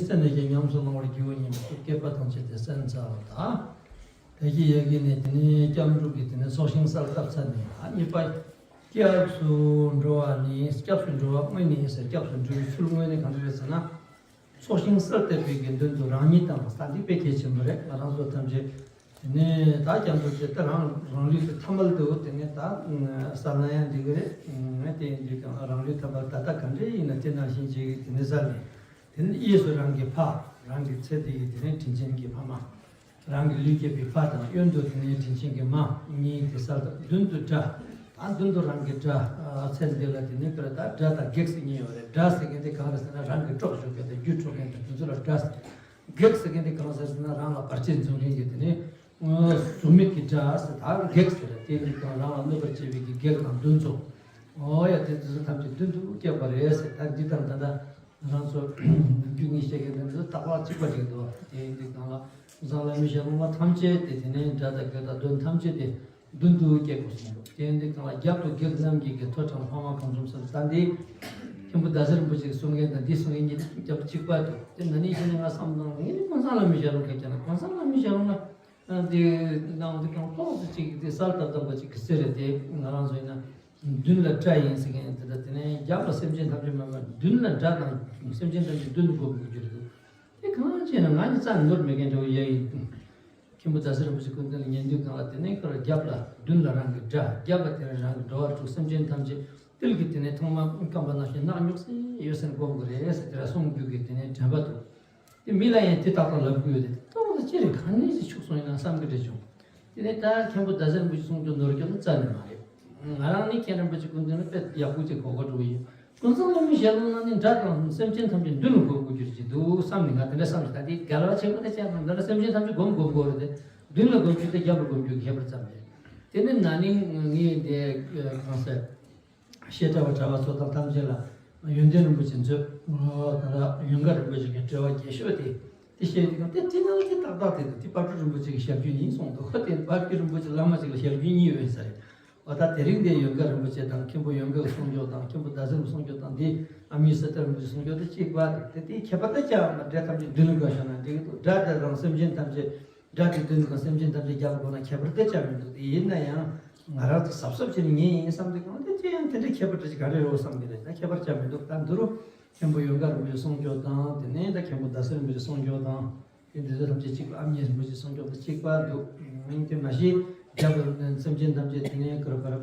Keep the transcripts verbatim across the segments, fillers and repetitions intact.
ཚེ་ནས་ཀྱང་ཉམས་སུ་བླང་བར་བགྱིའོ་སྙམ་པའི་བསྐལ་པ་ཐམས་ཅད་དེ་གསན་ཚར་བ་དང་། དེ་གི་ཡ་གི་ནས་དེ་ནས་སྐྱབས་འགྲོ་གི་དེ་ནས་ཚོགས་ཞིང་གསལ་བཏབ་ཚར་ནས། ཨ་གཉིས་པ་སྐྱབས་སུ་འགྲོ་བ་ནི། སྐྱབས་སུ་འགྲོ་བ་དངོས་ནི་ཟེར། སྐྱབས་སུ་འགྲོ་བའི་ཚུལ་དངོས་ནི་གང་འདྲ་རེད་ཟེར་ན། ཚོགས་ཞིང་གསལ་བཏབ་པའི་གི་མདུན་དུ་རང་ཉིད་དང་། ད་འདི་དཔེ་གལ་ཆེན་པོ་རེད། ང་རང་ཚོ་ཐམས་ཅད་དེ་ནས་ད་སྐྱབས་འགྲོ་དེ་ད་རང་རང་ལུས་དེ་ཐ་མལ་དུ་དེ་ནས་ད་ས་ན་ཡང་འགྲིག་གི་རེད། དེ་འདི་གང་རང་ལུས་ཐ་མལ་ད་ལྟ་ག་འདྲ་ཡིན་ན་དེ་ནང་བཞིན་བྱེད་ཀྱི་དེ་ནས་ས་ནས། དེ་ནས་གཡས་སུ་རང་གི་ཕ། རང་གི་ཚེ་འདི་ཡི་དེ་ནས་དྲིན་ཆེན་གྱི་ཕ་མ། རང་གི་ལུས་བསྐྱེད་པའི་ཕ་དང་། གཡོན་དུ་དེ་ནས་དྲིན་ཆེན་གྱི་མ་གཉིས་དེ་གསལ་བཏབ། མདུན་དུ་དགྲ། ད་མདུན་དུ་རང་གི་དགྲ། ཚེ་འདི་ལ་དེ་ནས་དགྲ་དང་བགེགས་ཟེར་གཉིས་ཡོད་རེད། དགྲ་ཟེར་མཁན་དེ་གང་རེད་ཟེར་ན། རང་གི་སྲོག་གཅོད་མཁན་དང་རྒྱུ་འཕྲོག་མཁན་དང་དེ་ཚོ་ལ་དགྲ་ཟེར། བགེགས་ཟེར་མཁན་དེ་གང་ཟེར་ཟེར་ན། རང་ལ་བར་ཆད་འཛུགས་མཁན་གྱི་དེ་ནས་གཟུགས་མེད་ཀྱི་དགྲ་ཟེར། ད་བགེགས་ཟེར་རེད། དེ་ནི་གང་རང་ལ་གནོད་པར་བྱེད་པའི་གི་བགེགས་དང་གདོན་ཚོགས། ཨོ་ཡ། དེ་དེ་ཚོ་ཐམས་ཅད་མདུན་དུ་བསྐྱེད་པ་རེད་ཟེར། ད་འདི་དང་ད་ལྟ་ང་རང་ཚོ་ནམ་རྒྱུན་ངས་བཤད་མཁན་དེ་ཚོ་རྟག་པར་གཅིག་པ་ཞིག་འདུག་དེ་འདི་གང་ལ་ཀུན་བཟང་བླ་མའི་ཞལ་ལུང་མ་ཐམས་ཅད་དེ་དེ་ནས་དགྲ་དང་བགེགས་དང་གདོན་ཐམས་ཅད་དེ་མདུན་དུ་བསྐྱེད་དགོས་གསུངས་འདུག་དེ་འདི་གང་ལ་རྒྱབ་ཏུ་བགེགས་རྣམས་ཀྱིས་ཀྱི། ཐོད་དྲངས་ལྷག་མ་གང་འཛོམས་ཟེར། ད་འདི་མཁན་པོ་ཟླ་ཟེར་རིན་པོ་ཆེས་གསུང་མཁན་དང་འདི་གསུང་མཁན་གཉིས་རྒྱབ་གཅིག་པ་འདུག་དེ་ན་ནིང་ཞིག་ནས་ང་བསམ་བཏང་། ངས་ནི་ཀུན་བཟང་བླ་མའི་ཞལ་ལུང་ག་རེ་བྱས་ན། ཀུན་བཟང་བླ་མའི་ཞལ་ལུང་ལ། ཨ་འདི་ནང་འདི་གང་ཏོག་ཙམ་ཅིག་དེ་གསལ་བཏབ་བཏབ་པ་ཅིག་གི་ཟེར་རེད། དེ་ང་རང་ཚོ་ཡིན་ན་མདུན་ལ་དགྲ་ཡིན་ཟེར་མཁན་དེ་འདྲ། དེ་ནས་རྒྱབ་ལ་སེམས་ཅན་ཐམས་ཅད་མ་མ། མདུན་ལ་དགྲ་དང་སེམས་ཅན་ཐམས་ཅད་མདུན་དུ་བསྒོམ་དགོས་རྒྱུ་རེད་འདུག་དེ་གང་བྱས་ན་ང་ནི་རྩ་ནས་ནོར་མེད་མཁན་འདྲ་བོ་ཡ་ཡིན། མཁན་པོ་ཟླ་ཟེར་རིན་པོ་ཆེ་སྐུ་མདུན་ལ་ཉན་དུས་སྒང་ལ། དེ་ནས་ཁོ་ར་རྒྱབ་ལ་མདུན་ལ་རང་གི་དགྲ། རྒྱབ་ལ་དེ་ནས་རང་གི་འགྲོ་བ་དྲུག་སེམས་ཅན་ཐམས་ཅད་ཏིལ་གྱི་དེ་ནས་ཐོག་མ་སྐམ་པ་ནང་བཞིན་རྣག་རྙོག་སེ་ཡོད་སེ་བསྒོམ་དགོས་རེད་ཟེར། དེ་ར་གསུང་རྒྱུ་གི་དེ་ནས་དྲན་པ་འདུག་དེ་མི་ལ་ཡང་དེ་ཏག་ཏག་ལབ་དགོས་ཡོད་དེ། ཏོག་ཙམ་ཅི་རེད། ག་ནས་ཅིག་འཆུག་སོང་ཡིན་ན་བསམ་གི་རེད་བྱུང་། དེ་ནས་ད་མཁན་པོ་ཟླ་ཟེར་རིན་པོ་ཆེ་གསུང་རྒྱུ་ནོར་རྒྱུ་ནི་རྩ་ནས་མ་རེད། ང་རང་ནི་མཁན་རིན་པོ་ཆེ་སྐུ་མདུན་ལ་དཔེ་ཡག་པོ་ཅིག་གོ་གོ་འགྲོ་གི་ཡོད། ཀུན་བཟང་བླ་མའི་ཞལ་ལུང་ནང་ནི་དགྲ་དང་སེམས་ཅན་ཐམས་ཅད་མདུན་ལ་བསྒོམ་དགོས་རྒྱུ་ཅིག་འདུག་བསམ་ནས་ང་དེ་འདྲ་བསམ་ཞིག་ད་དེ་རྒྱལ་བ་ཆེན་པོ་དེ་བྱས་ཙང་འདི་ལ་སེམས་ཅན་ཐམས་ཅད་བསྒོམ་དགོས་དགོས་རེད་དེ། མདུན་ལ་བསྒོམ་རྒྱུ་དེ་རྒྱབ་ལ་བསྒོམ་རྒྱུ་ཁྱད་པར་ཙམ་རེད། དེ་ནི་ན་ནིང་ངས་དེ་གང་ཟེར། བཤད་གྲྭ་བ་གྲྭ་བ་ཚོ་དང་ཐམས་ཅད་ལ་ཡོན་ཏན་རིན་པོ་ཆེ་མཛོད། ད་ལྟ་ཡོན་དགའ་རིན་པོ་ཆེ་གི་འགྲེལ་པ་རྒྱས་ཤོས་དེ་དེ་བཤད་དུས་སྒང་དེ་དེ་ནང་དེ་ཏག་ཏག་དེ་དེ་དཔལ་སྤྲུལ་རིན་པོ་ཆེ་གི་ཞབས་རྒྱུན་ཡིན་གསུངས་འདུག་ཧོ། དེ་དཔལ་སྤྲུལ་རིན་པོ་ཆེ་བླ་མ་ཅིག་ལ་ཞབས་རྒྱུན་གཉིས་ཡོད་ས་རེད། འོ་ད་དེ་རིང་དེ་ཡོན་དགའ་རིན་པོ་ཆེ་དང་མཁན་པོ་ཡོན་དགའ་གསུང་ཆོས་དང་། མཁན་པོ་ཟླ་ཟེར་གསུང་ཆོས་དང་། འདི་ཨ་མྱེས་གསེར་རྟ་རིན་པོ་ཆེ་གསུང་ཆོས་དེ་གཅིག་པ་རེད། དེ་དེ་ཁྱད་པར་དེ་ཅང་མ། དགྲ་ཐམས་ཅད་མདུན་ལ་བསྒོམས་ན་འགྲིག་གི་འདུག་དགྲ་དེ་དང་སེམས་ཅན་ཐམས་ཅད། དགྲ་དེ་མདུན་དང་སེམས་ཅན་ཐམས་ཅད་རྒྱབ་ལ་བསྒོམས་ན་ཁྱད་པར་དེ་ཅང་མི་འདུག་དེ་ཡིན་ན་ཡང་ང་རང་ཚོ་གཟབ་གཟབ་བྱས་ནས་ཉན་ཡིན་བསམ་དུས་སྒང་དེ་ཅི་ཡང་དེ་འདྲའི་ཁྱད་པར་དེ་ག་རེ་རེད་བསམ་གི་རེད། ད་ཁྱད་པར་ཅང་མི་འདུག་ད་འདི་རུ་མཁན་པོ་ཡོན་དགའ་རིན་པོ་ཆེ་གསུང་ཆོས་དང་། དེ་ནས་ད་མཁན་པོ་ཟླ་ཟེར་རིན་པོ་ཆེ་གསུང་ཆོས་དང་། དེ་འདི་ཚོ་ཐམས་ཅད་གཅིག་པ། ཨ་མྱེས་རིན་པོ་ཆེ་གསུང་ཆོས་དང་གཅིག་པ་འདུག་དེ་མ་གཞི་རྒྱབ་ལ་སེམས་ཅན་ཐམས་ཅད་དེ་ནས་ག་རེ་ག་རེ།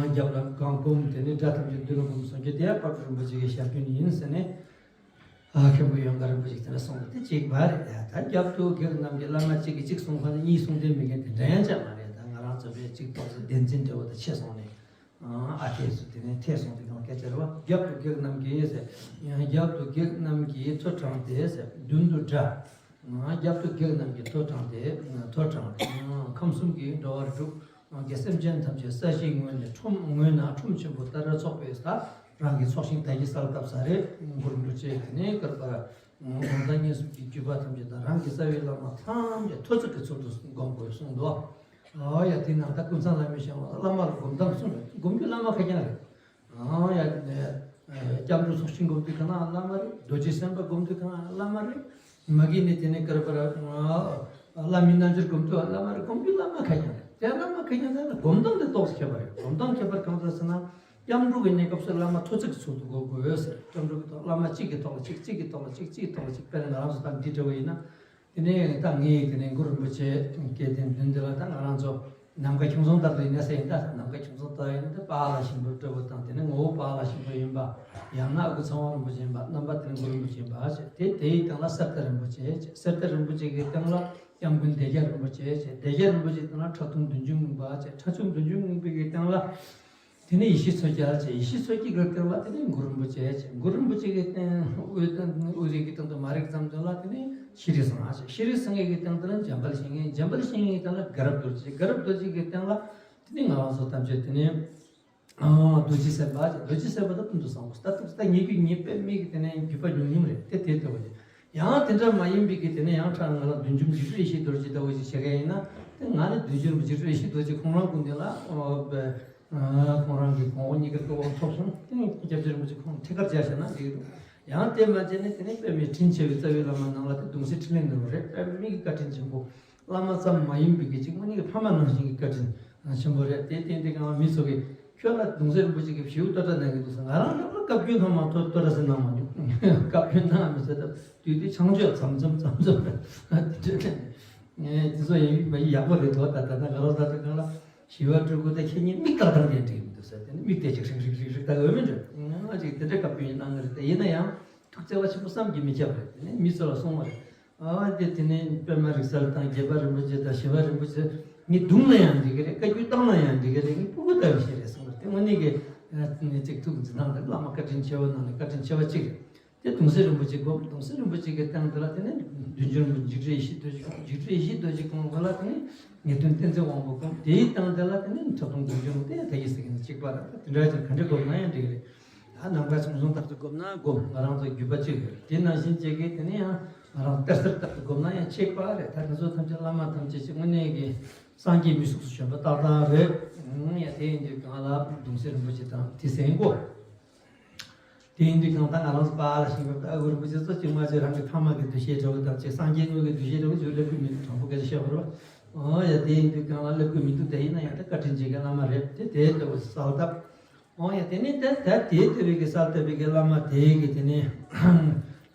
རྒྱབ་ལ་གང་བསྒོམ། དེ་ནས་དགྲ་ཐམས་ཅད་མདུན་ལ་བསྒོམ་གསུང་རྒྱུ་དེ་དཔལ་སྤྲུལ་རིན་པོ་ཆེ་གི་ཞབས་རྒྱུན་ཡིན་ཟེར་ནས། ཨ་མཁན་པོ་ཡོན་དགའ་རིན་པོ་ཆེ་དེ་འདྲ་གསུངས་པ་དེ་གཅིག་པ་རེད། ད་རྒྱབ་ཏུ་བགེགས་རྣམས་ཀྱིས། བླ་མ་གཅིག་གིས་གཅིག་གསུངས་པ་དེ་གཉིས་གསུང་དོན་མེད་མཁན་དེ་འདྲ་ཡང་ཅང་མ་རེད། ད་ང་རང་ཚོ་བས་གཅིག་ཏོག་ཙམ་བདེན་འཛིན་འདྲ་བོ་དེ་ཆེ་སོང་ནས། ཨ་ཁེ་སུ་དེ་ནས་ཐེ་སོང་དེ་གང་སྐད་ཆ་རེད་བ། རྒྱབ་ཏུ་བགེགས་རྣམས་ཀྱིས་ཟེར། རྒྱབ་ཏུ་བགེགས་རྣམས་ཀྱིས་ཐོད་དྲངས་ཏེ་ཟེར། མདུན་དུ་དགྲ། རྒྱབ་ཏུ་བགེགས་རྣམས་ཀྱིས་ཐོད་དྲངས་ཏེ། ཐོད་དྲངས་ཏེ་ཁམས་གསུམ་གྱི་འགྲོ་བ་རིགས་དྲུག་གི་སེམས་ཅན་ཐམས་ཅད་ས་གཞིའི་ངོས་ནས་ཁྲོམ་ངོས་ན་ཁྲོམ་ཆེན་པོ་ལྟར་ཚོགས་པའི་ས། རང་གི་ཚོགས་ཞིང་ད་གིན་གསལ་བཏབ་ས་རེད། གུ་རུ་རིན་པོ་ཆེ་དེ་ནས་ཀར་པར་སྒོམ་སྟངས་དངོས་སུ་གི་བརྒྱུད་པ་ཐམས་ཅད་དང་། རང་གི་རྩ་བའི་བླ་མ་ཐམས་ཅད་ཐོད་ཚད་ཀྱི་ཚུལ་དུ་བསྒོམ་དགོས་གསུངས་འདུག་ཨོ་ཡ། དེ་ནང་ད་ཀུན་བཟང་བླ་མའི་ཞལ་ལུང་བླ་མ་ལ་སྒོམ་སྟངས་གསུངས་རེད། སྒོམ་རྒྱུ་བླ་མ་ཁ་རྐྱང་རེད། ཨང་ཡ། སྐྱབས་འགྲོ་ཚོགས་ཞིང་སྒོམ་དུས་གང་ལ་བླ་མ་རེད། རྡོ་རྗེ་སེམས་དཔའ་སྒོམ་དུས་གང་ལ་བླ་མ་རེད། མ་གི་ནི་དེ་ནས་ཀར་པར་བླ་མའི་རྣལ་འབྱོར་སྒོམ་དུས་བླ་མ་རེད། སྒོམ་དུས་བླ་མ་ཁ་རྐྱང་རེད། དེ་བླ་མ་ཁ་རྐྱང་དེ་ལ་སྒོམ་སྟངས་དེ་ཏོག་ཙམ་ཁྱད་པར་རེད། སྒོམ་སྟངས་ཁྱད་པར་གང་ཟེར་ཟེར་ན། སྐྱབས་འགྲོ་གི་གནས་སྐབས་སུ་བླ་མ་ཐོད་ཚད་ཀྱི་ཚུལ་དུ་སྒོམ་དགོས་ཟེར། སྐྱབས་འགྲོ་གི་ཐོག་བླ་མ་གཅིག་གི་ཐོག་ལ་གཅིག་གཅིག་གི་ཐོག་ལ་གཅིག་གཅིག་གི་ཐོག་ལ་གཅིག་དཔེར་ན་ང་རང་ཚོ་ད་འདི་འདྲ་བོ་ཡིན་ན། དེ་ནས་ད་ངས་དེ་ནས་གུ་རུ་རིན་པོ་ཆེ་སྐད་དེ་མདུན་དེ་ལ་ད་ང་རང་ཚོ་ནམ་མཁའ་ཁྱུང་ཚང་ལྟར་དུ་ཡིན་ན་ཟེར་ཡིན། ད་ནམ་མཁའ་ཁྱུང་ཚང་ལྟར་ཡིན་ན་ད་པཱ་ལགས་ཞིམ་པོ་སྤྲོ་བོ་དང་། དེ་ནས་ངོ་བོ་པཱ་ལགས་ཞིམ་པོ་ཡིན་པ། ཡང་ན་ཨ་ཁུ་ཚང་བ་རིན་པོ་ཆེ་ཡིན་པ། རྣམ་པ་དེ་ནས་གུ་རུ་རིན་པོ་ཆེ་ཡིན་པ་ཟེར། དེ་དེའི་སྟེང་ལ་གསེར་རྟ་རིན་པོ་ཆེ་ཟེར། གསེར་རྟ་རིན་པོ་ཆེ་གི་སྟེང་ལ་སྐྱབས་མགོན་སྡེ་བརྒྱད་རིན་པོ་ཆེ་ཟེར། སྡེ་བརྒྱད་རིན་པོ་ཆེ་གི་སྟེང་ལ་ཁྲག་འཐུང་བདུད་འཇོམས་ངང་པ་ཟེར། ཁྲག་འཐུང་བདུད་འཇོམས་ངང་པའི་གི་སྟེང་ལ། དེ་ནས་ཡེ་ཤེས་མཚོ་རྒྱལ་བྱས། ཡེ་ཤེས་མཚོ་རྒྱལ་གྱི་སྟེང་ལ་དེ་ནས་གུ་རུ་རིན་པོ་ཆེ་བྱས། གུ་རུ་རིན་པོ་ཆེ་གི་སྟེང་དབུ་དབུ་རིགས་ཀྱི་སྟེང་དུ་མ་རིག་ཙམ་དུ་ལ་དེ་ནས་ཤེས་རིག་སངས་རྒྱས་བྱས། ཤེས་རིག་སངས་རྒྱས་ཀྱི་སྟེང་དུ་ལ་འཇམ་དཔལ་བཤེས་གཉེན། འཇམ་དཔལ་བཤེས་གཉེན་གྱི་སྟེང་ལ་དགའ་རབ་རྡོ་རྗེ། དགའ་རབ་རྡོ་རྗེ་གི་སྟེང་ལ་དེ་ནས་ང་རང་ཚོ་ཐམས་ཅད་དེ་ནས་ཨ་རྡོ་རྗེ་སེམས་དཔའ་བྱས། རྡོ་རྗེ་སེམས་དཔའ་ད་ཀུན་ཏུ་བཟང་པོ། ད་ཐུགས་ད་ཉེ་རྒྱུ་ཉེ་དཔེ་མེད་ཀྱི་དེ་ནས་བརྒྱུད་པ་ཉུང་ཉུང་རེད། དེ་དེ་ལྟ་བུ་རེད། ཡང་དེ་འདྲ་མ་ཡིན་པའི་གི་དེ་ནས་ཡང་ཁྲ་ང་ལ་བདུད་འཇོམས་འཇིགས་བྲལ་ཡེ་ཤེས་རྡོ་རྗེ་ལྟ་བུ་ཞིག་བྱེད་མཁན་ཡིན་ན། དེ་ང་ནི་བདུད་འཇོམས་འཇིགས་བྲལ་ཡེ་ཤེས་རྡོ་རྗེ་ཁོང་རང་སྐུ་མདུན་ལ། ཨོ་བེ། ཨ་ཁོང་རང་གི་གོང་འོག་གཉིས་ཀ་ལྟོ་བ་ཐོབ་སོང་། དེ་ནས་སྐྱབས་རྗེ་རིན་པོ་ཆེ་ཁོང་ཐད་ཀར་མཇལ་བྱས་ན་འགྲིག་གི་འདུག་ཡང་དེ་མ་བྱས་ནས་དེ་ནས་པདྨའི་དྲིན་ཆེ་བའི་རྩ་བའི་བླ་མ་ནང་ལ་དེ་གདུང་སྲས་འཕྲིན་ལས་ནོར་བུ་རེད། པདྨའི་བཀའ་དྲིན་ཆེན་པོ། བླ་མ་ཙམ་མ་ཡིན་པའི་གི་གཅིག་དངོས་གནས་ཀྱི་ཕ་མ་ནང་བཞིན་གྱི་བཀའ་དྲིན་ཆེན་པོ་རེད། དེ་བརྟེན་དེ་གང་མི་ཚོ་གིས་ཁྱོད་ལ་གདུང་སྲས་རིན་པོ་ཆེ་གིས་བྱིའུ་བསྟོད་སྒྲ་གནང་གི་འདུག་ཟེར། ང་རང་ལ་བསྐལ་བརྒྱུད་ནང་མ་གཏོད་བསྟོད་སྒྲ་ཟེར་གནང་མ་མྱོང་། བསྐལ་བརྒྱུད་ནང་མི་ཟེར་སྟབས་དུས་དུས་ཆང་སྤྱོད་མཚམས་མཚམས་མཚམས་མཚམས་དེ་འདྲ་ནས་དེ་ཚོ་ཡིན་མ་ཡིན་ཡག་པོ་རེད་དོ། ད་ད་ད་ང་རང་ད་ད་གང་ལ། ཞི་བ་སྤྲུལ་སྐུ་དེ་ཁྱེད་གཉིས་མིག་ལྟ་སྟངས་དེ་འགྲིག་མི་འདུག་ཟེར། དེ་ནི་མིག་དེ་ཅིག་རིག་རིག་རིག་རིག་ལྟ་འོས་མི་འདྲ། ང་ཅིག་དེ་འདྲ་བཀའ་བཀྱོན་གནང་གི་རེད། དེ་ཡིན་ན་ཡང་ཐུགས་བརྩེ་བ་ཆེན་པོ་བསམ་གྱིས་མི་ཁྱབ་རེད། དེ་ནི་མི་ཚོ་ལ་གསུངས་པ་རེད། ཨ་དེ་དེ་ནི་པདྨ་རིག་གསལ་དང་རྒྱས་པ་རིན་པོ་ཆེ་དང་ཞི་བ་རིན་པོ་ཆེ་ངས་བརྡུངས་ན་ཡང་འགྲིག་གི་རེད། བཀའ་བཀྱོན་བཏང་ན་ཡང་འགྲིག་གི་རེད། ངས་ཕྲུ་གུ་ལྟ་བུ་ཞིག་རེད་གསུངས་པ་རེད། དེ་དངོས་གནས་ཀྱི་ཨ་དེ་ནི་ཅིག་ཐུགས་འཛིན་སྟངས་དེ་བླ་མ་བཀའ་དྲིན་ཆེ་བ་ནང་ནས་བཀའ་དྲིན་ཆེ་བ་གཅིག་རེད། དེ་གདུང་སྲས་རིན་པོ་ཆེ་བསྒོམ། གདུང་སྲས་རིན་པོ་ཆེ་གི་སྟེང་དེ་ལ་དེ་ནས་བདུད་འཇོམས་རིན་པོ་ཆེ་འཇིགས་བྲལ་ཡེ་ཤེས་རྡོ་རྗེ། འཇིགས་བྲལ་ཡེ་ཤེས་རྡོ་རྗེ་བསྒོམ་པ་ལ་དེ་ནས་ངེས་དོན་ཏིང་འཛིན་དབང་པོ་བསྒོམ། དེའི་སྟེང་དེ་ལ་དེ་ནས་ཁྲག་འཐུང་བདུད་འཇོམས་དེ་ཡང་ད་གིན་ཟེར་གྱི་ནི་གཅིག་པ་རེད། དེ་འདྲ་ཅིག་ག་འདྲ་བསྒོམ་ན་ཡང་འགྲིག་གི་རེད། ད་ནམ་མཁའི་མཚན་མོ་ལྟར་དུ་བསྒོམ་ན་བསྒོམ། ང་རང་ཚོ་རྒྱུད་པ་གཅིག་རེད། དེ་ནང་བཞིན་བྱེད་ཀྱི་དེ་ནས་ཡང་ང་རང་གཏེར་གསར་ལྟར་དུ་བསྒོམ་ན་ཡང་གཅིག་པ་རེད། ད་དེ་ཚོ་ཐམས་ཅད་བླ་མ་ཐམས་ཅད་ཅིག་དངོས་གནས་ཀྱི་སངས་རྒྱས་མི་གཟུགས་སུ་བྱོན་པ་ཏག་ཏག་རེད། ཨང་། ཡ་དེ་ཡིན་དུས་གང་ལ་གདུང་སྲས་རིན་པོ་ཆེ་དང་དེ་སེང་གོ། དེ་ཡིན་དུས་གང་ལྟར་ང་རང་ཚོ་པཱ་ལགས་ཤིང་ཕེབས་ཨ་ཁུ་རིན་པོ་ཆེ་ཚོ་གཅིག་མ་གཅིག་རང་གི་ཕ་མ་གི་འདུ་ཤེས་འདྲ་བོ་དང་གཅིག་སངས་རྒྱས་དངོས་ཀྱི་འདུ་ཤེས་འདྲ་བོ་ཚོས་སླེབས་ཀྱི་མི་འདུག། དྲང་པོ་སྐད་ཆ་བཤད་པ་རེད་བ། ཨོ་ཡ་དེ་ཡིན་དུས་གང་ལ་སླེབས་ཀྱི་མི་འདུག། དེ་ཡིན་ན་ཡང་ད་བཀའ་དྲིན་ཆེ་མཁན་བླ་མ་རེད། དེ་དེ་ལྟ་བུ་གསལ་བཏབ། ཨོ་ཡ་དེ་ནས་ད་ད་དེ་ལྟ་བུའི་གི་གསལ་བཏབ་པའི་གི་བླ་མ་དེའི་གི་དེ་ནས་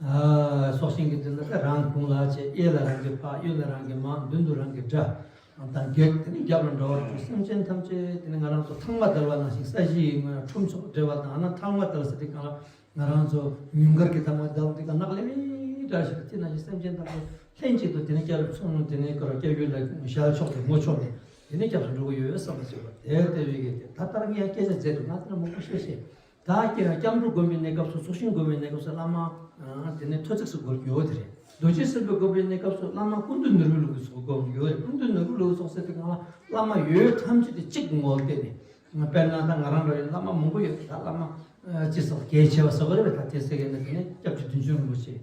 ཨ་སྲོག་ཤིང་གི་དེ་ལ་ད་རང་དགུང་ལ་བྱས། གཡས་ལ་རང་གི་ཕ། གཡོན་ལ་རང་གི་མ། མདུན་དུ་རང་གི་དགྲ། དང་བགེགས། དེ་ནི་རྒྱབ་ལ་འགྲོ་བ་དྲུག། སེམས་ཅན་ཐམས་ཅད་དེ་ནི་ང་རང་ཚོ་ཐང་མ་བརྡལ་བ་ནང་བཞིན་ས་གཞི་ཡི་ངོས་ལ་ཁྲོམ་ཚོགས་འབྲེལ་བ་དང་། ཨ་ན་ཐང་མ་བརྡལ་ཟེར་དུས་གང་ལ་ང་རང་ཚོ་ཉུངས་དཀར་གྱི་ཐང་མ་བརྡལ་དུས་གང་ནག་ལེབ་ལེབ་འདྲ་ཞིག་དེ་ནང་བཞིན་སེམས་ཅན་ཐམས་ཅད་ལྷན་ཅིག་ཏུ་དེ་ནི་སྐྱབས་མཚོན། དེ་ནི་སྐྱབས་རུ་སྐྱབས་ཡུལ་ལ་ཞལ་ཕྱོགས་ཏེ་ངོ་ཕྱོགས་ནས་དེ་ནི་སྐྱབས་སུ་འགྲོ་གི་ཡོད་བསམ་པ་ཞིག་པ་དེ་ལྟ་བུའི་གི་དེ་ད་ལྟར་ངས་སྐད་ཆ་མཛད་འདུག། ང་དེ་ལ་མང་པོ་བཤད་ཤེས། ད་སྐྱབས་སྐྱབས་འགྲོ་སྒོམ་པའི་གནས་སྐབས་སུ། ཚོགས་ཞིང་སྒོམ་པའི་གནས་སྐབས་སུ་བླ་མ་ཨ་དེ་ནས་ཐོ་བརྩེགས་སུ་སྒོམ་ཡོད་དེ་རེད། རྡོ་རྗེ་སེམས་དཔའི་སྒོམ་པའི་གནས་སྐབས་སུ་བླ་མ་ཀུན་འདུས་ནོར་བུའི་ལུགས་སུ་སྒོམ་ཡོད་རེད། ཀུན་འདུས་ནོར་བུའི་ལུགས་སུ་སོགས་ཟེར་དུས་གང་ལ་བླ་མ་ཡོད་ཐམས་ཅད་དེ་གཅིག་ངོ་བོར་བལྟས་ནས། དཔེར་ན་ད་ང་རང་འདྲ་བའི་བླ་མ་མང་པོ་ཡོད། ད་བླ་མ་ཨ་ཅི་སོགས་གལ་ཆེ་བ་སོགས་རེད་པས། ད་དེ་ཟེར་གྱི་ན་དེ་ནས་སྐྱབས་རྗེ་བདུད་འཇོམས་རིན་པོ་ཆེ།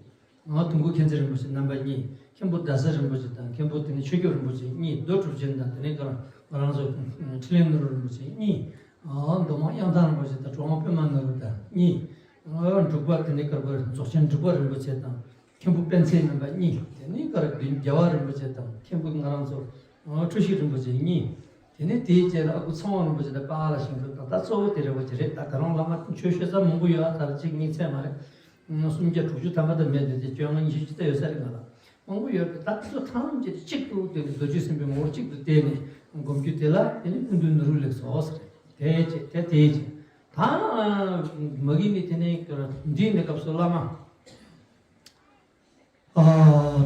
ང་དུང་དཀར་མཁྱེན་བརྩེ་རིན་པོ་ཆེ་རྣམ་པ་གཉིས། མཁན་པོ་ཟླ་ཟེར་རིན་པོ་ཆེ་དང་། མཁན་པོ་དེ་ནས་ཆོས་སྐྱོབ་རིན་པོ་ཆེ་གཉིས། རྡོ་གྲུབ་ཆེན་དང་། དེ་ནས་ང་རང་ང་རང་ཚོ་འཕྲིན་ལས་ནོར་བུ་རིན་པོ་ཆེ་གཉིས། ཨ་མདོ་སྨད་གཡང་ཐང་རིན་པོ་ཆེ་དང་གྲུབ་དབང་པདྨ་ནོར་བུ་དང་གཉིས། ཨ་འབྲུག་པ་དེ་ནས་དཀར་པོ་རྫོགས་ཆེན་འབྲུག་པ་རིན་པོ་ཆེ་དང་། མཁན་པོ་སྤེན་ཚེ་རྣམ་པ་གཉིས། དེ་ནས་དཀར་བདུན་རྒྱལ་བ་རིན་པོ་ཆེ་དང་། མཁན་པོ་ང་རང་ཚོ་ཨ་འཁྲུལ་ཞིག་རིན་པོ་ཆེ་གཉིས། དེ་ནས་དེའི་རྗེས་ལ་ཨ་ཁུ་ཚེ་དབང་རིན་པོ་ཆེ་དང་པཱ་ལགས་ཤིང་ཕེབས་དང་། ད་གཙོ་བོ་དེ་རིན་པོ་ཆེ་རེད། ད་ད་རུང་བླ་མ་ཆོས་ཤོད་ས་མང་པོ་ཡོད། ཨ་ད་གཅིག་གཉིས་ཚད་མ་རེད། སུམ་བརྒྱ་དྲུག་ཅུ་ཐམ་པ་དང་མེད་དེ་དེ་བཅོ་ལྔ་ཉི་ཤུ་ཅི་ལྟར་ཡོད་ས་རེད་ང་ལ། མང་པོ་ཡོད་རེད། ད་དེ་ཚོ་ཐམས་ཅད་གཅིག་ཏུ་བསྡུས་ནས་རྡོ་རྗེ་སེམས་དཔའི་ངོ་བོར་གཅིག་ཏུ་བསྡུས་ནས་སྒོམ་རྒྱུ་དེ་ལ་དེ་ནི་ཀུན་འདུས་ནོར་བུའི་ལུགས་སོ་ཟེར། དེ་ཅི་དེ་དེ་ཅི། ད་མ་གི་ནི་དེ་ནས་འདིའི་གནས་སྐབས་སུ་བླ་མ། ཨ་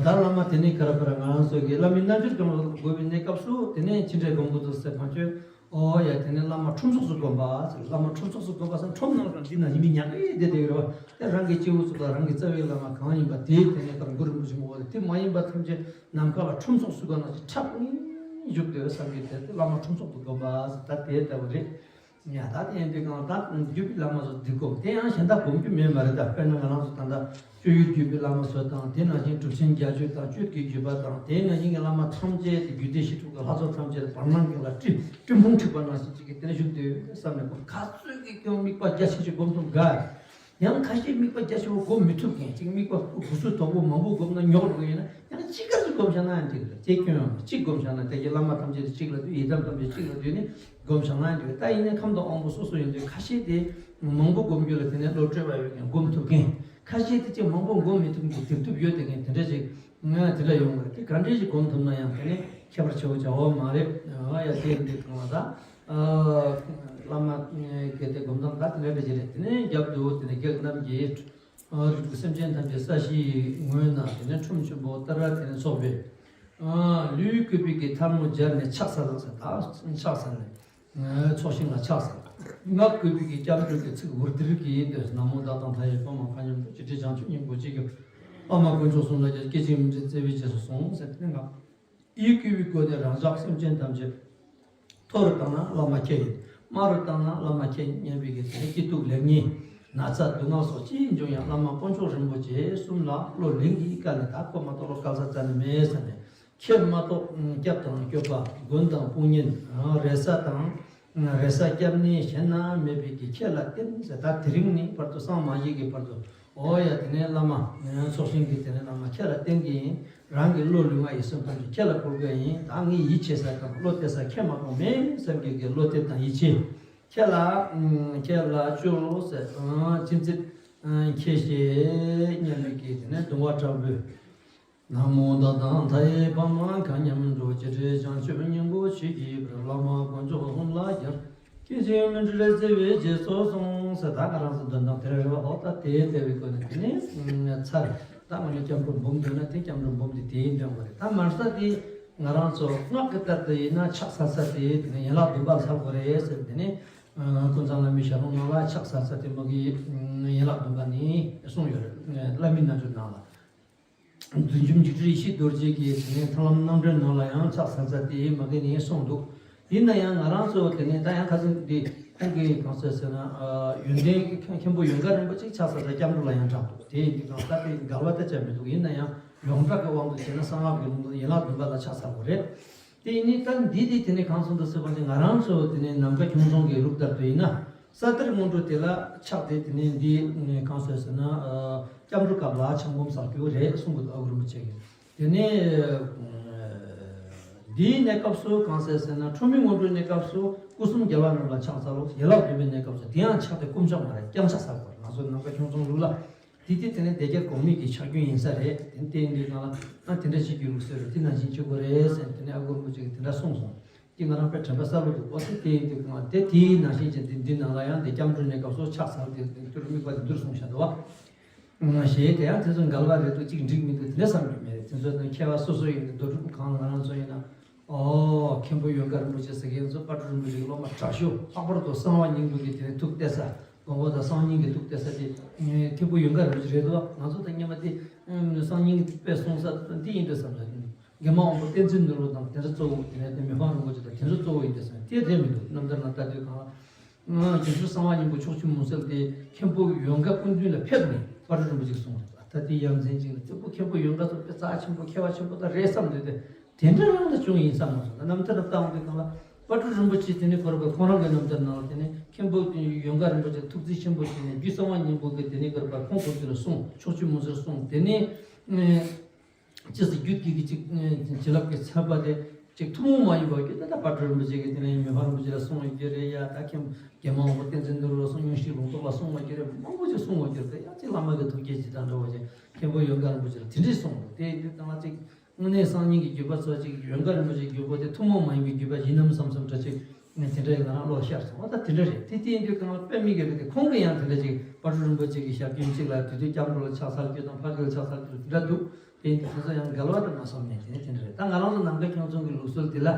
ད་བླ་མ་དེ་ནས་ག་ར་ག་ར་ང་རང་ཚོ་གི་བླ་མའི་རྣལ་འབྱོར་སྒོམ་དགོས་པའི་གནས་སྐབས་སུ་དེ་ནས་ཅི་འདྲའི་སྒོམ་དགོས་འདུག་ཟེར་ཁ་ཆོས། ཨོ་ཡ་དེ་ནས་བླ་མ་ཁྲོམ་ཚོགས་སུ་བསྒོམ་པ་ཟེར། བླ་མ་ཁྲོམ་ཚོགས་སུ་བསྒོམ་པ་ཟེར། ཁྲོམ་ནང་ལ་འདི་ན་ཡིན་མི་ཉག་གི་བསྡད་དེ་ཡོད་རེད་བ། དེ་རང་གི་སྐྱེ་བོ་ཚོ་ལ་རང་གི་རྩ་བའི་བླ་མ་གང་ཡིན་པ་དེ་དེ་ནས་ལྟར་གུ་རུ་རིན་པོ་ཆེ་ངོ་བོ་ལ། དེ་མ་ཡིན་པ་ཐམས་ཅད་ནམ་མཁའ་ལ་ཁྲོམ་ཚོགས་སུ་བསྒོམ་ན་ཅི་ཁྲག་ནི་བཞུགས་དེ་བསམ་གྱི་དེ་དེ་བླ་མ་ཁྲོམ་ཚོགས་སུ་བསྒོམ་པ་ཟེར། ད་དེ་ལྟ་བུ་རེད། ཡ་ད་དེ་ཡིན་དུས་གང་ད་བརྒྱུད་པའི་བླ་མ་ཚོ་འདི་སྒོམ། དེ་ཡང་གཞན་དག་སྒོམ་རྒྱུ་མེད་མ་རེད། ད་དཔེར་ན་ང་རང་ཚོ་ད་ལྟ་སྤྱོད་ཡུལ་བརྒྱུད་པའི་བླ་མ་ཚོ་དང་། དེ་ནང་བཞིན་གྲུབ་ཆེན་བརྒྱད་ཅུ་དང་གཅོད་ཀྱི་བརྒྱུད་པ་དང་། དེ་ནང་བཞིན་གྱི་བླ་མ་ཐམས་ཅད་དེ་རྒྱུད་སྡེ་བཞི་དྲུག་གི་ལྷ་ཚོགས་ཐམས་ཅད་དེ་བར་སྣང་གི་ལ་སྤྲིན་སྤྲིན་ཕུང་འཁྲིགས་པ་ནང་བཞིན་ཅིག་གི་དེ་ནས་བཞུགས་བསྡད་ཡོད་བསམ་ནས་སྒོམ། ག་ཚོད་ཀྱིས་ཀྱང་དམིགས་པ་རྒྱ་ཆེ་ཆེ་སྒོམ་ཐུབ་དགའ། ཡང་ཁ་ཤས་དམིགས་པ་རྒྱ་ཆེ་བོ་སྒོམ་མི་ཐུབ་མཁན་ཅིག། དམིགས་པ་སྐུ་སྐུ་གཟུགས་དོག་པོ་མང་པོ་སྒོམ་ན་ཉོག་འགྲོ་གི་ཡིན་ན། ཡང་གཅིག་ག་ཚོད་སྒོམ་བཞག་ན་ཡང་འགྲིག་རེད། ཅེས་སྐྱོན་ཡང་གཅིག་སྒོམ་བཞག་ན། དེ་གི་བླ་མ་ཐམས་ཅད་དེ་གཅིག་ལ་འདུས། ཡི་དམ་ཐམས་ཅད་གཅིག་ལ་འདུས་ནས་སྒོམ་བཞག་ན་ཡང་འགྲིག་རེད། ད་ཡིན་ནའི་ཁམས་དང་དབང་པོ་སོ་སོ་ཡིན་དུས་ཁ་ཤས་དེ་མང་པོ་སྒོམ་རྒྱུ་ལ་དེ་ནས་བློ་སྤྲོད་པ་ཡོད་མཁན་སྒོམ་ཐུབ་མཁན། ཁ་ཤས་དེ་ཅིག་མང་པོ་སྒོམ་མི་ཐུབ་མཁན་གྱི་སྡིག་སྒྲིབ་ཡོད་དེ་མཁན་དེ་འདྲ་ཅིག་ང་དེ་འདྲ་ཡོང་བ་རེད། དེ་ག་འདྲས་ཅིག་སྒོམ་ཐུབ་ན་ཡང་དེ་ནས་ཁྱད་པར་ཆེ་བོ་བྱ་བ་མ་རེད། ཨ་ཡ་དེ་འདི་གང་ལ་ད། བླ་མ་གལ་ཏེ་སྒོམ་སྟངས་ད་དེ་འདྲ་འདྲ་ཅིག་རེད། དེ་ནས་རྒྱབ་ཏུ་དེ་ནས་བགེགས་རྣམས་ཀྱིས། རིགས་དྲུག་སེམས་ཅན་ཐམས་ཅད་ས་གཞིའི་ངོས་ན། དེ་ནས་ཁྲོམ་ཆེན་པོ་ལྟར་དེ་ནས་ཚོགས་པའི། ལུས་བསྐུལ་བའི་གི་ཐལ་མོ་སྦྱར་ནས་ཕྱག་འཚལ་ལ་ཟེར། ད་ཕྱག་འཚལ་ནས་ཚོགས་ཞིང་ལ་ཕྱག་འཚལ། ངག་བསྐུལ་བའི་གི་སྐྱབས་འགྲོ་གི་ཚིག་འུར་དིར་གྱིས་འདོན། ན་མོ་བདག་དང་མཐའ་ཡས་པདྨ་མཁའ་མཉམ་དུ། བྱེད་ཕྲད་བྱང་ཆུབ་སྙིང་པོ་ཆེ་གི། ཨ་མ་དཀོན་མཆོག་གསུམ་ལ་སྐྱབས། སྐད་ཅིག་མི་འབྲལ་བརྩེ་བས་རྗེས་སུ་བཟུང་ཟེར། དེ་ནས་ངག་ཡིད་བསྐུལ་བའི་སྒོ་ནས་རང་ཅག་སེམས་ཅན་ཐམས་ཅད། མཐོ་རུ་བཏང་ན་བླ་མ་ཁྱེད་ཡིན། དམའ་རུ་བཏང་ན་བླ་མ་ཁྱེད་ཡིན་སྙམ་པའི་གི་དེ་ནས་སྐྱིད་སྡུག་ལེགས་ཉེས་ན་ཚ་སྡུག་བསྔལ་སོགས་ཅི་ཡིན་འབྱུང་ཡང་བླ་མ་དཀོན་མཆོག་རིན་པོ་ཆེ་གསུམ་ལ་བློ་ལིང་གིས་བཀལ་ནས། ད་ཁོ་མ་གཏོགས་བློ་བཀལ་ས་རྩ་ནས་མེད་བསམ་ནས། ཁྱེད་མ་གཏོགས་སྐྱབས་དང་སྐྱོབ་པ། མགོན་དང་དཔུང་གཉེན། རེ་ས་དང་རེ་ས་སྐྱབས་གནས་གཞན་ན་མེད་པའི་གི་ཁྱེད་ལ་བརྟེན་ཟེར། ད་དེ་རིང་ནས་བར་དུ་སངས་མ་རྒྱས་ཀྱི་བར་དུ། ཨོ་ཡ། དེ་ནས་བླ་མ་ཚོགས་ཞིང་གི་དེ་ནས་བླ་མ་ཁྱེད་ལ་བསྟེན་གྱི་ཡིན། རང་གི་བློ་ལུས་ངག་ཡིད་གསུམ་ཐམས་ཅད་ཁྱེད་ལ་བསྐུར་གྱི་ཡིན། ད་ངས་ཡིད་ཆེས་ས་དང་བློ་གཏད་ས་ཁྱེད་མ་གཏོགས་མེད་བསམ་གྱི་གི་བློ་གཏད་དང་ཡིད་ཆེས། ཁྱེད་ལ་ཁྱེད་ལ་སྤྱོད་ཟེར་ཅི་མཛད་ཁྱེད་ཞེས་སྙན་པའི་གི་དེ་ནས་གདུང་བ་དྲག་པོས། ན་མོ་ད་དང་མཐའ་ཡས་པདྨ་མཁའ་མཉམ་འགྲོ། ཇི་འདྲའི་བྱང་ཆུབ་སྙིང་པོ་མཆིས་ཀྱི་བར། བླ་མ་དཀོན་མཆོག་གསུམ་ལ་སྦྱར། སྐད་ཅིག་མི་འབྲལ་བརྩེ་བས་རྗེས་སུ་བཟུང་ཟེར། ད་ང་རང་ཚོ་འདོན་སྟངས་དེ་རེད་རེད་བ། ཨོ་ད་དེ་ལྟ་བུའི་སྒོ་ནས་དེ་ནས་ཚར། ད་ང་ནི་སྐྱབས་འགྲོ་འབུམ་འདོན་ན་དེ་སྐྱབས་འགྲོ་འབུམ་དེ་དེའི་འདོན་དགོས་རེད། ད་མར་ས་དེ་ང་རང་ཚོ་སྔགས་ཀྱི་ལྟར་དུ་ཡིན་ན་ཕྱག་འཚལ་ས་དེ་དེ་ནས་ཡན་ལག་བདུན་པ་ལ་འཚལ་དགོས་རེད་ཟེར། དེ་ནས་ཀུན་བཟང་བླ་མའི་ཞལ་ལུང་ནང་ལ་ཕྱག་འཚལ་ས་དེ་མ་གི་ཡན་ལག་བདུན་པ་ནས་གསུངས་ཡོད་རེད། བླ་མའི་རྣལ་འབྱོར་ནང་ལ། བདུད་འཇོམས་འཇིགས་བྲལ་ཡེ་ཤེས་རྡོ་རྗེ་གི་དེ་ནས་ཐར་ལམ་རྣམ་འགྲེལ་ནང་ལ་ཡང་ཕྱག་འཚལ་ས་དེ་མ་གི་ནས་གསུངས་འདུག་ཡིན་ན་ཡང་ང་རང་ཚོ་དེ་ནས་ད་ཡང་ཁ་སང་འདི་ཁོང་གིས་གང་ཟེར་ཟེར་ན། ཡོན་ཏན་མཁན་པོ་ཡོངས་དགའ་རིན་པོ་ཆེ་ཕྱག་འཚལ་ས་སྐྱབས་འགྲོ་ལ་ཡང་གྲགས་འདུག་དེ་ཡིན་དུས་གང་ལྟར་དེ་འགལ་བ་ད་ཆ་མི་འདུག་ཡིན་ན་ཡང་ཡོངས་གྲགས་ཀྱི་དབང་དུ་བྱས་ན་གསང་སྔགས་ཀྱི་ལུང་དུ་ཡན་ལག་བདུན་པ་ལ་ཕྱག་འཚལ་དགོས་རེད། དེ་ཡིན་ནི་ད་འདི་དེ་དེ་ནས་གང་གསུངས་འདུག་ཟེར་བ་ནི་ང་རང་ཚོ་དེ་ནས་ནམ་མཁའ་ཁྱུང་རྫོང་གི་ལུགས་ལྟར་དུ་ཡིན་ན། ས་གཏེར་སྔོན་འགྲོ་དེ་ལ་ཕྱག་དེ་དེ་ནས་འདི་གང་ཟེར་ཟེར་ན། སྐྱབས་འགྲོ་སྐབས་ལ་ཕྱག་འབུམ་བསགས་རྒྱུ་རེད་གསུང་གི་འདུག་ཨ་ཁུ་རིན་པོ་ཆེ་གིས། དེ་ནས་འདིའི་གནས་སྐབས་སུ་གང་ཟེར་ཟེར་ན། ཁྲོ་མོའི་སྔོན་འགྲོའི་གནས་སྐབས་སུ་སྐུ་གསུམ་རྒྱལ་བ་རྣམས་ལ་ཕྱག་འཚལ་ལོ། ཡན་ལག་བདུན་པའི་གནས་སྐབས་སུ་དེ་ཡང་ཕྱག་དེ་སྐུ་ཕྱག་མ་རེད། སྐྱབས་ཕྱག་ཟེར་དགོས། ང་ཚོ་ནམ་མཁའ་ཁྱུང་རྫོང་ལུགས་ལ། དེ་དེ་དེ་ནས་སྡེ་བརྒྱད་གོང་མའི་གི་ཕྱག་རྒྱུན་ཡིན་ས་རེད། དེ་དེ་ཡིན་དུས་གང་ལ་ཨ་དེ་འདྲ་ཞིག་གི་ལུགས་སྲོལ་རེད། དེ་ནང་བཞིན་བྱེད་དགོས་རེད་ཟེར། དེ་ནས་ཨ་ཁུ་རིན་པོ་ཆེ་གིས་དེ་འདྲ་གསུངས་སོང་། དེ་ང་རང་དཔེ་དྲན་པ་གསལ་པོ་འདུག་ཨོ་ཙི་དེ་ཡིན་དུས་གང་ལ་དེ་དེའི་ནང་བཞིན་བྱས་ཏེ་འདི་ནང་ལ་ཡང་དེ་སྐྱབས་འགྲོའི་གནས་སྐབས་སུ་ཕྱག་འཚལ་ཏེ་དེ་དུས་དམིགས་པ་དེ་འདིར་གསུངས་བཞག་འདུག་བ། ཞེས་དེ་ཡང་དེ་ཚོ་འགལ་བ་རེད་འདུག་གཅིག་འགྲིག་མི་འདུག་དེ་འདྲ་བསམ་གྱི་མེད། དེ་ཚོ་དང་མཁས་པ་སོ་སོ་ཡིན་ཏེ་རྡོ་གྲུབ་ཁང་ང་རང་ཚོ་ཡིན་ན། ཨོ། མཁན་པོ་ཡོངས་དགའ་རིན་པོ་ཆེ་ཟེར་མཁན་ཚོ་དཔལ་སྤྲུལ་རིན་པོ་ཆེ་གི་སློབ་མ་དྲག་ཤོས། ལྷག་པར་དུ་གསང་བ་སྙིང་པོ་གི་དེ་ནས་ཐུགས་གཏད་ས། མགོན་པོ་དང་གསང་སྙིང་གི་ཐུགས་གཏད་ས་དེ། མཁན་པོ་ཡོངས་དགའ་རིན་པོ་ཆེ་རེད་འདུག་ང་ཚོ་དང་སྔོན་མ་དེ་གསང་སྙིང་གི་དཔེ་གསུང་ས་འདི་ཡིན་འདུག་བསམ་ས། དགེ་མ་དབང་པོ་བསྟན་འཛིན་ནོར་བུ་དང་དེ་ཚོ་གཙོ་བོ། དེ་ནས་དེ་མི་ཕམ་རིན་པོ་ཆེ་དང་དེ་ཚོ་གཙོ་བོ་ཡིན་འདུག་བསམ། དེ་རེད་མི་འདུག་རྣམ་ཐར་ནང་ལྟ་དུས་གང་ལ། རྒྱུ་ཚུལ་གསང་བ་སྙིང་པོ་ཕྱོགས་བཅུའི་མུན་སེལ་ཏེ་མཁན་པོ་ཡོངས་དགའ་སྐུ་མདུན་ལ་ཕེབས་ནས་དཔལ་སྤྲུལ་རིན་པོ་ཆེས་གསུངས་རེད། ད་དེ་ཡ་མཚན་ཅིག་ལ་དེ་པོ་མཁན་པོ་ཡོངས་དགའ་ཚོ་དཔེ་རྩ་ཆེན་པོ་མཁས་པ་ཆེན་པོ་ད་རེད་བསམ་འདོད་དེ། དེ་འདྲ་རང་ལ་བྱུང་ཡིན་བསམ་མ་སོང་། ད་རྣམ་ཐར་ལ་བལྟ་འོང་དུས་གང་ལ་དཔལ་སྤྲུལ་རིན་པོ་ཆེ་དེ་ནས་གོ་ར་པ་ཁོང་རང་གི་རྣམ་ཐར་ནང་ལ་དེ་ནས་མཁན་པོ་ཡོངས་དགའ་རིན་པོ་ཆེ་ཐུགས་རྩིས་ཆེན་པོ་བྱས་ནས་རྒྱུད་གསང་བ་སྙིང་པོ་གི་དེ་ནས་གོ་ར་པ་ཁོང་གོ་རྒྱུ་ལ་གསུངས། ཕྱོགས་བཅུའི་མུན་སེལ་གསུངས། དེ་ནས། ཅེས་སུ་རྒྱུད་ཀྱི་གཅིག་བྱིན་རླབས་ཀྱི་ཚད་པ་དེ་གཅིག་ཐུན་མོང་མ་ཡིན་པ་རྒྱུད་དེ་ད་དཔལ་སྤྲུལ་རིན་པོ་ཆེ་གིས་དེ་ནས་མི་ཕམ་རིན་པོ་ཆེ་ལ་གསུངས་ཡོད་རེད་ཡ། ད་མཁན་དགེ་མ་དབང་པོ་བསྟན་འཛིན་ནོར་བུ་ལ་གསུངས། སྙུང་གཞི་ལུང་རྟོགས་ལ་གསུངས་པ་རྒྱུད་རེད། མང་པོ་ཅིག་གསུངས་པ་རྒྱུད་དེ་ཡང་གཅིག་བླ་མ་གི་ཐུགས་བསྐྱེད་ཅིག་དང་འདྲ་བ་ཅིག་མཁན་པོ་ཡོངས་དགའ་རིན་པོ་ཆེ་ལ་དེ་འདྲས་གསུངས་འདུག་དེ་ཡིན་དུས་གང་ལ་གཅིག་དངོས་གནས་གསང་སྙིང་གི་བརྒྱུད་པ་ཚོ་གཅིག་ཡོངས་དགའ་རིན་པོ་ཆེའི་བརྒྱུད་པ་དེ་ཐུན་མོང་མ་ཡིན་པའི་བརྒྱུད་པ་ཡིན་ནམ་བསམ་བསམ་འདྲ་ཅིག་དེ་འདྲ་ཡི་ང་རང་བློ་ཤར་སོང་། འོ་ད་དེ་འདྲ་རེད། དེ་དེ་ཡིན་དུས་གང་ལ་དཔེ་མི་སྲིད་པ་དེ་ཁོང་གིས་ཡང་དེ་འདྲ་ཅིག་དཔལ་སྤྲུལ་རིན་པོ་ཆེ་གི་ཞབས་རྒྱུན་གཅིག་ལ་དེ་དུས་སྐྱབས་འགྲོ་ལ་ཕྱག་འཚལ་རྒྱུ་དང་ཕ་གི་ལ་ཕྱག་འཚལ་རྒྱུ་དེ་འདྲ་འདུག་དེ་ཡིན་དུས་དེ་ཚོ་ཡང་འགལ་བ་དུ་མ་སོང་ནས་དེ་ནས་དེ་འདྲ་རེད། ད་ང་རང་ཚོ་ནམ་མཁའ་ཁྱུང་རྫོང་གི་ལུགས་སྲོལ་དེ་ལ།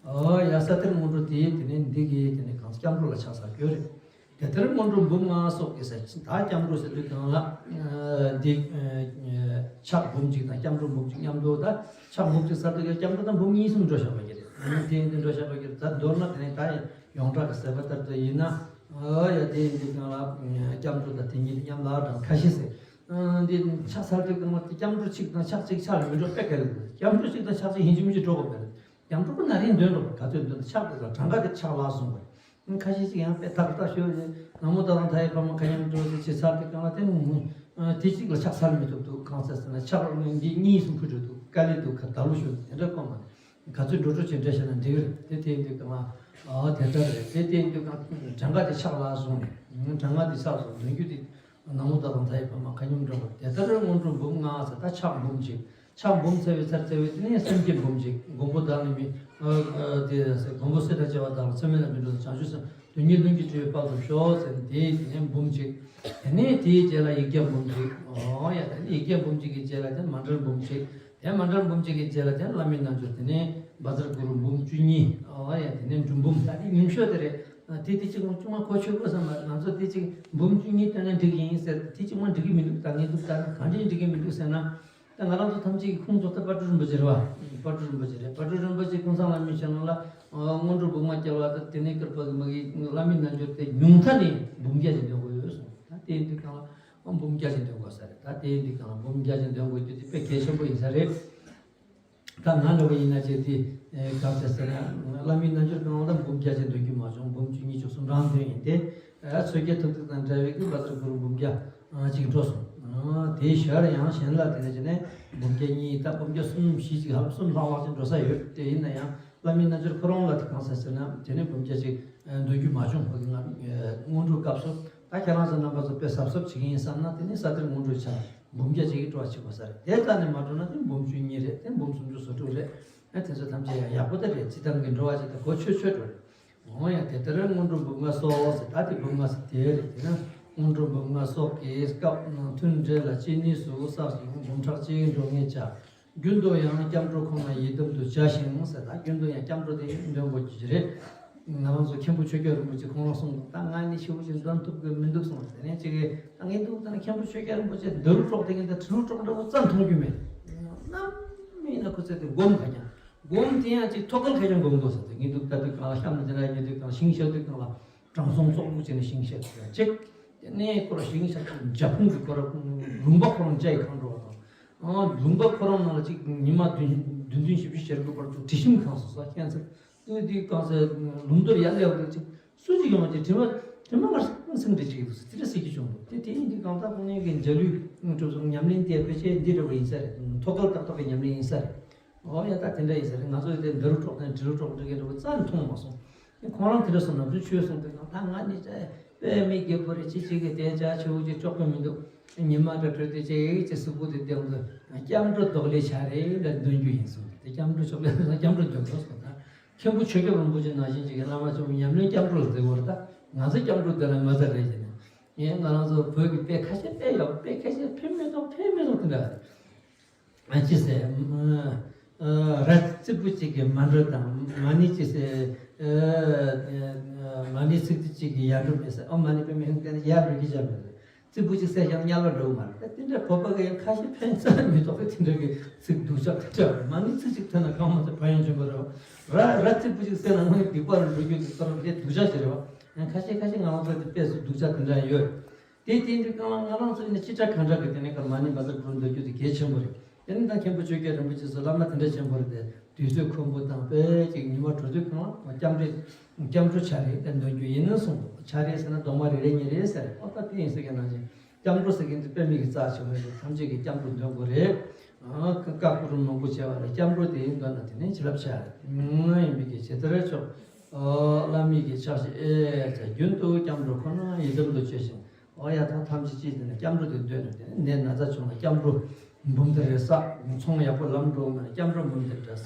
ཨོ་ཡ། ས་གཏེར་སྔོན་འགྲོ་དེ་དེ་ནས་འདི་གི་དེ་ནས་གང་སྐྱབས་འགྲོ་ལ་ཕྱག་འཚལ་རྒྱུ་རེད། དེ་ལྟར་སྔོན་འགྲོ་འབུམ་ལྔ་སོགས་ཀྱི་ཟེར། ད་སྐྱབས་འགྲོ་ཟེར་དུས་གང་ལ། འདི་ཕྱག་འབུམ་གཅིག་དང་སྐྱབས་འགྲོ་འབུམ་གཅིག་མཉམ་དུ། ད་ཕྱག་འབུམ་གཅིག་ཟེར་དུས་སྐྱབས་འགྲོ་དང་འབུམ་གཉིས་གསུམ་འགྲོ་བཞག་པ་ཡིན་རེད། དེ་ཡིན་དུས་འགྲོ་བཞག་པ་ཡིན་རེད། ད་མདོར་ན་དེ་ནས་ད་ཡོངས་གྲགས་ཀྱི་ཟེར་བ་ལྟར་དུ་ཡིན་ན། ཨོ་ཡ། དེ་ཡིན་དུས་གང་ལ་སྐྱབས་འགྲོ་དང་དེ་གཉིས་མཉམ་ལ་དང་ཁ་ཤས་ཟེར། འདི་ཕྱག་འཚལ་དུས་གང་ལ་སྐྱབས་འགྲོ་གཅིག་དང་ཕྱག་གཅིག་ཕྱག་ལ་མི་འགྲོ་དཔེ་ག་ལ་འདུག་སྐྱབས་འགྲོ་གཅིག་དང་ཕྱག་གཅིག་ཡིན་གཅིག་མིན་གཅིག་འགྲོ་དགོས་པ་རེད། སྐྱབས་འགྲོ་པོ་ན་རེ་འདོན་རོགས། ག་ཚོད་འདོན་ན་ཕྱག་དེ་ལ་གྲངས་ཀ་དེ་ཕྱག་ལ་གསུངས་པ་རེད། ཁ་ཤས་ཅིག་ཡང་དཔེ་ཐག་ཐག་ཤོད་རེད། ན་མོ་ད་དང་མཐའ་ཡས་པདྨ་མཁའ་མཉམ་འགྲོ་ཟེར་བྱས་ཚར་དུས་གང་ལ་དེ་དེ་གཅིག་ལ་ཕྱག་འཚལ་མི་ཐུབ་འདུག་གང་ཟེར་ཟེར་ན་ཕྱག་འདི་གཉིས་གསུམ་ཕུལ་འགྲོ་འདུག་དཀའ་ལས་འདུག་ག་ད་ལོ་ཤོད་དེ་འདྲ་དཀོན་མ་རེད། ག་ཚོད་འགྲོ་འགྲོ་བྱེད་འདྲ་བྱས་ན་འགྲིག་རེད། དེ་དེ་ཡིན་དུས་གང་ལ་ཨ་དེ་ལྟར་རེད། དེ་དེ་ཡིན་དུས་གང་གྲངས་ཀ་དེ་ཕྱག་ལ་གསུངས་ནས་གྲངས་ཀ་དེ་ཕྱག་ལ་གསུངས་འདོན་རྒྱུ་དེ། ན་མོ་ད་དང་མཐའ་ཡས་པདྨ་མཁའ་མཉམ་འགྲོ་བ། དེ་ལྟར་སྔོན་འགྲོ་འབུམ་ལྔ་ཟེར། ད་ཕྱག་འབུམ་གཅིག་ཕྱག་འབུམ་འཚལ་བའི་ཚར་འཚལ་བའི་དེ་ནས་སེམས་བསྐྱེད་འབུམ་གཅིག་མགོན་པོ་བདག་ནི་མི། དེ་ཟེར་མགོན་པོ་སྲས་དང་བཅས་པ་དང་ཚད་མེད་ལ་མི་འགྲོ་བྱང་ཆུབ་སེམས་དོན་གཉིས་ལྷུན་གྱིས་གྲུབ་པའི་དཔལ་དུ་ཤོག་ཟེར་ནས་དེ་ནས་འབུམ་གཅིག་དེ་ནས་དེའི་རྗེས་ལ་ཡིག་བརྒྱ་འབུམ་གཅིག་ཨོ་ཡ། དེ་ནས་ཡིག་བརྒྱ་འབུམ་གཅིག་གི་རྗེས་ལ་དེ་མཎྜལ་འབུམ་གཅིག་དེ་མཎྜལ་འབུམ་གཅིག་གི་རྗེས་ལ་དེ་བླ་མའི་རྣལ་འབྱོར། དེ་ནས་བཛྲ་གུ་རུ་འབུམ་བཅུ་གཉིས། ཨོ་ཡ། དེ་ནས་འབྲུ་འབུམ། ད་དེ་ཉུང་ཤོས་དེ་རེད། དེ་དེ་གཅིག་མ་གཅིག་མ་གོ་ཆོད་དགོས་བསམ་པ། ང་ཚོ་དེ་གཅིག་འབུམ་བཅུ་གཉིས་བཏོན་ན་འགྲིག་གི་ཡིན་ཟེར། དེ་གཅིག་མ་འགྲིག་གི་མི་འདུག་ད་ངས་འདུག་ད་གང་འདྲ་འགྲིག་གི་མི་འདུག་ཟེར་ན། ད་ང་རང་ཚོ་ཐམས་ཅད་ཀྱི་ཁུངས་གཏོགས་ད་དཔལ་སྤྲུལ་རིན་པོ་ཆེ་རེད་བ། དཔལ་སྤྲུལ་རིན་པོ་ཆེ་རེད། དཔལ་སྤྲུལ་རིན་པོ་ཆེ་ཀུན་བཟང་བླ་མའི་ཞལ་ནང་ལ་སྔོན་འགྲོ་འབུམ་ལྔ་བསྐྱལ་བ་དང་དེ་ནས་བསྐུར་པ་གི་མ་གི་བླ་མའི་རྣལ་འབྱོར་དེ་ཉུང་མཐའ་ནས་འབུམ་བརྒྱ་ཅིག་འདོན་དགོས་ཡོད་གསུངས། ད་དེ་ཡིན་དུས་གང་ལ་འབུམ་བརྒྱ་ཅིག་འདོན་དགོས་ས་རེད། ད་དེ་ཡིན་དུས་གང་ལ་འབུམ་བརྒྱ་ཅིག་འདོན་དགོས་རྒྱུ་དེ་དཔེ་གལ་ཆེན་པོ་ཡིན་ས་རེད། ད་ང་འདྲ་བོ་ཡིན་ན་ཅེས་དེ་ག་ཟེར་ཟེར་ན། བླ་མའི་རྣལ་འབྱོར་གང་ལ་འབུམ་བརྒྱ་ཅིག་འདོན་རྒྱུ་མ་བྱུང་། འབུམ་བཅུ་གཉིས་བཅུ་གསུམ་རང་འདོན་ཡིན་ཏེ། ཆོས་རྒྱལ་ཐུབ་ཚེ་དང་འདྲ་བའི་གི་བཛྲ་གུ་རུ་འབུམ་བརྒྱ་ཅིག་འགྲོ་སོང་ དེའི་ཞར་ཡང་གཞན་ལ་དེ་ནས་བྱས་ནས་འབུམ་བརྒྱ་གཉིས་དང་འབུམ་བརྒྱ་གསུམ་བཞི་ཅིག་ཧ་ལམ་གསུམ་ལྷག་ལྷག་ཅིག་འགྲོ་ས་ཡོད། དེ་ཡིན་ན་ཡང་བླ་མའི་རྣལ་འབྱོར་ཁོ་རང་ལ་དེ་གང་ཟེར་ཟེར་ན་དེ་ནས་འབུམ་བརྒྱ་ཅིག་འདོན་རྒྱུ་མ་བྱུང་། ཕ་གི་ང་སྔོན་འགྲོའི་སྐབས་སུ་ད་ཁྱེད་རང་ཚོ་རྣམ་པ་ཚོ་དཔེ་གཟབ་གཟབ་བྱེད་ཀྱི་ཡིན་བསམ་ན་དེ་ནས་ས་གཏེར་སྔོན་འགྲོའི་ཆ་འབུམ་བརྒྱ་ཅིག་གི་སྤྲོ་བ་བྱེད་དགོས་ས་རེད། དེ་ལྟ་ནས་མ་འགྲོ་ན་དེ་འབུམ་བཅུ་གཉིས་རེད། དེ་འབུམ་སུམ་ཅུ་སོ་དྲུག་རེད། ཨ་དེ་ཚོ་ཐམས་ཅད་ཡང་ཡག་པོ་ད་རེད། སྤྱི་བཏང་གི་འགྲོ་བ་ཅིག་ད་གོ་ཆོད་ཆོད་འགྲོ་རེད། འོ་ཡ་དེ་ལྟར་སྔོན་འགྲོ་འབུམ་ལྔ་སོགས་ཟེར། ད་དེ་འབུམ་ལྔ་ཟེར་དེ་རེད། དེ་ན་སྔོན་འགྲོ་འབུམ་ལྔ་སོགས་ཀྱི་སྐབས་ནང་ཐུན་འབྲེལ་ལ་ཅི་ནུས་སུ་བསགས་ཤིང་འབུམ་ཕྲག་གཅིག་འགྲོ་ངེས་བྱ། རྒྱུན་དུ་ཡང་སྐྱབས་འགྲོ་ཁོ་ན་ཡི་དམ་དུ་བྱ་ཞིང་ཟེར། ད་རྒྱུན་དུ་ཡང་སྐྱབས་འགྲོ་དེ་འདོན་དགོས་ཀྱི་རེད། ང་རང་ཚོ་མཁན་པོ་ཆོས་རྒྱལ་རིན་པོ་ཆེ་ཁོང་རང་གསུངས་འདུག་ད་ང་ནི་ཞེ་པོ་ཅིག་འདོན་ཐུབ་ཀྱི་མི་འདུག་གསུངས། དེ་ནས་ཅིག་གིས་ད་ངས་འདུག་ད་ནི་མཁན་པོ་ཆོས་རྒྱལ་རིན་པོ་ཆེ་འདི་རུ་གྲོགས་དེ་ངས་ད་དྲི་རུ་གྲོགས་འདྲ་བོ་རྩ་མཐོང་རྒྱུ་མེད། ནམ་ཡིན་ན་ཁོ་ཚོས་དེ་སྒོམ་ག་ཀྱང་། སྒོམ་དེ་ཡང་ཅིག་ཐོག་ཁལ་ཁ་ཤས་སྒོམ་དགོས་ཟེར་ཏེ། ངས་འདུག་ལྟ་དུས་གང་ལ་གཤམ་ནས་དེ་འདྲ་ཉོས་དུས་གང་ལ་ཤིང་ཤ་དུས་གང་ལ་དྲང་སྲོང་ཙོག་པུ་བྱས་ནས་ཤིང་ཤ་དུས་གཅིག་དེ་ནས་ཁོ་ར་ཤིང་ཤ་དུས་འཇའ་ཕུང་གི་ཁོ་ར་ལུང་པ་ཁོ་རང་འཇའ་ཡི་ཁང་འགྲོ་བ་དང་། ཨང་ལུང་པ་ཁོ་རང་ནང་ལ་ཅིག་ཉི་མ་བདུན་བདུན་བདུན་བཞི་བཅུ་ཞེ་དགུ་བར་དུ་དྲི་ཞིམ་གང་སོང་ས་ཁྱད་མཚར། དུས་དུས་གང་ས་ལུང་མདོར་ཡར་སླེབས་དུས་ཅིག་སུ་ཅིག་ཡོང་བ་ཅིག་དྲི་མ་དྲི་མ་མ་སེམས་འདྲ་ཅིག་འདུག་ཟེར་དེ་འདྲ་ཟེར་གྱི་བྱུང་འདུག་དེ་དེ་ཡིན་དུས་གང་ལྟར་ཁོང་གཉིས་ཀྱི་འཇའ་ལུས་ཁྲོད་སོང་ཉམས་ལེན་དེ་ཕལ་ཆེར་འདི་འདྲ་བ་ཡིན་ས་རེད། ཐོག་ཁལ་ཏག་ཏག་གི་ཉམས་ལེན་ཡིན་ས་རེད། ཨོ་ཡ་ད་དེ་འདྲ་ཡིན་ས་རེད། ང་ཚོ་ཡི་དེ་འདི་རུ་གྲོགས་དང་འདི་རུ་གྲོགས་འདྲ་གི་འདྲ་བོ་རྩ་ནས་མཐོང་མ་སོང་། ཁོང་རང་དེ་འདྲ་སོང་ནམ་རྒྱུན་ཆོས་གསུངས་དུས་ད་ང་ནི་དཔེ་མི་དགེ་བོ་རེད། ཅི་ཅི་གི་དེ་བྱ་ཆེ་བོ་ཅིག་ལྕོགས་པོ་མི་འདུག་ཉི་མ་འདྲ་བྲོས་ཏེ་ཅི་ཅི་གཟུགས་པོ་དེ་སྟེང་དུ་སྐྱབས་འགྲོ་བདག་ལས་བྱ་རེད་ལ་འདོན་རྒྱུ་ཡིན་གསུངས། དེ་སྐྱབས་འགྲོ་ཆོག་ལས་སྐྱབས་འགྲོ་འདོན་དགོས་གསུངས། ད་མཁན་པོ་ཆོས་རྒྱལ་རིན་པོ་ཆེ་ནང་བཞིན་ཅིག་གི་བླ་མ་ཆེན་པོ་ཉམས་ལེན་སྐྱབས་འགྲོ་ལ་བརྩི་བར་ད་ང་ཚོ་སྐྱབས་འགྲོ་དེ་ལ་ང་ཚོ་རེད་ཅེ་ནས། ངས་ང་རང་ཚོ་བོད་ཀྱི་དཔེ་ཁ་ཤས་དཔེ་ཡག་དཔེ་ཁ་ཤས་ཕན་མི་ཐོགས་ཕན་མི་ཐོགས་དེ་འདྲ་རེད། ཅི་ཟེར། ར་རྩིག་པོ་གཅིག་གི་མ་འགྲོ་དང་མ་ཎི་ཅི་ཟེར། མ་ཎི་ཚིག་ཏུ་གཅིག་གི་ཡར་འགྲོ་མེད་ཟེར། ཨོ་མ་ཎི་པདྨེ་ཧཱུྃ་ཡར་འགྲོ་གི་བྱ་མེད་ཟེར། རྩིག་པོ་གཅིག་བསྲེགས་ཀྱང་དམྱལ་བར་འགྲོ་གི་མ་རེད། དེ་འདྲ་བོད་པ་གི་ཁ་ཤས་ཕན་ཚུན་མི་ཐོགས་པའི་དེ་འདྲ་གི་ཚིག་སྡུག་ཅག་དེ་འདྲ་རེད། མ་ཎི་ཚིག་གཅིག་ཐོན་ན་གང་མ་ཚད་ཕན་ཡོན་ཆེན་པོ་རེད་བ། ར་ར་རྩིག་པོ་གཅིག་བསྲེགས་ན་དངོས་སྡིག་པ་རུ་འགྲོ་རྒྱུ་དེ་ཚོ་རང་དེ་སྡུག་ཅག་ཅིག་རེད་བ། ཁ་ཤས་ཁ་ཤས་ང་རང་ཚོ་དེ་དཔེ་སུ་སྡུག་ཅག་དེ་འདྲ་ཡོད། དེ་དེ་འདྲའི་སྒང་ལ་ང་རང་ཚོ་ནི་ཅི་དྲག་གང་དྲག་གི་དེ་ནས་ཀརྨ་ནི་མ་ཟ་འགྲོ་འདོད་རྒྱུ་དེ་གལ་ཆེན་པོ་རེད། དེ་ནི་ད་མཁན་པོ་ཆོས་རྒྱལ་རིན་པོ་ཆེ་ཚོ་བླ་མ་དེ་འདྲ་ཆེན་པོ་རེད་དེ། དུས་ཚོད་ཁོམ་པོ་དང་དཔེ་ཅིག་ཉི་མ་དྲོ་དུས་གང་ལ་སྐྱབས་འགྲོ་སྐྱབས་འགྲོ་བྱ་རེད་དེ་འདོན་རྒྱུ་ཡིན་ནི་གསུངས་འདུག་བྱ་རེད་ཟེར་ན་གདོང་མ་རེ་རེ་གཉིས་རེ་ཟེར། ཨོ་ད་དེ་ཡིན་ཟེར་མཁན་ནང་བཞིན་སྐྱབས་འགྲོ་ཟེར་མཁན་དེ་དཔེ་མི་གི་རྩ་ཆེ་བ་རེད། ཐམས་ཅད་ཀྱིས་སྐྱབས་འགྲོ་འདོན་དགོས་རེད། ཨ་ཀ་ཀུ་རུ་མང་པོ་བྱས་པ་ལ་སྐྱབས་འགྲོ་དེ་ཡིན་འདོན་ན་དེ་ནས་བྱིན་རླབས་ཆེ་བ་ཡིན་པའི་གི་ཇི་ལྟར་ཆོག་བླ་མའི་གི་ཕྱག་བཞེས་ཨེ་ཟེར། རྒྱུན་དུ་སྐྱབས་འགྲོ་ཁོ་ན་ཡི་དམ་དུ་བྱས་ཤིང་། ཨོ་ཡ་ད་ཐམས་ཅད་ཅིས་དེ་ནས་སྐྱབས་འགྲོ་དེ་འདོན་ནས་དེ་ནས་ནད་ན་ཚ་བྱུང་ན་སྐྱབས་འགྲོ་འབུམ་སྡེ་རེ་བསགས། ཚོང་ཡག་པོ་ལམ་འགྲོ་མ་ན་སྐྱབས་འགྲོ་འབུམ་སྡེ་རེ་བསགས།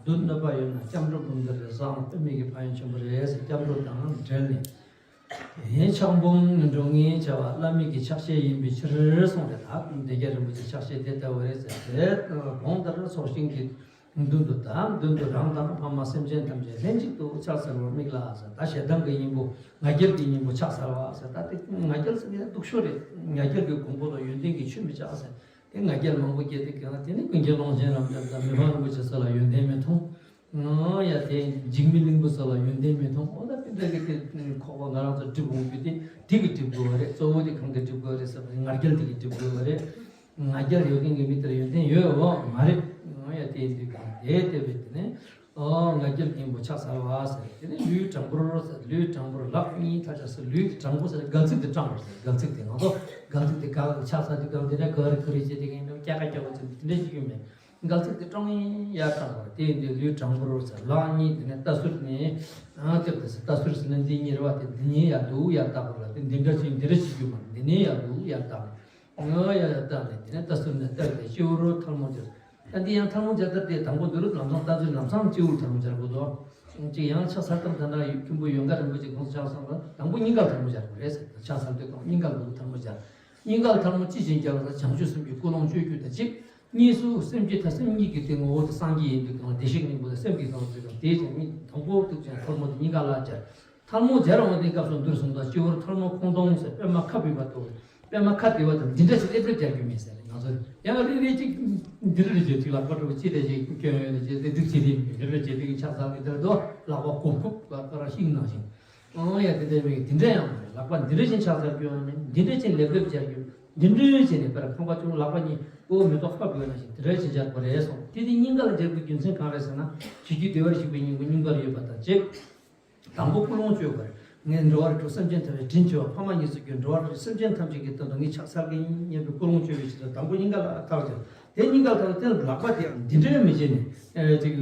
སྡུག་གནོད་པ་ཡོད་ན་སྐྱབས་འགྲོ་འབུམ་སྡེ་རེ་བསགས་ན་དཔེ་མི་གི་ཕན་ཡོན་ཆེན་པོ་རེད་ཟེར། སྐྱབས་འགྲོ་དང་འབྲེལ་ནས་ཡང་ཕྱག་འབུམ་འགྲོ་ངེས་བྱ་བ་བླ་མའི་གི་ཕྱག་བཞེས་ཡིན་པའི་ཕྱིར་གསུངས་ཏེ། ད་སྡེ་བརྒྱད་རིན་པོ་ཆེ་ཕྱག་བཞེས་དེ་ལྟ་བུ་རེད་ཟེར་ཏེ། གོང་ལྟར་ཚོགས་ཞིང་གི་མདུན་དུ་དང་མདུན་དུ་རང་དང་ཕ་མ་སེམས་ཅན་ཐམས་ཅད་ལྷན་ཅིག་ཏུ་ཕྱག་འཚལ་བར་དམིགས་ལ་ཟེར། ད་ཞེ་སྡང་གི་སྙིང་པོ་ང་རྒྱལ་གྱི་སྙིང་པོ་ཕྱག་འཚལ་བ་ཟེར། ད་དེ་ང་རྒྱལ་ཟེར་ནས་སྡུག་ཤོས་རེད། ང་རྒྱལ་གྱི་གོང་བུ་ལ་ཡོན་ཏན་གྱི་ཆུ་མི་ཆགས་ཟེར། དེ་ང་རྒྱལ་མང་པོ་སྐྱེས་ཏེ་གང་དེ་ནི་ཀུན་མཁྱེན་ཀློང་ཆེན་རབ་འབྱམས་དང་མི་ཕམ་རིན་པོ་ཆེ་སོགས་ལ་ཡོན་ཏན་མི་མཐོང་། ཡ་དེ་འཇིགས་མེད་གླིང་བུ་སོགས་ལ་ཡོན་ཏན་མི་མཐོང་། འོ་ད་དེ་འདྲ་གི་དེ་ཁོག་པ་ང་རང་ཚོ་སྒྲིབ་འོང་རྒྱུ་དེ་དེ་གི་སྒྲིབ་དགོས་པ་རེད། གཙོ་བོ་དེ་གང་གི་སྒྲིབ་དགོས་རེད་ཟེར་བ་ང་རྒྱལ་དེ་གི་སྒྲིབ་དགོས་པ་རེད། ང་རྒྱལ་ཡོད་མཁན་གྱི་མི་དེར་ཡོན་ཏན་ཡོད་འོ་མ་རེད། ཡ་དེ་ཡིན་དུས་གང་དེ་ལྟ་བུའི་དེ་ནས་ཨོ་ང་རྒྱལ་གྱི་སྙིང་པོ་ཕྱག་འཚལ་བ་ཟེར། དེ་ནས་ལུས་དྲང་པོར་ཟེར། ལུས་དྲང་པོར་ལག་གཉིས་མཐའ་ཆ་ཟེར། ལུས་དྲང་པོ་ཟེར་གལ་ཚིག་དེ་དྲང་པོ་ཟེར། གལ་ཚིག་དེ་ང་ཚོ་གལ་ཚིག་དེ་ག་ཕྱག་འཚལ་དུས་གང་དེ་འདྲ་ག་རེ་ག་རེ་བྱེད་དེ་གང་འདྲ་སྐྱ་ཀ་སྐྱ་བོ་ཚིག་དེ་འདྲ་ཞིག་ཡོད་མེད། གལ་ཚིག་དེ་དྲང་ཡིན་ཡར་དྲང་བར། དེ་ཡིན་དུས་ལུས་དྲང་པོར་ཟེར། ལག་གཉིས་དེ་ནས་ལྟ་ཟུར་ནས་ཨ་ལྟ་ཟུར་ཟེར་ན་འདི་གཉིས་རེད་བ། དེ་འདི་གཉིས་ཡར་འདུག་ཡར་བཏགས་པ་ལ་དེ་འདི་འདྲ་ཅིག་འདི་འདྲ་བྱེད་རྒྱུ་མ་རེད། འདི་ནས་ཡར་འདུག་ཡར་བཏགས་པ། ཨ་ཡར་ཡར་བཏགས་ནས་དེ་ནས་ལྟ་ཟུར་ནས་བཏགས་ཏེ་སྤྱི་བོར་ཐལ་མོ་སྦྱར། ད་འདི་ཡང་ཐལ་མོ་སྦྱར་ཐབས་དེ་དང་པོ་འདི་རུ་ལམ་སང་ལྟ་ཟུར་ལམ་སང་སྤྱི་བོར་ཐལ་མོ་སྦྱར་དགོས་དོ། ཅིག་ཡང་ཕྱག་འཚལ་ཐབས་ད་ལྟ་མཁན་པོ་ཡོངས་དགའ་རིན་པོ་ཆེ་གོང་ས་ཕྱག་འཚལ་བ་དང་པོ་སྙིང་གར་ཐལ་མོ་སྦྱར་དགོས་རེད་ཟེར། ཕྱག་འཚལ་དུས་གང་སྙིང་གར་ལ་ཐལ་མོ་སྦྱར། སྙིང་གར་ཐལ་མོ་ཅི་བཞིན་སྦྱར་བ་དང་བྱང་ཆུབ་སེམས་ཀྱི་ཀུན་སློང་བཅོས་རྒྱུ་དང་གཅིག་གཉིས་སུ་སེམས་ཅན་ཐ་སེམས་གཉིས་ཀྱི་སྟེང་འོག་ཏུ་སངས་རྒྱས་ཡིན་དུས་གང་བདེ་གཤེགས་སྙིང་པོ་དང་སེམས་ཀྱི་སྟེང་དུ་གང་དེའི་ཚེ་ཉིད་དང་པོ་ཐུགས་ཅན་ཐལ་མོ་དེ་སྙིང་ག་ལ་སྦྱར། ཐལ་མོ་སྦྱར་འོང་དེའི་སྐབས་སུ་འདིར་གསུངས་དང་སྤྱི་བོར་ཐལ་མོ་ཁོང་སྟོང་ཟེར། པད་མ་ཁ་བུད་པ་ལྟ་བུ། པད་མ་ཁ་བུད་པ་དང་འདི་འདྲ་ཞིག་སླེབས་སླེབས་སྦྱར་རྒྱུ་མེད་ཟེར། ང་ཚོ་ཡང་རེ་རེ་ཅིག་འདི་རེ་རེ་བྱེད་དུས་ལག་པ་འགྲོ་བ་ཅི་རེ་ཞིག་སྐྱོན་ཡོད་ན་ཅི་རེ་སྡིག་ཅི་རེ་རེ་རེ་བྱེད་དུས་ཕྱག་འཚལ་གི་དེར་དོ་ལག་པ་གུབ་གུབ་པ་ཁ་ར་ཤིང་ནང་བཞིན། ཨང་ཡ་དེ་འདྲ་མེད་འདི་འདྲ་ཡང་མ་རེད། ལག་པ་འདི་འདྲ་བཞིན་ཕྱག་འཚལ་རྒྱུ་ཡང་མེད། འདི་འདྲ་བཞིན་ལེབ་ལེབ་སྦྱར་རྒྱུ། འདི་འདྲ་བྱས་ནས་པར་ཁང་པ་ཆུང་ལག་པ་གཉིས་ཨོ་མེ་ཏོག་ཁ་བུད་ན་བཞིན་དེ་འདྲ་བྱེད་སྦྱར་དགོས་རེད་གསུངས། དེ་དེ་སྙིང་ག་ལ་སྦྱར་དགོས་རྒྱུ་མཚན་གང་རེད་ཟེར་ན། ཇི་སྐད་བདེ་བར་གཤེགས་པའི་སྙིང་པོ་སྙིང་གར་ཡོད་པ་དང་གཅིག་དང་པོ་ཀུན་སློང་བཅོས་པར། ངས་འགྲོ་བ་རིགས་དྲུག་སེམས་ཅན་ཐམས་ཅད་དྲིན་ཆེ་བ་ཕ་མ་གཉིས་སུ་གྱུར་འགྲོ་བ་རིགས་སེམས་ཅན་ཐམས་ཅད་ཀྱི་དོན་དུ་ངས་ཕྱག་འཚལ་གྱི་ཡིན་སྙམ་པའི་ཀུན་སློང་བཅོས་པའི་ཕྱིར་དུ་དང་པོ་སྙིང་ག་ལ་ཐག་བཅད། དེ་སྙིང་ག་ལ་ཐག་དེ་ལག་པ་དེ་ཡང་འདི་འདྲའི་མི་བྱེད་ནས་ཨེ་ཅིག་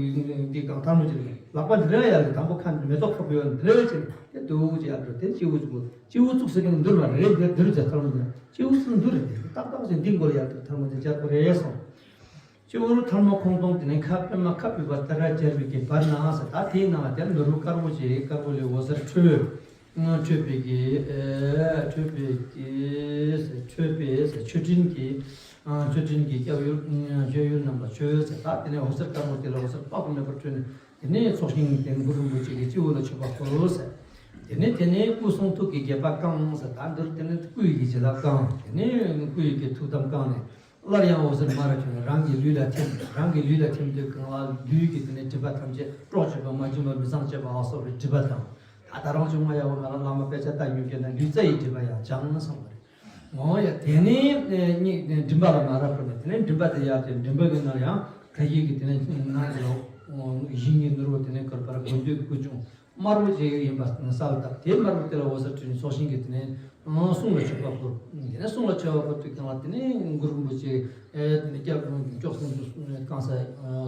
འདི་གང་ཐལ་མོ་ཅིག་ལག་པ་འདི་འདྲ་ཡར་ལ་དང་པོ་ཁ་མེ་ཏོག་ཁ་པོ་ཡོད་འདི་འདྲ་བྱེད་ནས་དེ་འདུག་ཅེས་ཡར་འགྲོ་དེ་སྤྱི་བོ་བཙུགས། སྤྱི་བོ་བཙུགས་ཟེར་གྱི་འདུར་མ་རེད་དེ་འདུར་ཅེས་ཐལ་མོ་འདི་སྤྱི་བོ་བཙུགས་འདུར་རེད་དེ་ཏག་ཏག་ཅིག་འདི་མགོ་ལ་ཡར་འདུར་ཐལ་མོ་འདི་སྦྱར་དགོས་རེད་གསུངས། སྤྱི་བོར་ཐལ་མོ་ཁོང་སྟོང་དེ་ནས་ཁ་པདྨ་ཁ་འབུབས་པ་ལྟར་སྦྱར་བའི་གི་བར་ན་ཟེར། ད་དེའི་ནང་ལ་དེར་ནོར་བུ་དཀར་པོ་ཅིག་དཀར་པོ་ལས་འོད་ཟེར་འཕྲོས། འཕྲོས་པའི་གི་འཕྲོས་པའི་གི་འཕྲོས་པའི་མཆོད་སྤྲིན་གྱི་མཆོད་སྤྲིན་གྱི་སྐྱབས་ཡུལ་སྤྱོད་ཡུལ་རྣམས་ལ་མཆོད་ཟེར། ད་དེ་ནས་འོད་ཟེར་དཀར་པོ་དེ་ལ་འོད་ཟེར་དཔག་ཏུ་མེད་པར་འཕྲོས་ནས་དེ་ནས་ཚོགས་ཞིང་དེ་གུ་རུ་རིན་པོ་ཆེ་གི་སྤྱི་བོ་ལ་མཆོད་པ་ཕུལ་ཟེར། དེ་ནས་དེ་ནས་སྐུ་གསུང་ཐུགས་ཀྱི་བརྒྱད་པ་བསྐང་ཟེར། ད་འདིར་དེ་ནས་སྐུ་ཡི་གི་བྱིན་རླབས་བསྐང་། དེ་ནས་སྐུ་ཡི་གི་ཐུགས་དམ་བསྐང་ནས། སླར་ཡང་འོད་ཟེར་མར་བྱུང་ནས་རང་གི་ལུས་ལ་ཐིམ། རང་གི་ལུས་ལ་ཐིམ་དུས་གང་ལ་ལུས་ཀྱི་དེ་ནས་སྒྲིབ་པ་ཐམས་ཅད་སྲོག་གཅོད་པ་མ་བྱིན་པ་མི་ཚངས་སྤྱོད་པ་ཨ་སོགས་པའི་སྒྲིབ་པ་དང་། ད་ད་རང་བྱུང་མ་ཡག་པོ་མ་ལ་བླ་མ་དཔེ་ཆ་ལྟ་མྱོང་མཁན་ན་ལུས་རྩ་ཡི་སྒྲིབ་པ་ཡང་སྦྱངས་གསུངས་པ་རེད། འོ་ཡ་དེ་ནས་གཉིད་མགྲིན་པ་ལ་མ་རབ་པ་ནས་དེ་ནས་མགྲིན་པ་དེ་ཡར་བྱས་མགྲིན་པ་གི་ནང་ཡང་ཁ་ཤས་ཀྱི་དེ་ནས་ནང་གི་ལོ་ཞིང་གི་ནོར་བུ་དེ་ནས་གར་པར་དགོས་འདོད་ཀུན་འབྱུང་། དམར་པོ་ཅིག་ཡིན་པ་གསལ་བཏབ། དེ་དམར་པོ་དེ་ལ་འོད་ཟེར་འཕྲོས་ནས་ཚོགས་ཞིང་གི་དེ་ནས་གསུང་ལ་མཆོད་པ་ཕུལ། དེ་ནས་གསུང་ལ་མཆོད་པ་ཕུལ་དུས་གང་ལ་དེ་ནས་གུ་རུ་རིན་པོ་ཆེ་དེ་ནས་སྐྱབས་མགོན་མཆོག་གསུམ་དུ་བསྐང་ས་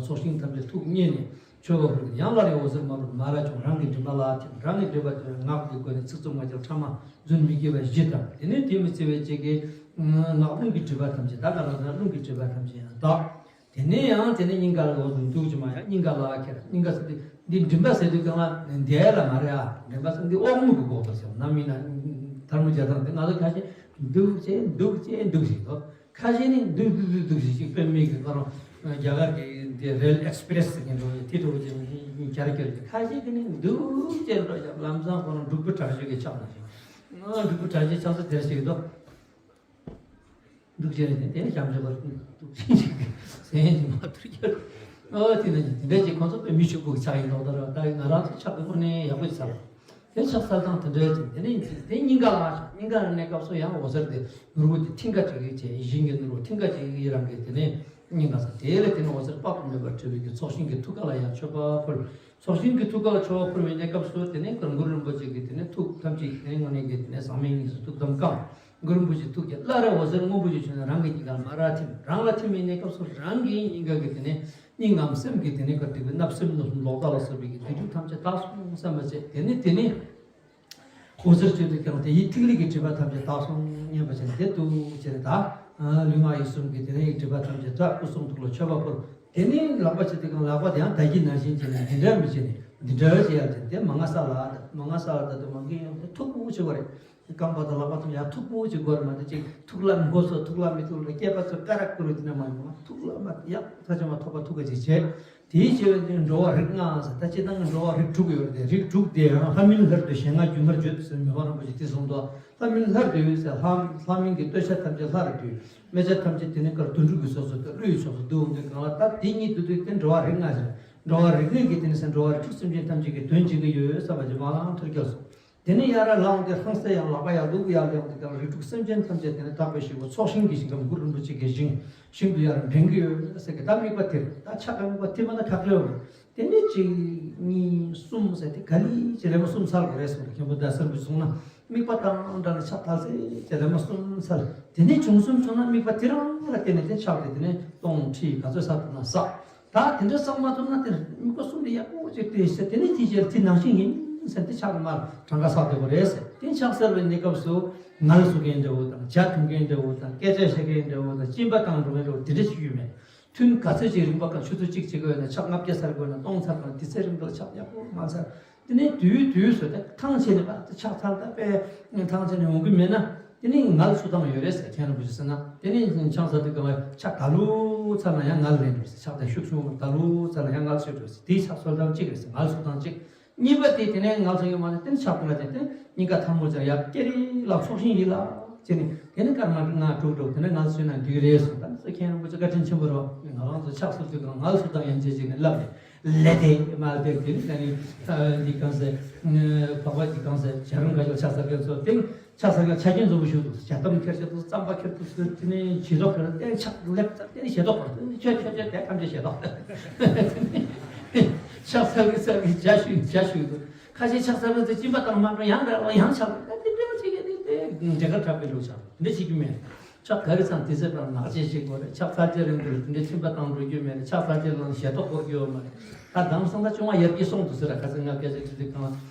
ཚོགས་ཞིང་ཐམས་ཅད་ཐུགས་མཉེས་ནས་མཆོད་པ་ཕུལ། ཡང་སླར་ཡང་འོད་ཟེར་དམར་པོ་མར་བྱུང་རང་གི་མགྲིན་པ་ལ་ཐིམ། རང་གི་མགྲིན་པ་དེ་ངག་གི་སྒོ་ནས་ཚིག་རྩུབ་ངག་འཁྱལ་ཕྲ་མ་རྫུན་མི་དགེ་བ་བཞི་དང་དེ་ནས་དེ་མི་བརྩི་བའི་ཅིག་གི་ངག་རླུང་གི་སྒྲིབ་པ་ཐམས་ཅད་ད་ག་རང་ཚོ་རླུང་གི་སྒྲིབ་པ་ཐམས་ཅད་ཡང་དག་དེ་ནས་ཡང་དེ་ནས་སྙིང་ག་ལ་འོ་དུ་འདུག་ཅི་མ་ཡང་སྙིང་ག་ལ་ཁྱེར། སྙིང་ག་ཟེར་དུས་འདི་མགྲིན་པ་ཟེར་དུས་གང་ལ་འདས་ལ་མ་རེད་ཨ། མགྲིན་པ་ཟེར་འདི་ཨོག་མུ་གི་འགོག་པར་ཟེར་ནམ་ཡིན་ན་ཐལ་མོ་སྦྱར་སྟངས་དེ་ང་ཚོ་ཁ་ཤས་འདུག་ཅེས་འདུག་ཅེས་འདུག་ཞིག་འདུག་ཁ་ཤས་ནི་འདུག་འདུག་འདུག་འདུག་ཞིག་ཅིག་དཔེ་མིག་གི་ཁོ་རང་རྒྱ་གར་གྱི་འདི་རེལ་ཨེགས་པི་རེ་སི་ཟེར་མཁན་འགྲོ་དེ་འགྲོ་ཅིག་རྒྱ་ར་ཁྱེར་ཅིག་ཁ་ཤས་ཀྱི་ནི་འདུག་ཅེས་འགྲོ་ཡག་ལམ་སང་ཁོ་རང་འབྲུག་པའི་གྲྭ་ཆོས་ཀྱི་ཕྱག་ན་ཞིག་ང་འབྲུག་པའི་གྲྭ་ཆོས་ཕྱག་ས་དེར་ཞིག་འདུག་འདུག་ཅེས་རེད་དེ་ཞབས་འཇོག་པར་འདུག་ཅེས་ཟེར་ཡིན་མ་ཐུར་ཁྱེར། ཨོ་དེ་ནི་དེ་འདྲ་ཅིག་ཁོང་ཚོ་དཔེ་མི་ཕྱུག་པོ་གི་ཕྱག་ཡིན་མདོག་ལྟར་ད་ང་རང་ཚོ་ཕྱག་གི་ཁོ་ནས་ཡག་པོ་ཅིག་ཚར། དེ་ཕྱག་འཚལ་སྟངས་དེ་འདྲ་ཅིག་དེ་ནི་དེ་སྙིང་ག་ལ་སྙིང་ག་ལ་གནས་སྐབས་སུ་ཡང་འོད་ཟེར་དེ་ནོར་བུ་དེ་མཐིང་ག་ཅིག་གི་བྱས་ཞིང་གི་ནོར་བུ་མཐིང་ག་ཅིག་གི་རང་གི་དེ་ནས་སྙིང་ག་ས་དེ་ལས་དེ་ནི་འོད་ཟེར་དཔག་ཏུ་མེད་པར་འཕྲོས་པའི་གི་ཚོགས་ཞིང་གི་ཐུགས་ཀ་ལ་ཡང་མཆོད་པ་ཕུལ། ཚོགས་ཞིང་གི་ཐུགས་ཀ་ལ་མཆོད་པ་ཕུལ་བའི་གནས་སྐབས་སུ་དེ་ནས་གུ་རུ་རིན་པོ་ཆེ་གི་དེ་ནས་ཐུགས་ཐམས་ཅད་དེ་ནས་དངོས་གནས་ཀྱི་དེ་ནས་ཟག་མེད་གཉིས་སུ་ཐུགས་དམ་བསྐང་། གུ་རུ་རིན་པོ་ཆེ་ཐུགས་ཀྱི་སླར་ཡང་འོད་ཟེར་སྔོན་པོ་ཞིག་བྱུང་ནས་རང་གི་སྙིང་གར་མར་ཐིམ། རང་ལ་ཐིམ་པའི་གནས་སྐབས་སུ་རང་གི་སྙིང་ག་གི་དེ་ནས་སྙིང་ངམ་སེམས་ཀྱི་དེ་ནས་ག་དེ་གི་བརྣབ་སེམས་རྣམ་གསུམ་ལོག་ལྟ་ལ་སོགས་པའི་གི་སྡིག་སྒྲིབ་ཐམས་ཅད་དག་སོང་བསམ་པ་བྱས། དེ་ནས་དེ་ནས་འོད་ཟེར་བྱོན་དུས་ཀྱང་དེ་ཡི་ཐིག་ལེ་གི་སྒྲིབ་པ་ཐམས་ཅད་དག་སོང་སྙམ་པ་བྱས་ནས་དེ་འདུག་ཅེས་རེད་ད། ལུས་ངག་ཡིད་གསུམ་གྱི་དེ་ནས་ཡི་སྒྲིབ་པ་ཐམས་ཅད་དག་སྐུ་གསུང་ཐུགས་ལ་མཆོད་པ་ཕུལ། དེ་ནས་ལག་པ་བྱེད་དུས་ཀྱང་ལག་པ་དེ་ཡང་ད་གིན་ནང་བཞིན་བྱས་ནས་འདི་འདྲ་མི་བྱེད་ནས་འདི་འདྲ་བྱེད་ཡ་དེ་དེ་མ་ང་ས་ལ་མ་ང་ས་ལ་ད་དུ་མ་གིན་ཡང་དེ་མཐུག་པོ་བྱེད་དགོས་རེད། རྐང་པ་དང་ལག་པ་ཐམས་ཡང་མཐུག་པོ་ཅིག་དགོས་རེད་མ་གཏོགས་ཅིག་ཐུག་ལ་མགོ་ཚོས་ཐུག་ལ་མི་ཐུག་ལ་སྐེད་པ་ཚོས་ཀ་ར་ཀུ་རུ་དེ་འདྲ་མ་ཡོང་བ་ཐུག་ལ་མ་ཡག་ཐ་ཆ་མ་ཐོག་པ་ཐུག་ག་ཅིག་བྱས། དེའི་ཕྱི་བའི་འགྲོ་བ་རིགས་ལྔ་ཟེར་ད་སྤྱིར་བཏང་གི་འགྲོ་བ་རིགས་དྲུག་ཡོད་རེད་དེ་རིགས་དྲུག་དེ་ཡང་ལྷ་མིན་ལྷར་འདུད་ཞེ་ལྔ་རྒྱུ་མར་བརྗོད་ཟེར་མི་ཕམ་རིན་པོ་ཆེ་དེ་གསུངས་འདུག་ལྷ་མིན་ལྷར་འདུད་ཟེར་ལྷ་ལྷ་མིན་གྱི་ལྟོ་ཆས་ཐམས་ཅད་ལྷར་འདུད། སྨན་ཆ་ཐམས་ཅད་དེ་ནི་ཀར་དུད་འགྲོ་གི་ཚོགས་སུ་དང་ཀླུའི་ཚོགས་སུ་འདུ་འོང་དུས་གང་ལ་ད་དེ་གཉིས་འདུ་དུས་དེ་འགྲོ་བ་རིགས་ལྔ་ཟེར། འགྲོ་བ་རིགས་ལྔ་གི་དེ་ནི་ཟེར་འགྲོ་བ་རིགས་དྲུག་སེམས་ཅན་ཐམས་ཅད་ཀྱི་དོན་བྱེད་ཀྱི་ཡོད་བསམ་པ་ཅིག་མ་ལང་ཐུར་སྐྱོར་སོང་། དེ་ནས་ཡར་ལངས་ཏེ་ལྷང་སེ་ཡང་ལག་པ་ཡར་ལུག་ཡར་ལེན་ཏེ་ཀྱང་རིགས་དྲུག་སེམས་ཅན་ཐམས་ཅད་དེ་ནས་དག་པའི་ཞིང་པོ་ཚོགས་ཞིང་གི་ཞིང་ཁམས་གུ་རུ་རིན་པོ་ཆེ་གི་ཞིང་ཞིང་དུ་ཡར་འདྲེན་གྱི་ཡོད་ཟེར་གི་ད་དམིགས་པ་དེར་ད་ཕྱག་གི་དམིགས་པ་དེ་མ་ད་ག་གེ་ཡོད་དེ་ནས་གཅིག་གཉིས་གསུམ་ཟེར་ཏེ་ག་ལི་ཅི་རེ་མ་གསུམ་ཚར་དགོས་རེད་གསུངས་ཏེ་མཁན་པོ་ཟླ་གསར་པོས་གསུངས་ན་དམིགས་པ་དང་འདྲ་ན་ཕྱག་ཐལ་ཟེར་ཅི་རེ་མ་གསུམ་ཚར་དེ་ནས་བྱུང་གསུམ་བྱུང་ན་དམིགས་པ་དེ་རང་ལ་བརྟེན་ནས་དེ་ཕྱག་དེ་དེ་ནས་སྟོང་ཁྲི་ག་ཚོད་ས་ཐུབ་ན་བསགས། ད་དེ་འདྲ་བསགས་མ་ཐུབ་ན་དེ་དམིགས་པ་གསུམ་དེ་ཡག་པོ་ཅིག་བལྟས་ཤེས་དེ་ནས་དེ་རྗེས་དེ་ནང་བཞིན་ཡིན་ཟེར་ཏེ་ཕྱག་མར་གྲངས་ཀ་བསགས་བསྡད་པ་རེད་ཟེར། དེ་ཕྱག་འཚལ་བའི་གནས་སྐབས་སུ་ངལ་གསོ་མཁན་འདྲ་བོ་དང་ཇ་འཐུང་མཁན་འདྲ་བོ་དང་སྐད་ཆ་བཤད་མཁན་འདྲ་བོ་དང་གཅིན་པ་བཏང་འགྲོ་མཁན་འདྲ་བོ་དེ་འདྲ་ཞིག་ཡོད་མེད། ཐུན་ག་ཚོད་ཅིག་རིང་བ་གང་ཆུ་ཚོད་གཅིག་བྱེད་དགོས་ན་ཕྱག་ལྔ་བརྒྱ་ཚར་དགོས་ན་སྟོང་ཚར་དང་དེ་ཚེ་རིང་དུ་ཕྱག་ཡག་པོ་མ་ཚར། དེ་ནས་དུས་དུས་སུ་དེ་ཐང་ཆད་ནས་པ་དེ་ཕྱག་ཚར་ད་པས་ཐང་ཆད་ནས་འོང་གི་མེད་ན་དེ་ནས་ངལ་གསོ་སྟངས་ཡོད་རེད་ཟེར་མཁན་རིན་པོ་ཆེ་ཟེར་ན་དེ་ནས་ཆང་ས་དེ་ག་བ་ཕྱག་ད་ལུ་ཚར་ན་ཡང་ངལ་ལེན་འགྲོ་ཟེར་ཕྱག་དེ་ཤུགས་ཆུང་ད་ལུ་ཚར་ན་ཡང་ངལ་གསོ་འགྲོ་ཟེར་དེའི་ཕྱག་གསོ་སྟངས་གཅིག་རེད་ཟེར་ངལ་གསོ་སྟངས་གཅིག་གཉིས་པ་དེ་དེ་ནས་ངལ་གསོ་ཡོད་མ་རེད་དེ་ནས་ཕྱག་པོ་ལ་དེ་དེ་སྙིང་ག་ཐལ་མོ་སྦྱར་ཡག་སྐྱེ་རིང་ལ་ཚོགས་ཞིང་ཡིན་ལ་ཟེར་ནས་དེ་ནས་སྐར་མ་ལྔ་དྲུག་དྲུག་དེ་ནས་ངལ་གསོས་ན་འདུག་རེད་གསུངས། ད་ནི་ས་མཁན་རིན་པོ་ཆེ་བཀའ་དྲིན་ཆེན་པོ་རེད་བ། ང་རང་ཚོ་ཕྱག་གསོ་དུས་གང་ངལ་གསོ་དང་ཡན་ཆད་ཅིག་ནས་བསླབ་ནས་ལས་དེ་མ་བསྡད་དེ་ནི་ད་ནི་འདི་གང་ཟེར་འཕགས་པ་འདི་གང་ཟེར་བྱ་རུང་ག་ཞོག་ཕྱག་འཚལ་མཁན་ཚོ་དེ་ཕྱག་འཚལ་མཁན་ཆ་རྐྱེན་འཛོམས་པོ་ཞུ་འདུག་ཇ་དམ་ཁྱེར་ཆེད་དུ་རྩམ་པ་ཁྱེར་དུ་ཟེར་དེ་ནས་བྱི་དོག་ཁྱེར་དེ་ཕྱག་ལེབ་ཙམ་དེ་ནས་ཞེ་དོག་ཁྱེར་དེ་ནས་ཆོས་ཆོས་ཆོས་དེ་ཐམས་ཅད་ཞེ་དོག་ཕྱག་འཚལ་གི་འཚལ་གི་ཇ་ཞུ་ཇ་ཞུ་འདུག་ཁ་ཤས་ཕྱག་འཚལ་བ་ཚོ་གཅིན་པ་བཏང་མ་འགྲོ་ཡང་ར་ཡང་ཕྱག་འཚལ་དེ་འདྲ་བྱེད་ཀྱི་དེ་དེ་འབྲས་དཀར་གྲགས་པའི་ལུགས་ཆགས་འདི་བྱེད་ཀྱི་མེད། ཕྱག་ག་རེ་ཚང་དེ་ཚེ་བར་ནག་ཅེས་ཤིག་དགོས་རེད། ཕྱག་འཚལ་རྒྱུ་རིང་དུ་དེ་འདྲ་གཅིན་པ་བཏང་འགྲོ་རྒྱུ་མེད་རེད། ཕྱག་འཚལ་རྒྱུ་ལ་ཞེ་ཏོག་དགོས་རྒྱུ་ཡོད་མ་རེད། ད་དང་སང་ད་ཅུང་བ་ཡར་རྒྱས་སོང་འདུག་ཟེར་ར་ཁ་སང་ང་སྐད་ཆ་དྲིས་དུས་གང་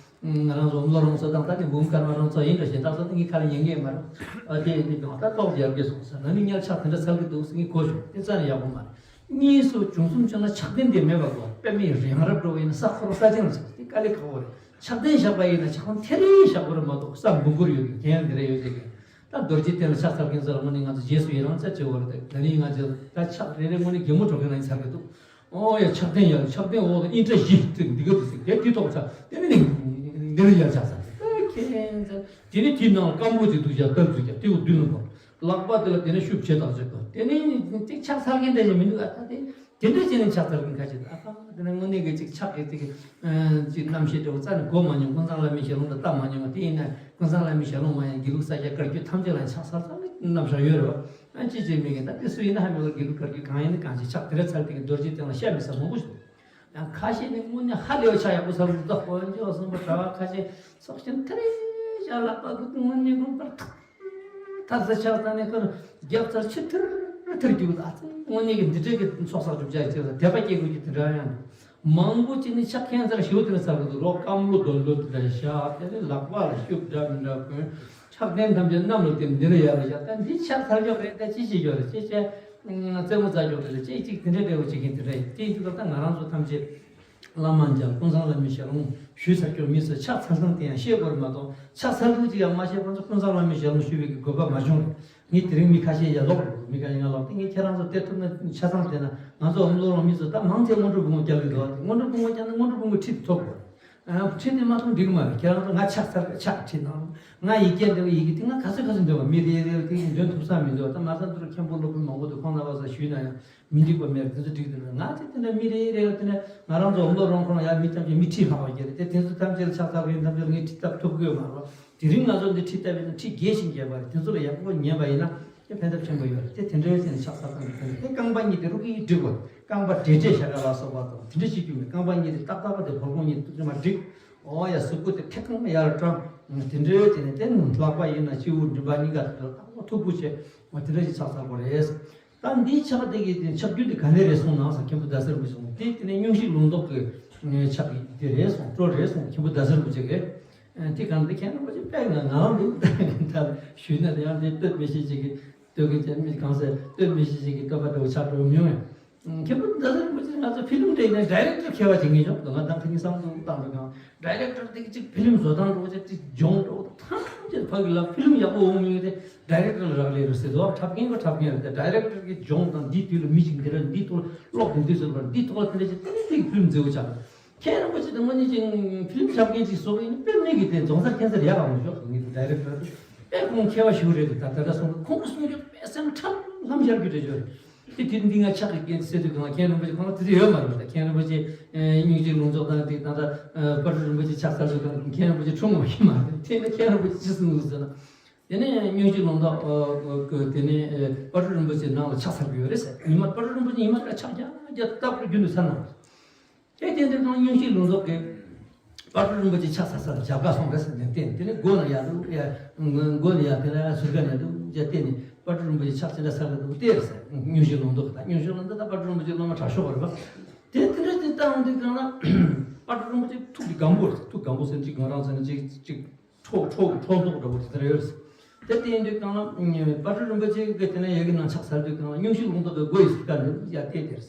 ང་རང་ཚོ་བློ་རང་ཚོ་དང་ད་དེ་འབུམ་སྐར་མ་རང་ཚོ་ཡིན་འགྲོ་ཞེ་ད་ཚོ་ངའི་ཁ་ལ་ཉན་གི་མ་རེད། ཨ་དེ་ཡིན་དུས་གང་ད་ཏོག་ཡར་རྒྱས་སོང་ཟེར་ན་ནི་ངས་ཕྱག་དེ་འདྲ་འཚལ་གི་འདུག་ཟེར་ངས་གོ་བྱུང་། དེ་རྩ་ནས་ཡག་པོ་མ་རེད། གཉིས་སུ་བྱུང་གསུམ་བྱུང་ན་ཕྱག་རྟེན་དེ་མེད་པ་དགོས། དཔེ་མེད་རང་རབ་འགྲོ་བ་ཡིན་ན་ས་འཁོར་ས་ཆེན་ལ་ཆགས་དེ་དཀའ་ལས་ཁག་པོ་རེད། ཕྱག་རྟེན་བཞག་པ་ཡིན་ན་ཕྱག་ཁང་ཐེ་རེ་བཞག་པ་རེད་མ་གཏོགས་ས་འབུམ་སྐོར་ཡོད་མཁན་དེ་རེ་ཡོད་དེ་གན། ད་རྡོ་རྗེ་གདན་ལ་ཕྱག་འཚལ་མཁན་ཚོ་ལ་དངོས་གནས་ང་ཚོ་རྗེས་སུ་ཡི་རང་བྱ་བྱེད་དགོས་རེད། དེ་ནི་ང་ཚོ་ད་ཕྱག་རེ་རེ་དངོས་གནས་གད་མོ་འགྲོ་མཁན་ལ་ཡིན་ཚར་གི་འདུག་ཨོ་ཡ་ཕྱག་རྟེན་ཡར་ཕྱག་རྟེན་འོག་ལ་ཨིན་ཏྲ་བཞི་ཚིག་འདི་ག་འདུག་ཟེར་དེ་དེ་ཐོག་ཚར་དེ་ནི་འདི་ནི་ཡར་ཕྱག་འཚལ་ཁྱེད་ཚོ་དེ་ནི་དེའི་ནང་ལ་སྐམ་པོ་ཅིག་འདུག་ཡ་སྟབས་འཛུགས་ཀྱ་དེ་འོ་བདུན་ལ་བོར། ལག་པ་དེ་ལ་དེ་ནས་ཤུབས་བྱེད་དང་བྱེད་དགོས། དེ་ནས་ཅིག་ཕྱག་འཚལ་མཁན་དེ་ནི་མི་འདུག་ཨ་ད་དེ་དེ་འདྲ་བྱས་ནས་ཕྱག་འཚལ་མཁན་ཁ་ཅིག་ཨ་ཁ་དེ་ནས་དངོས་གནས་ཀྱི་ཅིག་ཕྱག་གི་ཅིག་ཅིག་རྣམ་ཤེས་དེ་རྩ་ནས་གོ་མ་མྱོང་། ཀུན་བཟང་བླ་མའི་ཞལ་ལུང་དང་ལྟ་མ་མྱོང་བ་དེ་ཡིན་ན་ཀུན་བཟང་བླ་མའི་ཞལ་ལུང་མ་ཡིན་དགེ་ལུགས་ས་སྐྱ་བཀའ་བརྒྱུད་ཐམས་ཅད་ལ་ཕྱག་འཚལ་ཚར་བའི་རྣམ་གཞག་ཡོད་རེད་བ། ཨ་ཅི་བྱེད་མི་གི་ད་དེ་སུ་ཡིན་ན་ཧ་མི་གོ། དགེ་ལུགས་བཀའ་བརྒྱུད་གང་ཡིན་ན་གང་ཅིག་ཕྱག་དེ་ར་འཚལ་དེ་གི་རྡོ་རྗེ་གདན་ལ་བཤད་མི་ས་མང་པོ་ཞིག་འདུག་ཡང་ཁ་ཤས་ནི་དངོས་གནས་ཧ་ལས་པ་ཕྱག་ཡག་པོ་ཚར་འདུག་དགོན་ཆོག་གསུངས་པ་གྲྭ་བ་ཁ་ཤས་ཚོགས་ཆེན་ཐ་རེ་བཞག་ལག་པ་དགུ་དངོས་གནས་དགོངས་པར་ཐག་ཐག་ས་ཕྱག་ཚར་ནས་ཁར་རྒྱབ་ཚར་ཆུ་ཐིར་ཐིར་རྒྱུག་ད་ཚེ་དངོས་གནས་ཀྱི་འདི་འདྲའི་གི་ཚོགས་བསགས་གྲུབ་ཆ་ཡི་ཚེ་ལ་དད་པ་སྐྱེ་དགོས་ཀྱི་དེ་འདྲ་ཡང་འདུག་མང་པོ་ཅིག་ནི་ཕྱག་ཁྱེད་ཚར་ཞུ་དེ་ཚར་གི་འདུག་རོགས་སྐམ་ལོ་རྡོལ་ལོ་དེ་འདྲ་བཞག་དེ་ནས་ལག་པ་ལ་ཤུབས་འདྲ་མི་འདྲ་གོན། ཕྱག་རྟེན་ཐམས་ཅད་གནམ་ལ་བསྟིམ་འདི་ལ་ཡར་ལ་བཞག་ད་འདི་ཕྱག་འཚལ་ཀྱོག་རེད། ད་ཅི་བྱེད་ཀྱོག་རེད། ཅི་བྱས་རྩེད་མོ་རྩེ་ཀྱོག་རེད། ཅི་ཅིག་དེ་འདྲ་འདྲ་བོ་བྱེད་མཁན་དེ་འདྲ་ཡིན། དེ་ཡིན་དུས་སྐབས་ད་ང་རང་ཚོ་ཐམས་ཅད་བླ་མ་མཇལ་ཀུན་བཟང་བླ་མའི་ཞལ་ལུང་ཞུས་ཚར་ཀྱོག་མི་ཚོས་ཕྱག་འཚལ་སྟངས་དེ་ཡང་ཤེས་དགོས་རེད་མ་གཏོགས་ཕྱག་འཚལ་ལུགས་ཅིག་ཡང་མ་ཤེས་པར་ཚོ་ཀུན་བཟང་བླ་མའི་ཞལ་ལུང་ཞུ་བའི་གི་དགོས་པ་མ་བྱུང་རེད། ངས་དེ་རིང་མི་ཁ་ཤས་ཡར་ལོག་རེད། མི་ཁ་ཤས་ཡར་ལོག་དེ་ངས་ཁྱེད་རང་ཚོ་བལྟས་ཐུབ་ན་ཆ་ཚང་བལྟས་ན་ང་ཚོ་ཨ་མ་ལོ་རང་མི་ཚོ་ད་མང་ཆེ་སྔོན་འགྲོ་བུ་མོ་བསྐྱལ་གི་འདུག་སྔོན་འགྲོ་བུ་མོ་བསྐྱལ་ན་སྔོན་འགྲོ་བུ་མོའི་ཁྲིད་དེ་ཐོབ་དགོས། ཁྲིད་དེ་མ་ཐོབ་འགྲིག་མ་རེད། ཁྱེད་རང་ཚོ་ང་ཕྱག་འཚལ་ཕྱག་ཁྲིད་གནང་། ང་ཡི་གེ་འདྲ་བ་ཡི་གེ་དེ་ང་ག་ཚོད་ག་ཚོད་འདོན་པ་མི་རེ་རེ་དེ་འདོན་ཐུབ་ས་མི་འདུག་ད་མ་ཚད་འདི་རུ་མཁན་པོ་སློབ་དཔོན་མང་པོ་འདུག་ཁོང་རྣམ་པ་ཚོ་ཞུས་ན་ཡང་མི་འགྲིག་པ་མེད། དེ་ཚོ་འགྲིག་འདུག་ང་ཚོ་དེ་འདྲ་མི་རེ་རེ་ལ་དེ་ནས་ང་རང་ཚོ་འོམ་ལོ་རོང་ཁོང་ཡ་མི་ཐམས་ཅད་མི་ཁྲིད་ལྷག་པ་རྒྱལ་རེད་དེ། དེ་ཚོ་ཐམས་ཅད་ལ་ཕྱག་འཚལ་མཁན་ཐམས་ཅད་ལ་ངས་ཁྲིད་ཐབས་ཐོབ་གི་ཡོད་མ་རེད་བ། དེ་རིང་ང་ཚོ་འདི་ཁྲིད་ཐབས་ཡིན་ན་ཁྲིད་རྒྱས་ཤིང་རྒྱས་པ་རེད། དེ་ཚོ་ལ་ཡག་པོ་ཉན་པ་ཡིན་ན་དེ་ཕན་ཐབས་ཆེན་པོ་ཡོད་རེད། དེ་དེ་འདྲའི་ཚེ་ནས་ཕྱག་འཚལ་སྟངས་ཀྱི་ཐོག་ནས་དེ་རྐང་པ་གཉིས་དེ་རུ་གིས་བསྒྲིགས་པ། རྐང་པ་འབྲེལ་འབྲེལ་བཞག་ག་ལ་སོགས་པ་དང་དེ་འདྲ་བྱེད་རྒྱུ་མེད། རྐང་པ་གཉིས་དེ་ཏག་ཏག་པ་དེ་སྦོལ་ཀོང་གཉིས་དེ་ཏུ་ཅི་མ་བསྒྲིགས། ཨོ་ཡ་གཟུགས་པོ་དེ་ཐད་ཀར་ཡར་བཀྲམ། དེ་འདྲའི་དེ་ནས་དེ་ནས་ལག་པ་ཡིན་ན་སྤྱི་བོ་མགྲིན་པ་གཉིས་ཀ་དེ་ལ་ཏག་ཏག་མཐུག་པོ་བྱས། ཨོ་དེ་འདྲ་ཞིག་ཕྱག་འཚལ་དགོས་རེད། ད་འདིའི་ཕྱག་དེ་གི་ཕྱག་རྒྱུན་དེ་ག་ནས་རེད་གསུངས་ན་ཟེར། མཁན་པོ་ཟླ་ཟེར་རིན་པོ་ཆེ་གསུངས། དེ་དེ་ནས་སྙུང་གཞི་ལུང་རྟོགས་ཀྱི་ཕྱག་དེ་རེད་གསུངས། སྤྲོ་རེད་གསུངས། མཁན་པོ་ཟླ་ཟེར་རིན་པོ་ཆེ་གིས། དེ་གང་དེ་མཁན་རིན་པོ་ཆེ་དཔེ་ང་ངའང་འདུག་ད་ཞུས་ན་དེ་ཡང་དེ་སྟོད་མི་ཤེས་ཅིག་གིས་སྟོད་གི་ཅན་མི་གང་ཟེར་སྟོད་མི་ཤེས་ཅིག་གིས་སྟོད་པ་འདྲ་བོ་ཆགས་འགྲོ་མི་ཡོང་ངས། མཁན་པོ་ཟླ་ཟེར་རིན་པོ་ཆེ་ང་ཚོ་ཕི་ལིམ་འདྲ་ཡིན་ན་ཌའི་རེག་ཊར་མཁས་པ་ཅིག་ཡིན་ཤོག་ང་དང་ཁ་ཉིན་བསམ་བློ་བཏང་འགྲོ་གང་ཌའི་རེག་ཊར་དེ་གཅིག་ཕི་ལིམ་བཟོ་སྟངས་འདྲ་བོ་ཅིག་གཅིག་སྦྱོང་འདྲ་བོ་ཐམས་ཅད་ཕ་གི་ལ་ཕི་ལིམ་ཡག་པོ་འོང་མི་ཡོད་དེ་ཌའི་རེག་ཊར་ལ་རག་ལས་རེད་ཟེར་དོ། འཁྲབ་མཁན་གོ་འཁྲབ་མཁན་རེད་དེ་ཌའི་རེག་ཊར་གི་སྦྱོང་དང་འདིའི་དུས་ལ་མི་ཅིག་འདི་ར་འདིའི་ཐོག་ལ་གློག་དེ་འདི་བཟོས་པར་འདིའི་ཐོག་ལ་དེ་འདྲ་ཅིག་ཏིག་ཏིག་ཕི་ལིམ་མཛེས་པོ་ཆགས། མཁན་རིན་པོ་ཆེ་དང་དངོས་གནས་ཀྱི་ཕི་ལིམ་འཁྲབ་མཁན་ཅིག་བཟོ་གི་ཡིན་དཔེ་མེད་ཀྱི་དེ་རྫོང་སར་ཁྱད་མཚར་ཡག་ག་མི་ཤོག་ངེད་ཀྱི་ཌའི་རེག་ཊར་དེ་དཔེ་ཁོང་མཁས་པ་ཞིག་རེད་འདུག་ད་ད་ལྟ་སོང་ཁོང་གི་གསུང་རྒྱུ་དཔེ་སེམས་ཁྲལ་ལམ་ཡར་རྒྱས་འགྲོ་རྒྱུ་རེད། དེ་དུས་འདི་ང་ཕྱག་གི་རྒྱན་ཟེར་དུས་གང་མཁན་རིན་པོ་ཆེ་ཁོང་ལ་དེ་ཚོ་ཡོད་མ་རེད་པ། ད་མཁན་རིན་པོ་ཆེ་སྙུང་གཞི་ལུང་རྟོགས་དང་དེ་ད་ལྟ་དཔལ་སྤྲུལ་རིན་པོ་ཆེ་ཕྱག་འཚལ་དུས་གང་མཁན་རིན་པོ་ཆེ་འཁྲུངས་མ་ཤེས་མ་རེད། དེ་ནས་མཁན་རིན་པོ་ཆེ་ཅི་གསུངས་འདུག་ཟེར་ན། དེ་ནས་སྙུང་གཞི་ལུང་རྟོགས་དེ་ནས་དཔལ་སྤྲུལ་རིན་པོ་ཆེ་ནང་ལ་ཕྱག་འཚལ་གྱི་ཡོད་རེད་ཟེར། ཉི་མ་དཔལ་སྤྲུལ་རིན་པོ་ཆེ་ཉི་མ་རེ་ཕྱག་རྒྱག་རྒྱག་སྟབས་རྒྱུན་དུ་ཚར་ན། དེ་དེ་འདྲ་དང་སྙུང་གཞི་ལུང་རྟོགས་ཀྱིས་དཔལ་སྤྲུལ་རིན་པོ་ཆེ་ཕྱག་འཚལ་ས་ལ་རྒྱབ་ཁ་སོང་རེད་ཟེར་ནས་བསྟན། དེ་ནས་སྒོ་ལ་ཡར་འདུག་ཡ། སྒོ་ལ་ཡར་དེ་ལ་ཟུར་ཁ་ནས་འདུག་ཡ་བསྟན་ནས་དཔལ་སྤྲུལ་རིན་པོ་ཆེ་ཕྱག་ཅི་འདྲ་འཚལ་གི་འདུག་བལྟས་ཟེར། སྙུང་གཞི་ལུང་རྟོགས་ད་སྙུང་གཞི་ལུང་རྟོགས་ད་དཔལ་སྤྲུལ་རིན་པོ་ཆེ་སློབ་མ་དྲག་ཤོས་རེད་པ། དེ་དེ་འདྲ་དེ་ལྟ་འོང་དུས་གང་ལ་དཔལ་སྤྲུལ་རིན་པོ་ཆེ་ཐུགས་ཀྱི་སྒམ་པོ་རེད། ཐུགས་སྒམ་པོ་ཟེར་ན་ཅིག་ང་རང་ཚོ་ནི་ཅིག་ཅིག་ཁྲོ་ཁྲོ་ཁྲོ་མདོག་འདྲ་བོ་དེ་འདྲ་ཡོད་རེད། དེ་བསྟན་དུས་གང་ལ་དཔལ་སྤྲུལ་རིན་པོ་ཆེ་གི་དེ་ནས་ཡ་གི་ནང་ཕྱག་འཚལ་དུས་གང་ལ་སྙུང་གཞི་ལུང་རྟོགས་ཀྱི་སྒོ་ཡི་ཟུར་ཁ་ནས་ཡར་བལྟས་དེ་རེད། དེ་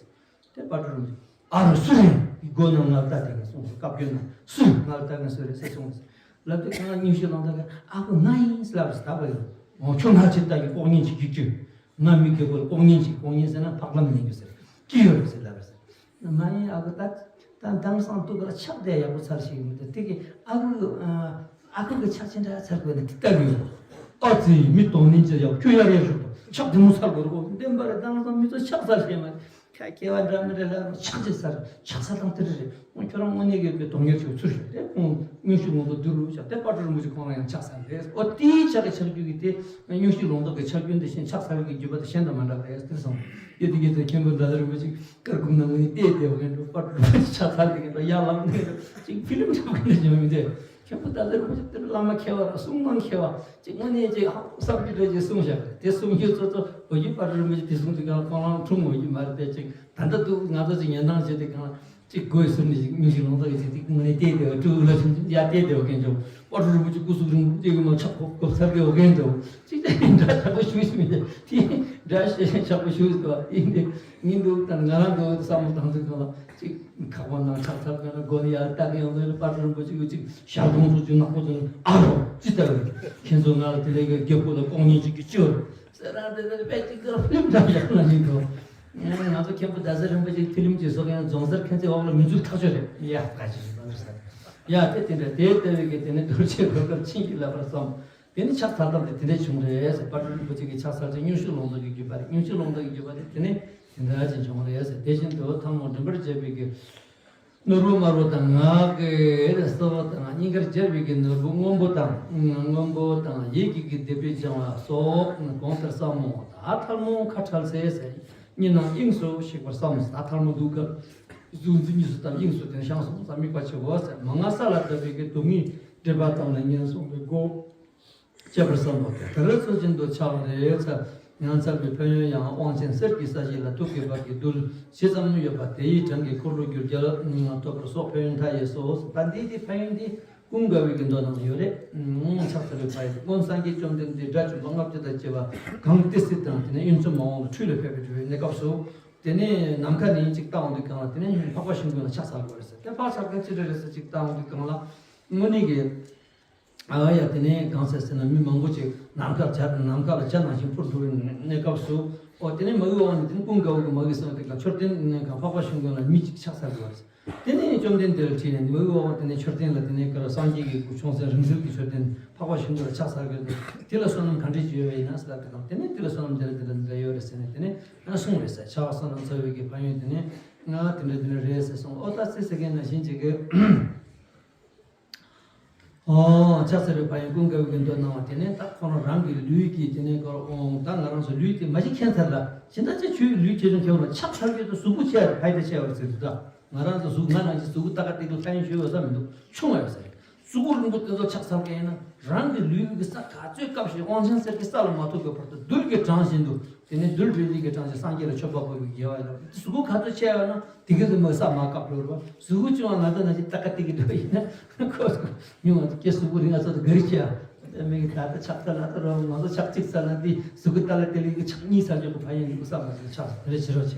དཔལ་སྤྲུལ་རིན་པོ་ཆེ། ཨ་རོ་སུ་རེད། སྒོ་ནང་ང་ལྟ་དེ་ག་གསུངས་སོ། བཀའ་བཀྱོན་ན་སུ་ང་ལྟ་ང་སུ་རེད་ཟེར་གསུངས་སོ། ལབ་དུས་གང་ལ་སྙུང་གཞི་ལུང་རྟོགས་ཀྱིས་ཨ་ཁུ་ང་ཡིན་ལབ་རེད། ད་བ་ཡིན། འོ་ཁྱོད་ང་ཅི་ལྟ་གི་ལྐོག་ཉན་ཅིག་གྱིས་ཁྱོད། ང་མི་དགེ་བོར་ལྐོག་ཉན་ཅིག་ལྐོག་ཉན་ཟེར་ན་ཕག་ལམ་ཉན་རྒྱུ་ཟེར། ཅི་ཡོད་རེད་ཟེར་ལབ་རེད་ཟེར། མ་ཡིན་ཨ་ཁུ་ད་ད་དེང་སང་ཐུག་ག་ལ་ཕྱག་དེ་ཡག་པོ་ཚར་ཞིག་ཡིན་མི་འདུག་དེ་གི་ཨ་ཁུ་ཨ་ཁུ་གི་ཕྱག་ཅི་འདྲ་ཚར་དགོས་ན་དེ་ལྟ་གི་ཡོད། ཨ་ཙི་མི་གཏོང་ནི་ཅི་ཡག་ཁྱོད་ཡར་ཡར་ཤོག་དང་ཕྱག་དེ་མོ་ཚར་དགོས་རེད་གོ། བདེན་པ་རེད། དེང་སང་མི་ཚོ་ཕྱག་ཚར་ཤེས་མ་རེད། ཁ་མཁས་པ་འདྲ་མི་འདྲ་ལ་ཕྱག་ཅིག་ཟ་ར་ཕྱག་ཟ་སྟངས་དེ་རེད། ཁྱོད་རང་དངོས་གནས་ཀྱི་གདོང་ཡར་ཅིག་ཚུར་ཞོག་དེ་ཁོང་དངོས་ཤུགས་ངོ་ཚ་བསྡུ་རུ་བཞག་དེ་པ་ཀྲུ་རིན་པོ་ཆེ་ཁོང་ལ་ཡང་ཕྱག་ཟ་རེད། ཨོ་དེའི་ཕྱག་གི་ཕྱག་རྒྱུད་ཀྱི་དེ་དངོས་གཞི་ལུང་རྟོགས་ཀྱི་ཕྱག་རྒྱུད་འདི་བཞིན་ཕྱག་ཟ་བའི་གི་རྒྱུད་པ་དེ་གཞན་དང་མ་འདྲ་བ་རེད་ཟེར་སོང་། ཡོད་དེ་ཡོད་དེ་མཁན་པོ་ཟླ་ཟེར་རིན་པོ་ཆེ་སྐར་ཁུང་ནང་ངོས་ནས་བལྟས་བསྡད་པ་མཁན་འགྲོ་པ་ཀྲུ་རིན་པོ་ཆེ་ཕྱག་ཟ་བསྡད་མཁན་འགྲོ་ཡར་ལངས་མཁན་འགྲོ་ཅིག་ཕི་ལིམ་འདྲ་པོ་འདྲ་བྱུང་མི་འདུག་མཁན་པོ་ཟླ་ཟེར་རིན་པོ་ཆེ་དེ་བླ་མ་མཁས་པ་ར་གསུང་སྟངས་མཁས་པ་ཅིག་དངོས་གནས་ཅིག་ཧ་གོ་བསམ་རྒྱུ་འདྲ་ཅིག་གསུངས་བཞག་རེད། དེ་གསུང་རྒྱུ་ཚོ་ཚོ་བོད་ཀྱི་པ་ཀྲུ་རིན་པོ་ཆེ་དེ་གསུང་དུས་གང་ལ་ཁོང་རང་འཁྲུངས་འོས་ཀྱི་མ་རེད་པས་ཅིག་ད་ལྟ་འདུག་ང་ཚོ་ཅིག་ཉན་སྟངས་བྱེད་དུས་གང་ལ་ཅིག་སྒོ་ཡི་ཟུར་ནས་ཅིག་མི་ཞིག་ལོང་ཚ་ཡི་ཅིག་ཅིག་དངོས་གནས་བལྟས་བསྡད་པ་ཀྲུ་ལ་ཆུང་ཆུང་ཡར་བལྟས་བསྡད་པ་མཁན་ཅིག་པ་ཀྲུ་རིན་པོ་ཆེ་སྐུ་གཟུགས་རིང་པོ་ཅིག་གི་མ་ཆག་གོ་གོ་ཚར་གི་འོ་མཁན་ཅིག་ཅིག་དེ་འདྲ་ཆག་པོ་ཞུ་ཞུ་མི་དེ་འདྲ་ཞེ་ཆག་པོ་ཞུ་ཞུ་བ་ཡིན་ཏེ། ཡིན་འདུག་ད་ང་རང་ཚོ་བསམ་བློ་བཏང་ཚུལ་གང་ལ་ཅིག་ཁག་པ་ནང་ཆགས་ཚར་མཁན་ལ་སྒོ་ནས་ཡར་ལྟ་གི་ཡོང་དུས་ལ་པ་ཀྲུ་རིན་པོ་ཆེ་གིས་ཅིག་ཞལ་གདོང་ཚོ་ཅིག་ནག་པོ་ཚོ་ཨ་རོ་ཅི་ལྟ་བུ་ཁྱེད་ཚོ་ང་ལ་དེ་ལས་ཀྱི་རྒྱབ་ཁུག་ལ་ལྐོག་ཉན་ཅིག་གི་ཅི་ཡོད་ཟེར་རང་དེ་ལས་དཔེ་ཅིག་ཏུ་ལྷུམ་འདྲ་ཡག་ན་ཡིན་འདུག་ང་ཚོ་མཁན་པོ་ཟླ་ཟེར་རིན་པོ་ཆེ་ཕི་ལིམ་ཅིག་བཟོ་མཁན་རྫོང་སར་མཁན་ཚེ་འོག་ལ་མི་འཛུལ་ཐག་ཆོད་རེད། ཡ་ད་ཅི་ཞིག་ལབ་ས་ཡ་དེ་དེ་འདྲ་དེ་ལྟ་བུའི་གི་དེ་ནས་རྡོ་རྗེ་གོས་དཀར་བྱིན་གྱིས་བརླབས་པར་བསམ། དེ་ནི་ཕྱག་ཚར་སྟངས་དེ་དེ་འདྲ་བྱུང་རེད་ཟེར། པ་ཀྲུ་རིན་པོ་ཆེ་གི་ཕྱག་ཚར་ཅིག་དངོས་གཞི་ལུང་རྟོགས་ཀྱི་རྒྱུད་པ་རེད། དངོས་གཞི་ལུང་རྟོགས་ཀྱི་རྒྱུད་པ་དེ་དེ་ནི་དེ་འདྲ་ཅིག་བྱུང་རེད་ཟེར། དེ་བཞིན་དུ་ཐལ་མོ་མགྲིན་པར་བྱས་པའི་གི་ནོར་བུ་དམར་པོ་དང་ངག་གི་སེར་པོ་དང་སྙིང་གར་སྦྱར་བའི་གི་ནོར་བུ་སྔོན་པོ་དང་སྔོན་པོ་དང་ཡིད་ཀྱི་གི་ལྡེབས་རིས་སྦྱང་བ་སོགས་གོང་ལྟར་བསམ་མོ། ད་ཐལ་མོ་ཁ་ཁྲལ་སེ་སེ་གཉིས་སྣང་དབྱིངས་སུ་གཤེགས་པར་བསམ། ད་ཐལ་མོ་འདུག་ག་གཟུགས་འཛིན་གཉིས་སུ་དང་དབྱིངས་སུ་དེ་བཞེངས་སོང་ཙང་དམིགས་པ་བྱེད་དགོས་ཟེར། མ་ང་ས་ལ་བརྡབས་པའི་གི་སྡུག་བསྔལ་འདྲེས་པ་དང་ལ་ངན་སོང་གི་སྒོ་བཅད་པར་བསམ་པ་དེ་ལྟར་ཚུལ་བཞིན་དུ་ཕྱག་རེ་ཚར། ཡང་ཚར་བའི་ཕན་ཡོན་ཡང་དབང་ཆེན་གསེར་གྱི་ས་གཞི་ལ་ཐུག་གི་བར་གྱི་རྡུལ་ཇི་ཙམ་ཡོད་པ་དེའི་གྲངས་ཀྱི་འཁོར་ལོ་སྒྱུར་རྒྱལ་ཐོབ་པར་སོགས་ཕན་ཡོན་མཐའ་ཡས་སོ། ད་འདིའི་དེ་ཕན་ཡོན་འདི་ཀུན་དགའ་བོའི་གི་མདོ་ནང་ཡོད་རེད། ཕྱག་འཚལ་བའི་ཕ་ཡུལ་སྔོན་སངས་རྒྱས་བཅོམ་ལྡན་འདས་དགྲ་བཅོམ་པ་ལྔ་བཅུ་དང་བཅས་པ་གངས་ཏི་སེ་དང་དེ་ནས་གཡུལ་ཚོམ་མ་འོངས་ལ་ཁྲུས་ལ་ཕེབས་པའི་གནས་སྐབས་སུ། དེ་ནས་ནམ་མཁའ་ནས་ཅིག་བལྟ་འོང་དུས་གང་ལ་དེ་ནས་འཕགས་པ་ཤིང་ཀུན་ལ་ཕྱག་འཚལ་དགོས་རེད་ཟེར། དེ་ཕྱག་འཚལ་མཁན་ཅི་འདྲ་རེད་ཟེར་ཅིག་བལྟ་འོང་དུས་གང་ལ་དངོས་གནས་ཀྱི། ཨ་ཡ་དེ་ནས་གང་ཟེར་ཟེར་ན་མི་མང་པོ་ཅིག་ནམ་མཁའ་བྱ་ནམ་མཁའ་ལ་བྱ་ནང་བཞིན་འཕུར་འགྲོ་བའི་གནས་སྐབས་སུ། ཨོ་དེ་ནས་མ་གི་འོག་ནས་དེ་ནས་ཀུན་དགའ་བོ་གི་མ་གི་སོང་དེ་ལ་མཆོད་རྟེན་ནས་གང་འཕགས་པ་ཤིང་ཀུན་ལ་མི་ཅིག་ཕྱག་འཚལ་དགོས་རེད། དེ་ནས་བཅོམ་ལྡན་འདས་ལ་དྲིས་ནས་མ་གི་འོག་དེ་ནས་མཆོད་རྟེན་ལ་དེ་ནས་ག་རེ་སངས་རྒྱས་ཀྱི་སྐུ་ཆུང་ཟད་རིང་བསྲེལ་གྱི་མཆོད་རྟེན་འཕགས་པ་ཤིང་ཀུན་ལ་ཕྱག་འཚལ་དགོས་རེད། དེ་ལ་བསོད་ནམས་ག་འདྲས་ཅིག་ཡོད་པ་ཡིན་ན་ཟེར་ལ་དེ་དང་དེ་ནས་དེ་ལ་བསོད་ནམས་འདི་འདྲ་འདི་འདྲ་འདི་འདྲ་ཡོད་རེད་ཟེར་ནས་དེ་ནས་ཡང་གསུངས་རེད་ཟེར། ཕྱག་བསོད་ནམས་འཚལ་བའི་གི་ཕན་ཡོན་དེ་ནས་ང་དེ་འདྲ་དེ་འདྲ་རེད་ཟེར་སོང་། ཨོ་ད་ཚེ་ཟེར་མཁན་ནང་བཞིན་ཅིག་གི་ཨོ། ཕྱག་འཚལ་བའི་ཕན་ཡོན་ཀུན་དགའ་བོའི་གི་མདོ་སྣང་བ་དེ་ནས་ད་ཁོ་རང་རང་གི་ལུས་ཀྱི་དེ་ནས་ཀོ་ཨོ་ད་ང་རང་ཚོ་ལུས་དེ་མ་གཞི་ཁྱད་མཚར་ལ་ཕྱིན་ད་ཅི་ཆུའི་ལུས་ཆེ་ཆུང་ཁྱད་པར་ཆགས་ཚར་གྱི་དུ་གཟུགས་པོ་ཆེ་བ་ཕ་ཡི་ད་ཆེ་བར་ཟེར་དུ་ད་ང་རང་ཚོ་གཟུགས་ང་རང་གི་གཟུགས་པོ་ད་ག་ཏིག་ཏུ་ཕན་ཡོན་ཞུ་བ་ས་མི་འདུག་ཆུང་བ་ཡོད་ས་རེད། གཟུགས་པོ་རིང་པོ་དེ་ཚོ་ཆགས་ཚར་གི་ཡིན་ན་རང་གི་ལུས་ཀྱི་ས་ག་ཚོད་སྐབས་ཤིག་དབང་ཆེན་གསེར་གྱི་ས་ལ་མ་ཐུག་པའི་བར་དུ་རྡུལ་གྱི་གྲངས་བཞིན་དུ་དེ་ནས་རྡུལ་རེ་རེ་གི་གྲངས་ཀྱི་སངས་རྒྱས་ལ་མཆོད་པ་འབུལ་བའི་དགེ་བ་ཡོད་ལ་གཟུགས་པོ་ག་ཚོད་ཆེ་བ་ན། དེ་ག་ཚོད་མ་ས་མ་བཀབ་འགྲོ་རེད་བ། གཟུགས་པོ་ཆུང་བ་ང་ཚོ་ནང་བཞིན་ཏག་ཏག་ཏིག་གི་འགྲོ་ཡིན་ན་ཁོ་ཉུང་བ་ཀྱེ་གཟུགས་པོ་རིང་ང་ཚོ་དགའ་རི་ཆེ་ཨ། མིག་ད་ལྟ་ཆགས་ཚར་ལ་ད་རོ་ང་ཚོ་ཆགས་གཅིག་ཚར་ན་འདི་གཟུགས་པོ་ཏག་ལ་ཏི་ལི་གི་ཆགས་གཉིས་ཚར་རྒྱུ་གི་ཕ་ཡིན་འདུག་ས་མ་ཟིན་ཆགས་རེ་བྱེད་རོགས་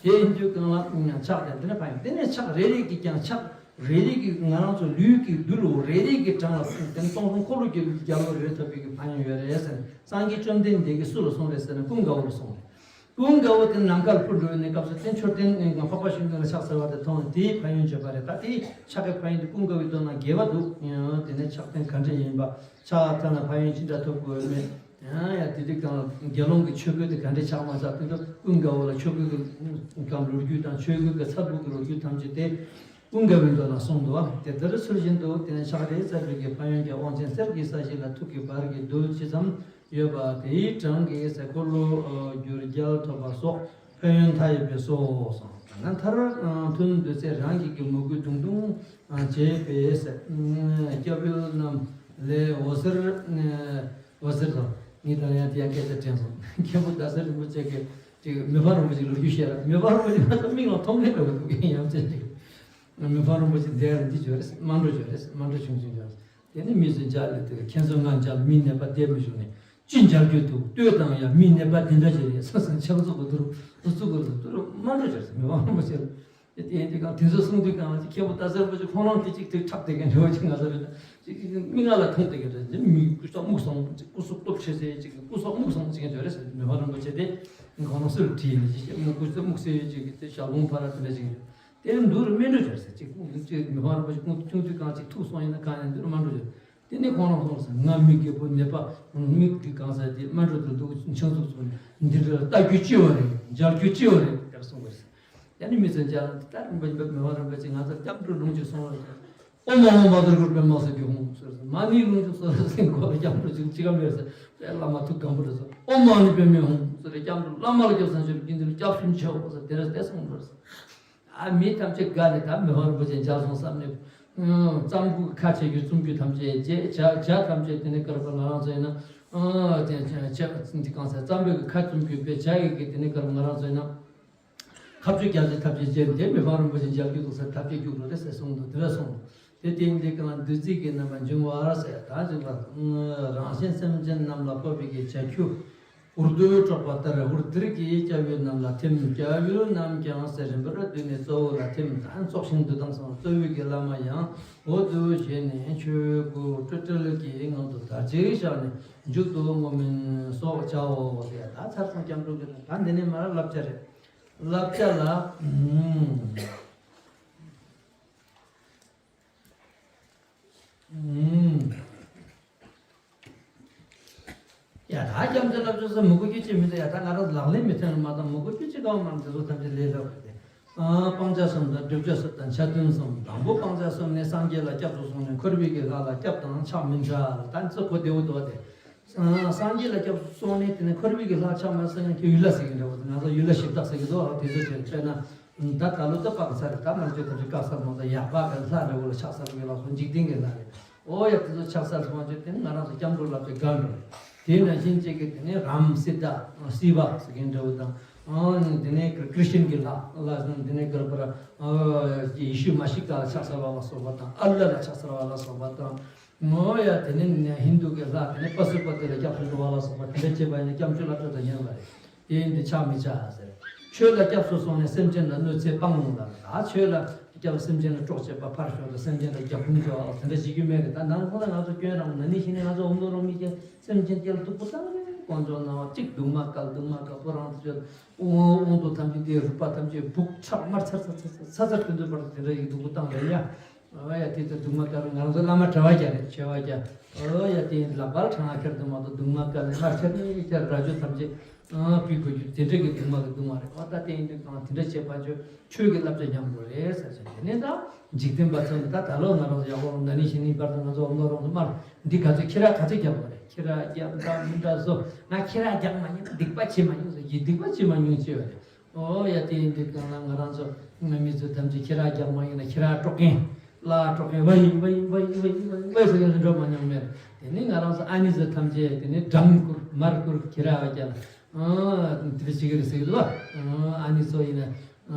བྱེད། དེ་ཡིན་དུས་གང་ལ་ཆགས་དེ་འདི་ནས་ཕ་ཡིན་དེ་ནས་ཆགས་རེ་རེ་གི་ཀྱང་ཆགས་རེ་རེ་གི་ང་རང་ཚོ་ལུས་ཀྱི་རྡུལ་ལོ་རེ་རེ་གི་གྲངས་ལ་དེ་ནས་སྟོང་སྟོང་འཁོར་ལོ་རྒྱལ་རྒྱལ་ལོ་རེ་ཐོབ་པའི་གི་ཕ་ཡིན་ཡོད་རེད་ཟེར་ནས་སངས་རྒྱས་བཅོམ་ལྡན་འདས་ཀྱིས་སུ་ལ་གསུངས་རེད་ཟེར་ན་ཀུན་དགའ་བོ་ལ་གསུངས་རེད། ཀུན་དགའ་བོ་དེ་ནམ་མཁར་འཕུར་འགྲོ་བའི་གནས་སྐབས་སུ་དེ་མཆོད་རྟེན་ནས་འཕགས་པ་ཤིང་ཀུན་ལ་ཕྱག་འཚལ་བ་དེ་མཐོང་བས་དེའི་ཕན་ཡོན་བརྗོད་པ་རེད། ད་དེའི་ཕྱག་གི་ཕན་ཡོན་དེ་ཀུན་དགའ་བོའི་མདོ་ན་རྒྱས་པ་འདུག་དེ་ནས་ཕྱག་རྟེན་ག་འདྲ་ཡིན་པ་ཕྱག་འཚལ་ན་ཕན་ཡོན་ཅི་འདྲ་ཐོབ་དགོས་མེད་ཡང་ཡང་དེ་དུས་གང་དགེ་སློང་གི་ཆོས་གོས་དེ་ག་འདྲ་ཕྱག་མ་ཕྱག་དེ་ཚོ་ཀུན་དགའ་བོ་ལ་ཆོས་གོས་ཀྱི་གང་ལོ་རྒྱུས་དང་ཆོས་གོས་ཀྱི་ཚབ་ལུགས་ཀྱི་ལོ་རྒྱུས་ཐམས་ཅད་དེ་ཀུན་དགའ་བོའི་མདོ་ན་གསུངས་འདུག་དེ་ལྟར་ཚུལ་བཞིན་དུ་དེ་ནས་ཕྱག་རེ་འཚལ་བའི་གི་ཕན་ཡོན་གྱི་དབང་ཆེན་གསེར་གྱི་ས་གཞི་ལ་ཐུག་གི་བར་གྱི་རྡུལ་ཇི་ཙམ་ཡོད་པ་དེའི་གྲངས་ཀྱིས་ཟས་འཁོར་ལོ་སྒྱུར་རྒྱལ་ཐོབ་པ་སོགས་ཕན་ཡོན་མཐའ་ཡས་པས་སོ་གསུངས། ད་ནི་མཐར་ཐུན་བདུད་རྩི་རང་གི་གི་མོས་གུས་དུང་དུང་བྱས་པས་སྐྱབས་ཡུལ་རྣམས་ལས་འོད་ཟེར་འོད་ཟེར་དང་ངས་ད་ཡང་དེ་ཡང་སྐད་ཆ་དྲན་སོང་། མཁན་པོ་ཟླ་ཟེར་རིན་པོ་ཆེ་གིས་ཅིག་མི་ཕམ་རིན་པོ་ཆེ་ལོ་རྒྱུས་བཤད་ར་མི་ཕམ་རིན་པོ་ཆེ་ང་ཚོ་མིག་ལ་མཐོང་མཁན་འདྲ་བོ་འདུག་ཡང་ཅིག་མི་ཕམ་རིན་པོ་ཆེ་འདིར་འདི་བརྗོད་རེད། སྨད་འགྲོ་བརྗོད་རེད། སྨད་འགྲོ་ཆུང་ཆུང་བརྗོད་རེད། དེ་ནི་མི་ཚོས་མཇལ་ལེ་དེ་ཁྱེད་ཚོ་ང་མཇལ་མི་ནད་པ་བསྡད་མི་བྱུང་ནས་ཅི་མཇལ་རྒྱུ་འདུག་ལྟོས་དང་ཡ་མི་ནད་པ་དེ་འདྲ་ཞིག་རེད་ས་སང་ཆབ་ཚུགས་པ་དུ་རུ་ཚུགས་པ་རུ་དུ་རུ་སྨད་འགྲོ་བརྗོད་རེད། མི་ཕམ་རིན་པོ་ཆེ་ལ་དེ་དེ་དེ་གང་དེ་ཚོ་གསུང་དུས་གང་ལ་ཅིག་མཁན་པོ་ཟླ་ཟེར་པོ་ཅིག་ཁོང་རང་དེ་ཅིག་དེ་འཁྲབ་བསྡད་མཁན་འདྲ་བོ་ཅིག་ང་ཚོ་རེད། ཅིག་མིག་སྔ་ལ་མཐོང་བསྡད་མཁན་རེད། མི་སྐུ་ས་སྨུག་སོང་ཅིག་སྐུ་གཟུགས་སྟོབས་ཆེ་ཟེར་ཅིག་སྐུ་ས་སྨུག་སོང་ཅིག་འདྲ་རེད་ཟེར། མི་ཕམ་རིན་པོ་ཆེ་དེ་ཁོང་རང་སུ་ལ་དྲིས་ནས་ཅིག་སྨུག་སྐུ་ས་སྨུག་ཟེར་ཅིག་དེ་ཞལ་ལུང་ཕ་ར་དེ་འདྲ་ཅིག་རེད། དེ་འདུག་རུ་སྨད་འགྲོ་བྱར་ཟེར་ཅིག་ཁོང་ཚོས་མི་ཕམ་རིན་པོ་ཆེ་ཁོང་ཆུང་དུས་གང་ཅིག་ཐུག་སོང་ཡིན་ན་གང་ཡིན་འདུག་རུ་སྨད་འགྲོ་བྱར། དེ་ནས་ཁོང་རང་ཁོང་ཟེར་ང་མི་རྒད་པོ་ནད་པ་མིག་གི་གང་ཟེར་དེ་སྨད་འགྲོ་དུ་འདུག་ཆང་ཚུགས་ཚུགས་ནས་འདི་འདྲ་ལྟ་རྒྱུ་ཅི་ཡོད་རེད། མཇལ་རྒྱུ་ཅི་ཡོད་རེད་དེར་གསུངས་པ་རེད། ཨ་ནི་མི་ཚོས་མཇལ་ལ་ད་རིན་པོ་ཆེ་མི་ཕམ་རིན་པོ་ཆེ་ང་ཚོར་སྐྱབས་འགྲོ་ལུང་ཅིག་གསུངས་རོགས་བྱས། ཨོཾ་ཨཱཿཧཱུྃ་བཛྲ་གུ་རུ་པདྨ་སིདྡྷི་ཧཱུྃ་ཟེར་སོང་། མ་ཎི་ལུང་ཅིག་གསུངས་རོགས་ཟེར་ཁོ་ལ་སྐྱབས་འགྲོ་ཅིག་ཅི་ག་མེད་ཟེར། དཔེ་བླ་མ་ཐུགས་དགའ་པོ་རེད་ཟེར། ཨོཾ་མ་ཎི་པདྨེ་ཧཱུྃ་ཟེར་སྐྱབས་འགྲོ་བླ་མ་ལ་སྐྱབས་སུ་མཆིའོ། དགེ་འདུན་ལ་སྐྱབས་སུ་མཆིའོ་ཟེར་དེ་རེད་དེ་གསུངས་རོགས་ཟེར། ཨ་མི་ཐམས་ཅད་དགའ་ནས་ད་མི་ཕམ་རིན་པོ་ཆེ་མཇལ་སོང་བསམ་ནས། ཨ་རྩོམ་གྱི་ཁ་བྱེད་རྒྱུ་རྩོམ་རྒྱུ་ཐམས་ཅད་བྱས། ཇ་ཇ་ཐམས་ཅད་དེ་ནས་སྐར་པ་ང་རང་ཚོ་ཡིན་ན། ཨ་དེ་ཇ་ཇ་འདི་གང་ཟེར། རྩོམ་པའི་གི་ཁ་རྩོམ་རྒྱུ་དཔེ་ཇ་ཡི་གི་དེ་ནས་སྐར་པ་ང་རང་ཚོ་ཡིན་ན། ཁ་བརྗོད་རྒྱ་ཆེ་ཐབས་ཅིག་བྱས་ཏེ་མི་ཕམ་རིན་པོ་ཆེ་མཇལ་རྒྱུ་འདུག་ཟེར་ཐབས་ཅིག་རྒྱུགས་རོགས་རེད་ཟེར་གསུངས་འདུག་དེ་འདྲ་གསུངས་འདུག་དེ་དེ་འདི་ག་ལ་བདུད་རྩི་གི་རྣམ་པ་འབྱུང་བར་ཟེར། ད་ཅིག་ལ་རང་གཞན་སེམས་ཅན་རྣམས་ལ་ཕོག་པའི་གི་ཇ་ཁྱུ། འུར་རྡོས་དཀྲོགས་པ་ལྟར། འུར་དིར་གྱིས་སྐྱ་བོའི་རྣམས་ལ་ཐིམ། སྐྱ་བོའི་རྣམས་ཀྱང་ཟེར་རིམ་པར་བསྡུས་ནས་གཙོ་བོ་ལ་ཐིམ། ད་ཙོག་ཤིང་འདུ་དང་སོང་། གཙོ་བོའི་གི་བླ་མ་ཡང་འོ་དུ་བྱས་ནས་ཆོས་སྐུ་སྤྲོས་བྲལ་གྱི་ངང་དུ་དར་ཅིག་བཞག་ནས་མཇུག་ཏུ་བསྔོ་སྨོན་སོགས་བྱའོ་ཟེར། ད་ཚར་སོང་སྐྱབས་འགྲོ་གི་རེད། ད་འདི་ནས་མར་བསླབ་བྱ་རེད། བསླབ་བྱ་ལ། ཨུམ། ཨུམ། ཡ་ད་སྐྱབས་འགྲོ་བསླབ་བྱ་ཟེར་མི་དགོས་རྒྱུ་ཅི་མི་འདུག་ཡ་ད་ང་རང་ལག་ལེན་མི་ཐོན་ལ་མ་བཏང་མི་དགོས་རྒྱུ་ཅི་གང་མང་དེ་ཚོ་ཐམས་ཅད་ལས་སླ་བ་རེད། ཨ་སྤང་བྱ་གསུམ་དང་བསྒྲུབ་བྱ་གསུམ་དང་ཆ་མཐུན་གསུམ། དང་པོ་སྤང་བྱ་གསུམ་ནི་སངས་རྒྱས་ལ་སྐྱབས་སུ་སོང་ནས་འཁོར་བའི་གི་ལྷ་ལ་སྐྱབས་དང་ཕྱག་མི་བྱ། ད་ཚོ་གོ་བདེ་བོ་འདུག་བ་དེ། སངས་རྒྱས་ལ་སྐྱབས་སུ་སོང་ནས་དེ་ནས་འཁོར་བའི་གི་ལྷ་ཕྱག་མ་སེང་ཁྱེད་ཡུལ་ལྷ་ཟེར་གི་འདྲ་བོ། ང་ཚོ་ཡུལ་ལྷ་གཞི་བདག་ཟེར་གི་འདུག་དེ་ཚོ་བྱས་དཔེར་ན་ད་ད་ལོ་ད་དཔག་ཚར་རེད། ད་མ་བརྗོད་ཐམས་ཅད་བཀག་ཚར་མ་ད་ཡག་པ་གི་ལྷ་འདྲ་བོ་ལ་ཕྱག་འཚལ་གི་ལགས་སོ། འཇིག་རྟེན་གི་ལྷ་རེད། ཨོ་ཡ་དེ་ཚོ་ཕྱག་འཚལ་སོང་བ་བརྗོད་དེ་ནི་ང་རང་ཚོ་སྐྱབས་འགྲོ་བསླབ་བྱ་དགའ་འགྲོ་རེད། དེ་ནང་བཞིན་གཅིག་གི་དེ་ནས་རམ་སིདྡྷ་སི་བ་ཟེར་གི་འདྲ་བོ་དང་། དེ་ནས་ཀྲི་ཤན་གི་ལྷ་ལ་དེ་ནས་གར་པར་ཡེ་ཤུ་མ་ཤི་ཀ་ལ་ཕྱག་འཚལ་བ་ལ་སོགས་པ་དང་། ཨལ་ལ་ལ་ཕྱག་འཚལ་བ་ལ་སོགས་པ་དང་། ངོ་ཡ་དེ་ནི་ཧིན་དུ་གི་ལྷ་དེ་ནི་པ་སུ་པ་ཏི་ལ་སྐྱབས་སུ་འགྲོ་བ་ལ་སོགས་པ་དེ་འདྲ་བྱེད་པ་ཡིན་ན་སྐྱབས་འགྲོ་བསླབ་བྱ་དང་ཉམས་པ་རེད། དེ་ཡིན་དུས་ཕྱག་མི་བྱ་ཟེར། ཆོས་ལ་སྐྱབས་སུ་སོང་ནས་སེམས་ཅན་ལ་གནོད་འཚེ་སྤང་ལ། ད་ཆོས་ལ་སྐྱབས་སེམས་ཅན་ལ་གྲོགས་བྱེད་པ་ཕར་ཞོག་ད་སེམས་ཅན་ལ་རྒྱབ་ཁུངས་བྱ་བ་དེ་འདྲ་བྱེད་རྒྱུ་མེད་གི། ད་ནང་ཁོ་ན་ང་ཚོ་སྐྱོན་རང་ན་ནི་ཤི་ནི་ང་ཚོ་འོང་དུ་རང་མི་སྐྱེ་སེམས་ཅན་སྐྱེ་ལ་སྡུག་པོ་བཏང་རེད། དཀོན་མཆོག་སྣང་བ་གཅིག་སྡུག་མ་བཀལ་སྡུག་མ་བཀལ་པོ་རང་དུ་ཆོད། དབང་དབང་དུ་ཐམས་ཅད་དེ་རུས་པ་ཐམས་ཅད་སྦུག་ཁྲག་དམར་ཚར་ཚར་ཚར་ཚར་ཚར་ཚར་དེ་ཚོ་བར་དེ་འདྲ་ཡི་སྡུག་པོ་བཏང་རེད་ཡ། ཨ་ཡ་དེ་ཚོ་སྡུག་མ་དཀར་ང་རང་ཚོ་བླ་མ་གྲྭ་བ་རྒྱ་རེད་ཆེ་བ་རྒྱ། ཨོ་ཡ་དེ་ལག་པར་གྲང་ང་ཁྱེར་དུ་མ་གཏོགས་སྡུག་མ་དཀར་ནས་མར་ཁྱེར་ནས་ཁྱེར་ར་ཇོ་ཐམས་ཅད་ཨ་ཕི་དགོས་རྒྱུ་དེ་འདྲ་གི་སྡུག་མ་གི་སྡུག་མ་རེད། ཨོ་ད་དེ་ཡིན་དུས་གང་དེ་འདྲ་བྱེད་པ་ཆོས་ཆོས་ཀྱི་བསླབ་བྱ་ཉམས་དགོས་རེད་ཟེར་ཟེར་དེ་ནས་ད་འཇིག་རྟེན་པ་ཚོ་ནི་ད་ད་ལོ་ང་རང་ཚོ་ཡག་པོ་རུང་ད་ནི་ཤི་ནི་བར་དུ་ང་ཚོ་འོང་ལོ་རང་ཚོ་མར་འདི་ག་ཚོད་ཁྱི་ར་ག་ཚོད་རྒྱབ་དགོས་རེད། ཁྱི་ར་རྒྱབ་འདྲ་མི་འདྲ་བཟོ་ང་ཁྱི་ར་རྒྱག་མ་ཡིན་སྡིག་པ་བྱེད་མ་ཡིན་ཟེར་གྱི་སྡིག་པ་བྱེད་མ་མྱོང་ཅེས་པ་རེད། ཨོ་ཡ་དེ་ཡིན་དུས་གང་ལ་ང་རང་ཚོ་ང་མི་ཚོ་ཐམས་ཅད་ཁྱི་ར་རྒྱག་མ་ཡིན་ན་ཁྱི་ར་དཀྲོག་མཁན་ལ་དཀྲོག་མཁན་ཝའི་ཝའི་ཝའི་ཝའི་ཝའི་ཟེར་མཁན་ཚོ་འགྲོ་མ་མྱོང་མེད། དེ་ནི་ང་རང་ཚོ་ཨ་ནི་ཚོ་ཐམས་ཅད་དེ་ནི་སྦྲང་བསྐུར་མར་བསྐུར་ཁྱི་ར་བ་རྒྱག་ལ་ཨ་དེ་འདྲ་བྱེད་ཀྱི་རེད་ཟེར་གི་འདུག་བ། ཨ་ནི་ཚོ་ཡིན་ན་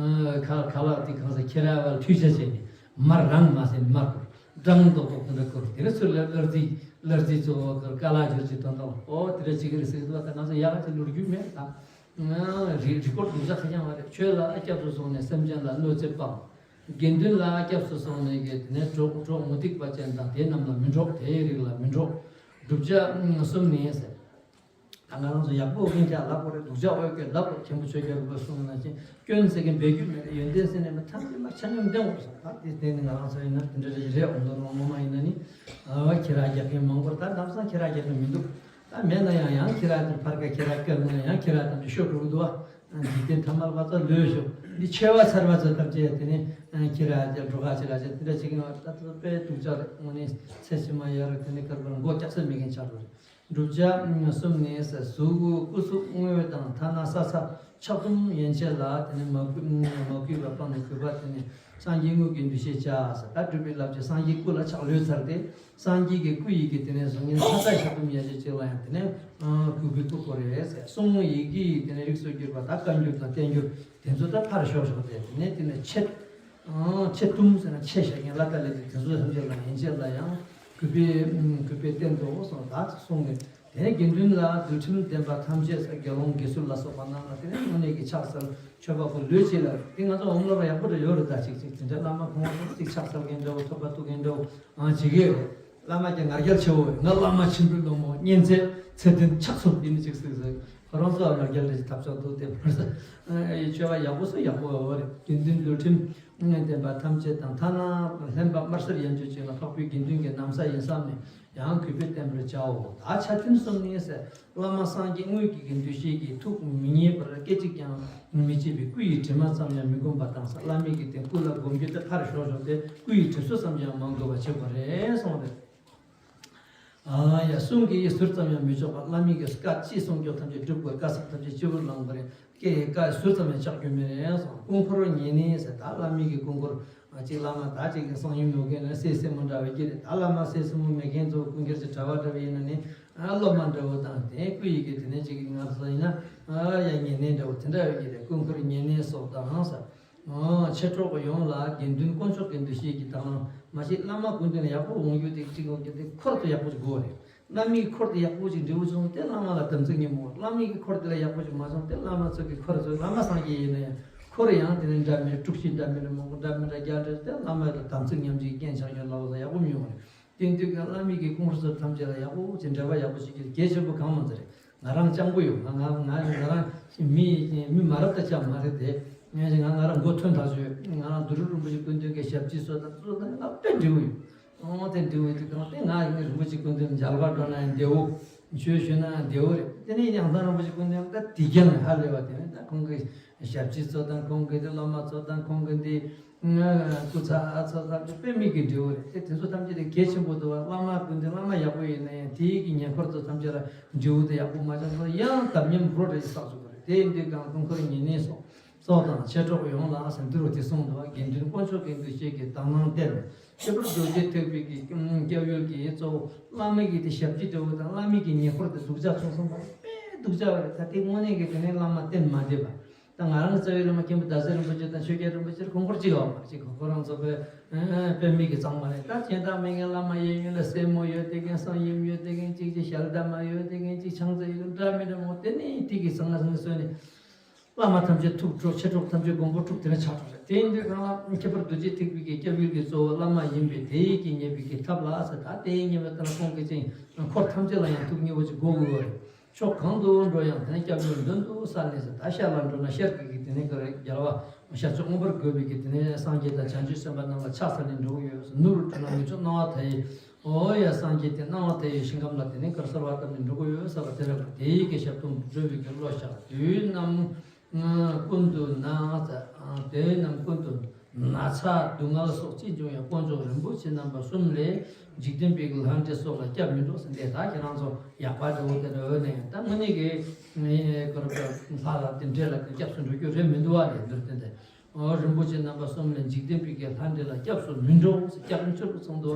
ཁ་ཁ་ལག་དེ་གང་ཟེར་ཁྱི་ར་བ་ལ་འཕྲུལ་ཆ་བྱས་ནས་མར་རང་མ་ཟིན་མར་བསྐུར་སྦྲང་རྡོག་རྡོག་དེ་འདྲ་བསྐུར་དེ་ནི་ཚུར་ལ་གླར་རྫི་གླར་རྫི་གཙོ་བོ་བསྐུར་ཀ་ལ་སྦྱོར་གྱི་དོན་དག་ཨོ་དེ་འདྲ་བྱེད་ཀྱི་རེད་ཟེར་གི་འདུག་བ། ད་ང་ཚོ་ཡག་ག་ཅིག་ལོ་རྒྱུས་མེད་ད། རི་རི་སྐོར་རྡུལ་ས་ཁ་རྐྱང་བ་རེད། ཆོས་ལ་སྐྱབས་སུ་སོང་ནས་སེམས་ཅན་ལ་གནོད་འཚེ་སྤང་། དགེ་འདུན་ལ་སྐྱབས་སུ་སོང་ནས་གི་དེ་ནས་གྲོགས་གྲོགས་མུ་སྟེགས་པ་ཅན་དང་དེ་རྣམས་ལ་མི་འགྲོགས། དེའི་རིགས་ལ་མི་འགྲོགས། བསྒྲུབ་བྱ་གསུམ་ནི་ཟེར། ད་ང་རང་ཚོ་ཡག་པོ་དབེན་ཆ་ལབ་དགོས་རེད། སྡུག་ཅག་འོས་སྐད་ལབ་དགོས། མཁན་པོ་ཆོས་རྒྱལ་རིན་པོ་ཆེ་གསུངས་ནང་བཞིན་སྐྱོན་ཟེར་མཁན་འབད་རྒྱུ་མེད་རེད། ཡོན་ཏན་ཟེར་ནས་མི་ཐམས་ཅད་མ་ཆ་སྙོམས་ལྡན་དགོས་སོང་། ད་དེ་དེ་ནི་ང་རང་ཚོ་ཡིན་ན་དེ་འདྲ་རེད་རེད། འོང་དོ་རུང་ངོ་མ་ཡིན་ན་ནི་ཨ་ཁྱི་ར་རྒྱག་མཁན་མང་པོ་རེད། ད་ལམ་སང་ཁྱི་ར་རྒྱག་མཁན་མི་འདུག་ད་མེད་ན་ཡང་ཡང་ཁྱི་ར་དེ་ཕར་ཁ་ཁྱི་ར་བཀལ་ན་ཡང་ཁྱི་ར་ཐམས་ཅད་ཤོར་འགྲོ་གི་འདུག་བ། འཇིག་རྟེན་ཐ་མལ་པ་ཚོ་ལོས་ཤོག་འདི་ཆེ་བ་ཚར་བ་ཚོ་ཐམས་ཅད་དེ་ནི་ཁྱི་ར་རྒྱག་འགྲོ་ཁ་ཆེ་ཁ་ཆེ་དེ་འདྲ་བྱེད་ཀྱི་ཡོད། ད་ཚོ་དཔེ་སྡུག་ཅག་རེད། དངོས་གནས་ཚེ་ཕྱི་མ་ཡར་དེ་ནི་དཀར་པོར་མགོ་བཀྱག་ས་མེད་མཁན་ཆགས་འགྲོ་རེད། བསྒྲུབ་བྱ་གསུམ་ནི་གཟུགས་སྐུ་གཟུགས་དངོས་དང་ཐ་ན་ས་ས་ཆགས་དུམ་ཡན་ཆད་ལ་དེ་ནི་མ་གུས་མ་གུས་པ་སྤངས་ནས་གུས་པ་དེ་ནི་སངས་རྒྱས་དངོས་ཀྱི་འདུ་ཤེས་བྱ་ཟེར། ད་སྒྲུབ་པའི་བསླབ་བྱ་སངས་རྒྱས་སྐུ་ལ་ཕྱག་ལོས་ཚར་ཏེ། སངས་རྒྱས་ཀྱི་སྐུ་ཡི་གེ་དེ་ནས་བཟུང་ངན་ས་ས་ཞབས་བསྟོད་ཡ་གཅིག་གཅིག་ལ་ཡང་དེ་ནས་གུས་པའི་སྐུ་བསྐོར་རེད་ཟེར། གསུང་ཡི་གེ་ཡི་དེ་ནས་རིགས་སུ་གྱུར་པ་ད་བཀའ་འགྱུར་དང་བསྟན་འགྱུར་དེ་ཚོ་ད་ཕར་ཞོག་ཞོག་དེ་དེ་ནས་དེ་ནས་ཆེ་ཆེ་དུམ་ཟེར་ན་ཆེ་བཞག་མཁན་ལ་ད་ལས་དེ་དེ་ཚོ་ཐམས་ཅད་ལ་ཡན་ཆད་ལ་ཡང་གུས་པའི་གུས་པའི་རྟེན་དུ་སོང་ད་གསུང་གི། དེ་ནས་དགེ་འདུན་ལ་འདུལ་ཁྲིམས་ལྡན་པ་ཐམས་ཅད་ཟེར། དགེ་སློང་དགེ་ཚུལ་ལ་སོགས་པ་རྣམས་ལ་དེ་ནས་དངོས་གནས་ཀྱི་ཕྱག་འཚལ་མཆོད་པ་པོ་ལོས་བྱེད་ལ་དེ་ང་ཚོ་འོང་ལོ་ར་ཡག་པོ་རེ་ཡོད་རེད། ད་ཅིག་ཅིག་དེ་འདྲ་བླ་མ་ཁོང་ཚོ་ཅིག་ཕྱག་འཚལ་མཁན་འདྲ་བོ་ཐོབ་པ་ཐུག་མཁན་འདྲ་བོ། ཨང་། བྱེད་ཀྱི་ཡོད་རེད། བླ་མ་ཀྱང་ང་རྒྱལ་ཆེ་བོ་ཡོད། ང་བླ་མ་ཆེན་པོའི་སློབ་མ་གཉན་ཚད་ཚད་ལྡན་ཕྱག་སོར་ཡིན་ཅིག་ཟེར་ཟེར། ཁོ་རང་ཚོ་ལ་རྒྱལ་རེ་ཐབས་ཆག་འདུག་སྟེ། མར་ས་ཆོས་པ་ཡག་པོ་སུ་ཡག་པོ་ཡོད་རེད། དགེ་འདུན་འདུལ་ཁྲིམས་ལྡན་པ་ཐམས་ཅད་དང་ཐ་ན་ལྷན་པ་དམར་སེར་ཡན་ཆོད་ཅིག་ལ་འཕགས་པའི་དགེ་འདུན་གྱི་ན་བཟའ་ཡིན་བསམ་ནས་ཡང་གུས་པས་བསྟེན་པར་བྱའོ། ད་ཆ་མཐུན་གསུམ་ནི་ཟེར། བླ་མ་སངས་རྒྱས་དངོས་ཀྱི་གི་འདུ་ཤེས་ཀྱིས་ཐུགས་མི་མཉེས་པར་སྐད་ཅིག་ཀྱང་མི་བྱེད་པའི་སྐུ་ཡི་དྲི་མ་ཙམ་ཡང་མི་བསྒོམ་པ་དང་ཟེར། བླ་མའི་གི་དེ་སྐུ་ལ་བསྒོམ་རྒྱུ་དེ་ཕར་ཞོག་ཞོག་སྟེ་སྐུ་ཡི་དྲི་སོ་ཙམ་ཡང་མ་འགོད་པ་བྱེད་དགོས་རེད་གསུངས་རེད། ཨ་ཡ། གསུང་གི་ཟུར་ཙམ་ཡང་མི་གཅོག་པ། བླ་མའི་གི་བཀའ་ཅི་གསུང་རྒྱུ་ཐམས་ཅད་སྒྲུབ་དགོས། བཀའ་སྩལ་ཐམས་ཅད་སྤྱི་བོར་བླང་དགོས་རེད། སྐད་ཀྱི་བཀའ་ཟུར་ཙམ་ཡང་བཅག་རྒྱུ་མེད་རེད་གསུངས། སྐུ་འཁོར་ཉེ་གནས་ཟེར། ད་བླ་མའི་གི་སྐུ་འཁོར་གཅིག་བླ་མ་ད་གཅིག་གི་གསང་ཡུམ་ཡོད་མཁན་ལ་སྲས་སྲས་མོ་འདྲ་བའི་གི་རེད། ད་བླ་མ་སྲས་སྲས་མོ་མེད་མཁན་ཚོ་སྐུ་འཁོར་གྱི་གྲྭ་པ་འདྲ་བ་ཡིན་ན་ནི། ཨ་སློབ་མ་འདྲ་བོ་དང་དེ་སྐུ་ཡི་གི་དེ་ནས་གཅིག་གི་ང་ཚོ་ཡིན་ན། ཨ་ཡ་ཉེ་གནས་འདྲ་བོ་དེ་འདྲ་བའི་གི་རེད། སྐུ་འཁོར་ཉེ་གནས་སོགས་དང་ཟེར། ཨོ། མཆེད་གྲོགས་ཡོངས་ལ་དགེ་འདུན་དཀོན་མཆོག་གི་འདུ་ཤེས་ཀྱིས་དང་བླངས། མ་གཞི་བླ་མ་སྐུ་མདུན་ལ་ཡག་པོ་འོང་རྒྱུ་དེ་གཅིག་འོང་རྒྱུ་དེ་འཁོར་དེ་ཡག་པོ་ཅིག་དགོས་རེད། བླ་མའི་འཁོར་དེ་ཡག་པོ་ཅིག་འབྲིའུ་བྱུང་སྟེ་བླ་མ་ལ་དམ་ཚིག་ཉམས་པོ། བླ་མའི་གི་འཁོར་དེ་ལ་ཡག་པོ་ཅིག་མ་བྱུང་སྟེ་བླ་མ་ཚོ་གི་འཁོར་ཚོ་བླ་མ་སངས་རྒྱས་ཡིན་ན་ཡང་འཁོར་ཡང་དེ་ནས་འདྲ་མིན་དཀྲུག་ཤིང་འདྲ་མིན་མང་པོ་འདྲ་མིན་འདྲ་རྒྱ་འདྲ་སྟེ་བླ་མ་ལ་དམ་ཚིག་ཉམས་ཅིག་རྐྱེན་ཆགས་ཀྱང་ལ་བ་ས་ཡག་པོ་མི་ཡོང་རེད། དེ་དུས་ཀྱང་བླ་མའི་གི་སྐུ་འཁོར་ཚོ་ཐམས་ཅད་ལ་ཡག་པོ་ཅིག་འབྲེལ་བ་ཡག་པོ་ཞིག་གི་གལ་ཆེན་པོ་གང་མ་ཚར་རེད། ང་རང་སྤྱང་པོ་ཡོད། ང་ང་ང་ང་རང་མི་མི་མ་རབས་ད་ཅང་མ་རེད་དེ། ངས་ང་ང་རང་མགོ་ཐོན་ཐག་ཆོད། ང་རང་རྡོ་རུ་རིན་པོ་ཆེ་སྐུ་མདུན་གྱི་ཞབས་ཕྱི་སོགས་དང་ཚོ་དང་ང་དཔེ་འདྲིའུ་ཡོད། ཨོ་དེ་འདྲིའུ་དེ་གང་དེ་ང་ཡིན་རིན་པོ་ཆེ་སྐུ་མདུན་མཇལ་བར་འགྲོ་ན་ཡང་བདེའུ། ཆོས་ཞུ་ན་ཡང་བདེའུ་རེད། དེ་ནས་ཡང་ཐང་རིན་པོ་ཆེ་སྐུ་མདུན་ད་དེ་རྒྱང་ཧ་ལས་པ་དེ་ནས་ད་ཁོང་གི་ཞབས་ཕྱི་ཚོ་དང་ཁོང་གི་དེ་སློབ་མ་ཚོ་དང་ཁོང་གི་འདི། སྐུ་ཚ་ཨ་ཚ་ཚ་དཔེ་མི་གི་འབྲས་བུ་རེད། དེ་དེ་ཚོ་ཐམས་ཅད་དེ་གལ་ཆེན་པོ་འདུག་བ། བླ་མ་ཀུན་ཏུ་བླ་མ་ཡག་པོ་ཡིན་ན་ཡང་དེའི་གི་ཉེ་འཁོར་ཚོ་ཐམས་ཅད་ལ་འབྲས་བུ་དེ་ཡག་པོ་མ་བྱུང་ཚོ་ཡང་དམ་ཉམས་རོ་རེ་བསགས་བཅུག་གི་རེད། དེ་ཡིན་དུས་གང་སྐུ་འཁོར་ཉེ་གནས་སོགས་སོགས་དང་མཆེད་གྲོགས་ཡོངས་ལ་ཟེར་འདི་རུ་དེ་གསུངས་འདུག་བ། དགེ་འདུན་དཀོན་མཆོག་གི་འདུ་ཤེས་ཀྱིས་དང་བླངས་བསྟེན། ཁྱད་པར་རྡོ་རྗེ་ཐེག་པའི་གི་སྐྱབས་ཡུལ་གྱི་གཙོ་བོ་བླ་མ་གི་དེ་ཞབས་ཕྱི་འདྲ་བོ་དང་བླ་མ་གི་ཉེ་འཁོར་དེ་སྡུག་ཅག་ཚུགས་སོང་བ་དཔེ་སྡུག་ཅག་བ་རེད། ད་དེ་དངོས་གནས་ཀྱི་དེ་ནས་བླ་མ་བསྟེན་མ་བསྡད་པ། ད་ང་རང་རྩ་བའི་བླ་མ་མཁན་པོ་ཟླ་ཟེར་རིན་པོ་ཆེ་དང་ཆོས་རྒྱལ་རིན་པོ་ཆེར་ཁོང་སྐོར་གཅིག་ཡོད་མ་གཅིག་ཁོ་ཁོ་རང་ཚོ་པས་དཔེ་མི་གི་གཙང་མ་རེད། ད་གཞན་དག་མི་ངན་བླ་མ་གཡས་གཡོན་ལ་སྲས་མོ་ཡོད་དེ་མཁན་གསང་ཡུམ་ཡོད་དེ་མཁན་གཅིག་གཅིག་ཞལ་གདམས་མ་ཡོད་དེ་མཁན་གཅིག་ཕྱག་འཚལ་ཡོད་འདྲ་མི་འདྲ་མོ་དེ་ནི་ཐིག་གི་ཚང་ང་ཚང་གསོན་ནས་བླ་མ་ཐམས་ཅད་ཐུགས་འཕྲོག་མཆེད་གྲོགས་ཐམས་ཅད་མགོན་པོ་འཁྲུགས་དེ་ནས་ཆགས་འགྲོ་རེད། དེ་ཡིན་དུས་གང་ལ་ཁྱད་པར་རྡོ་རྗེ་ཐེག་པའི་གི་སྐྱབས་ཡུལ་གྱི་གཙོ་བོ་བླ་མ་ཡིན་པས་དེའི་གི་ཉེ་བའི་གི་ཐབས་ལ་ཟེར། ད་དེའི་ཉེ་བའི་ཐབས་ལ་ཁོང་གི་ཅིང་འཁོར་ཐམས་ཅད་ལ་ཡང་ཐུགས་མཉེས་པོ་ཅིག་དགོས་དགོས་པ་རེད། ཕྱོགས་གང་དུ་འགྲོ་ཡང་དེ་ནས་སྐྱབས་འགྲོ་མདུན་དུ་གསལ་ནས་ཟེར། ད་ཤར་ལ་འགྲོ་ན་ཤར་གྱི་གི་དེ་ནས་ག་རེ་རྒྱལ་བ་ཤར་ཕྱོགས་མངོན་པར་བཀོད་པའི་གི་དེ་ནས་སངས་རྒྱས་དང་བྱང་ཆུབ་སེམས་དཔའ་རྣམས་ལ་ཕྱག་འཚལ་ནས་འགྲོ་གི་ཡོད་ཟེར། ནུབ་རུ་འགྲོ་ན་མི་ཆོས་སྣང་བ་མཐའ་ཡས། ཨོ་ཡ་སངས་རྒྱས་དེ་སྣང་བ་མཐའ་ཡས་ཞིང་ཁམས་ལ་དེ་ནས་ག་རེ་གསོལ་བ་བཏབ་ནས་འགྲོ་གི་ཡོད་ཟེར་བ་དེ་ལ་དེ་ཡི་གི་ཞབས་དུ་འགྲོ་བའི་གི་བློ་བཞག་དུས་རྣམས་ཀུན་ཏུ་ན་ཟེར། དུས་རྣམས་ཀུན་ཏུ་ན་ཚ་སྡུག་བསྔལ་སོགས་ཅི་འབྱུང་ཡང་དཀོན་མཆོག་རིན་པོ་ཆེ་རྣམ་པ་གསུམ་ལས་འཇིག་རྟེན་པའི་ལྷ་འདྲེ་སོགས་ལ་སྐྱབས་མི་འགྲོ་ཟེར། འདི་ད་ཁྱེད་རང་ཚོ་ཡག་པ་འདྲ་བོ་དེ་འདྲ་འོས་ནས་ད་དངོས་གནས་ཀྱི་ངའི་གོ་རབ་ལྷ་ལ་དེ་འདྲས་ལ་སྐྱབས་སུ་འགྲོ་རྒྱུ་རེད་མི་འདུག་བ་ལས་འདིར་བསྟན་ཏེ། ཨོ་རིན་པོ་ཆེ་རྣམ་པ་གསུམ་ལས་འཇིག་རྟེན་པའི་གི་ལྷ་འདྲེ་ལ་སྐྱབས་སུ་མི་འགྲོ་ཟེར། སྐྱབས་མཆོད་པ་ཚང་དུ།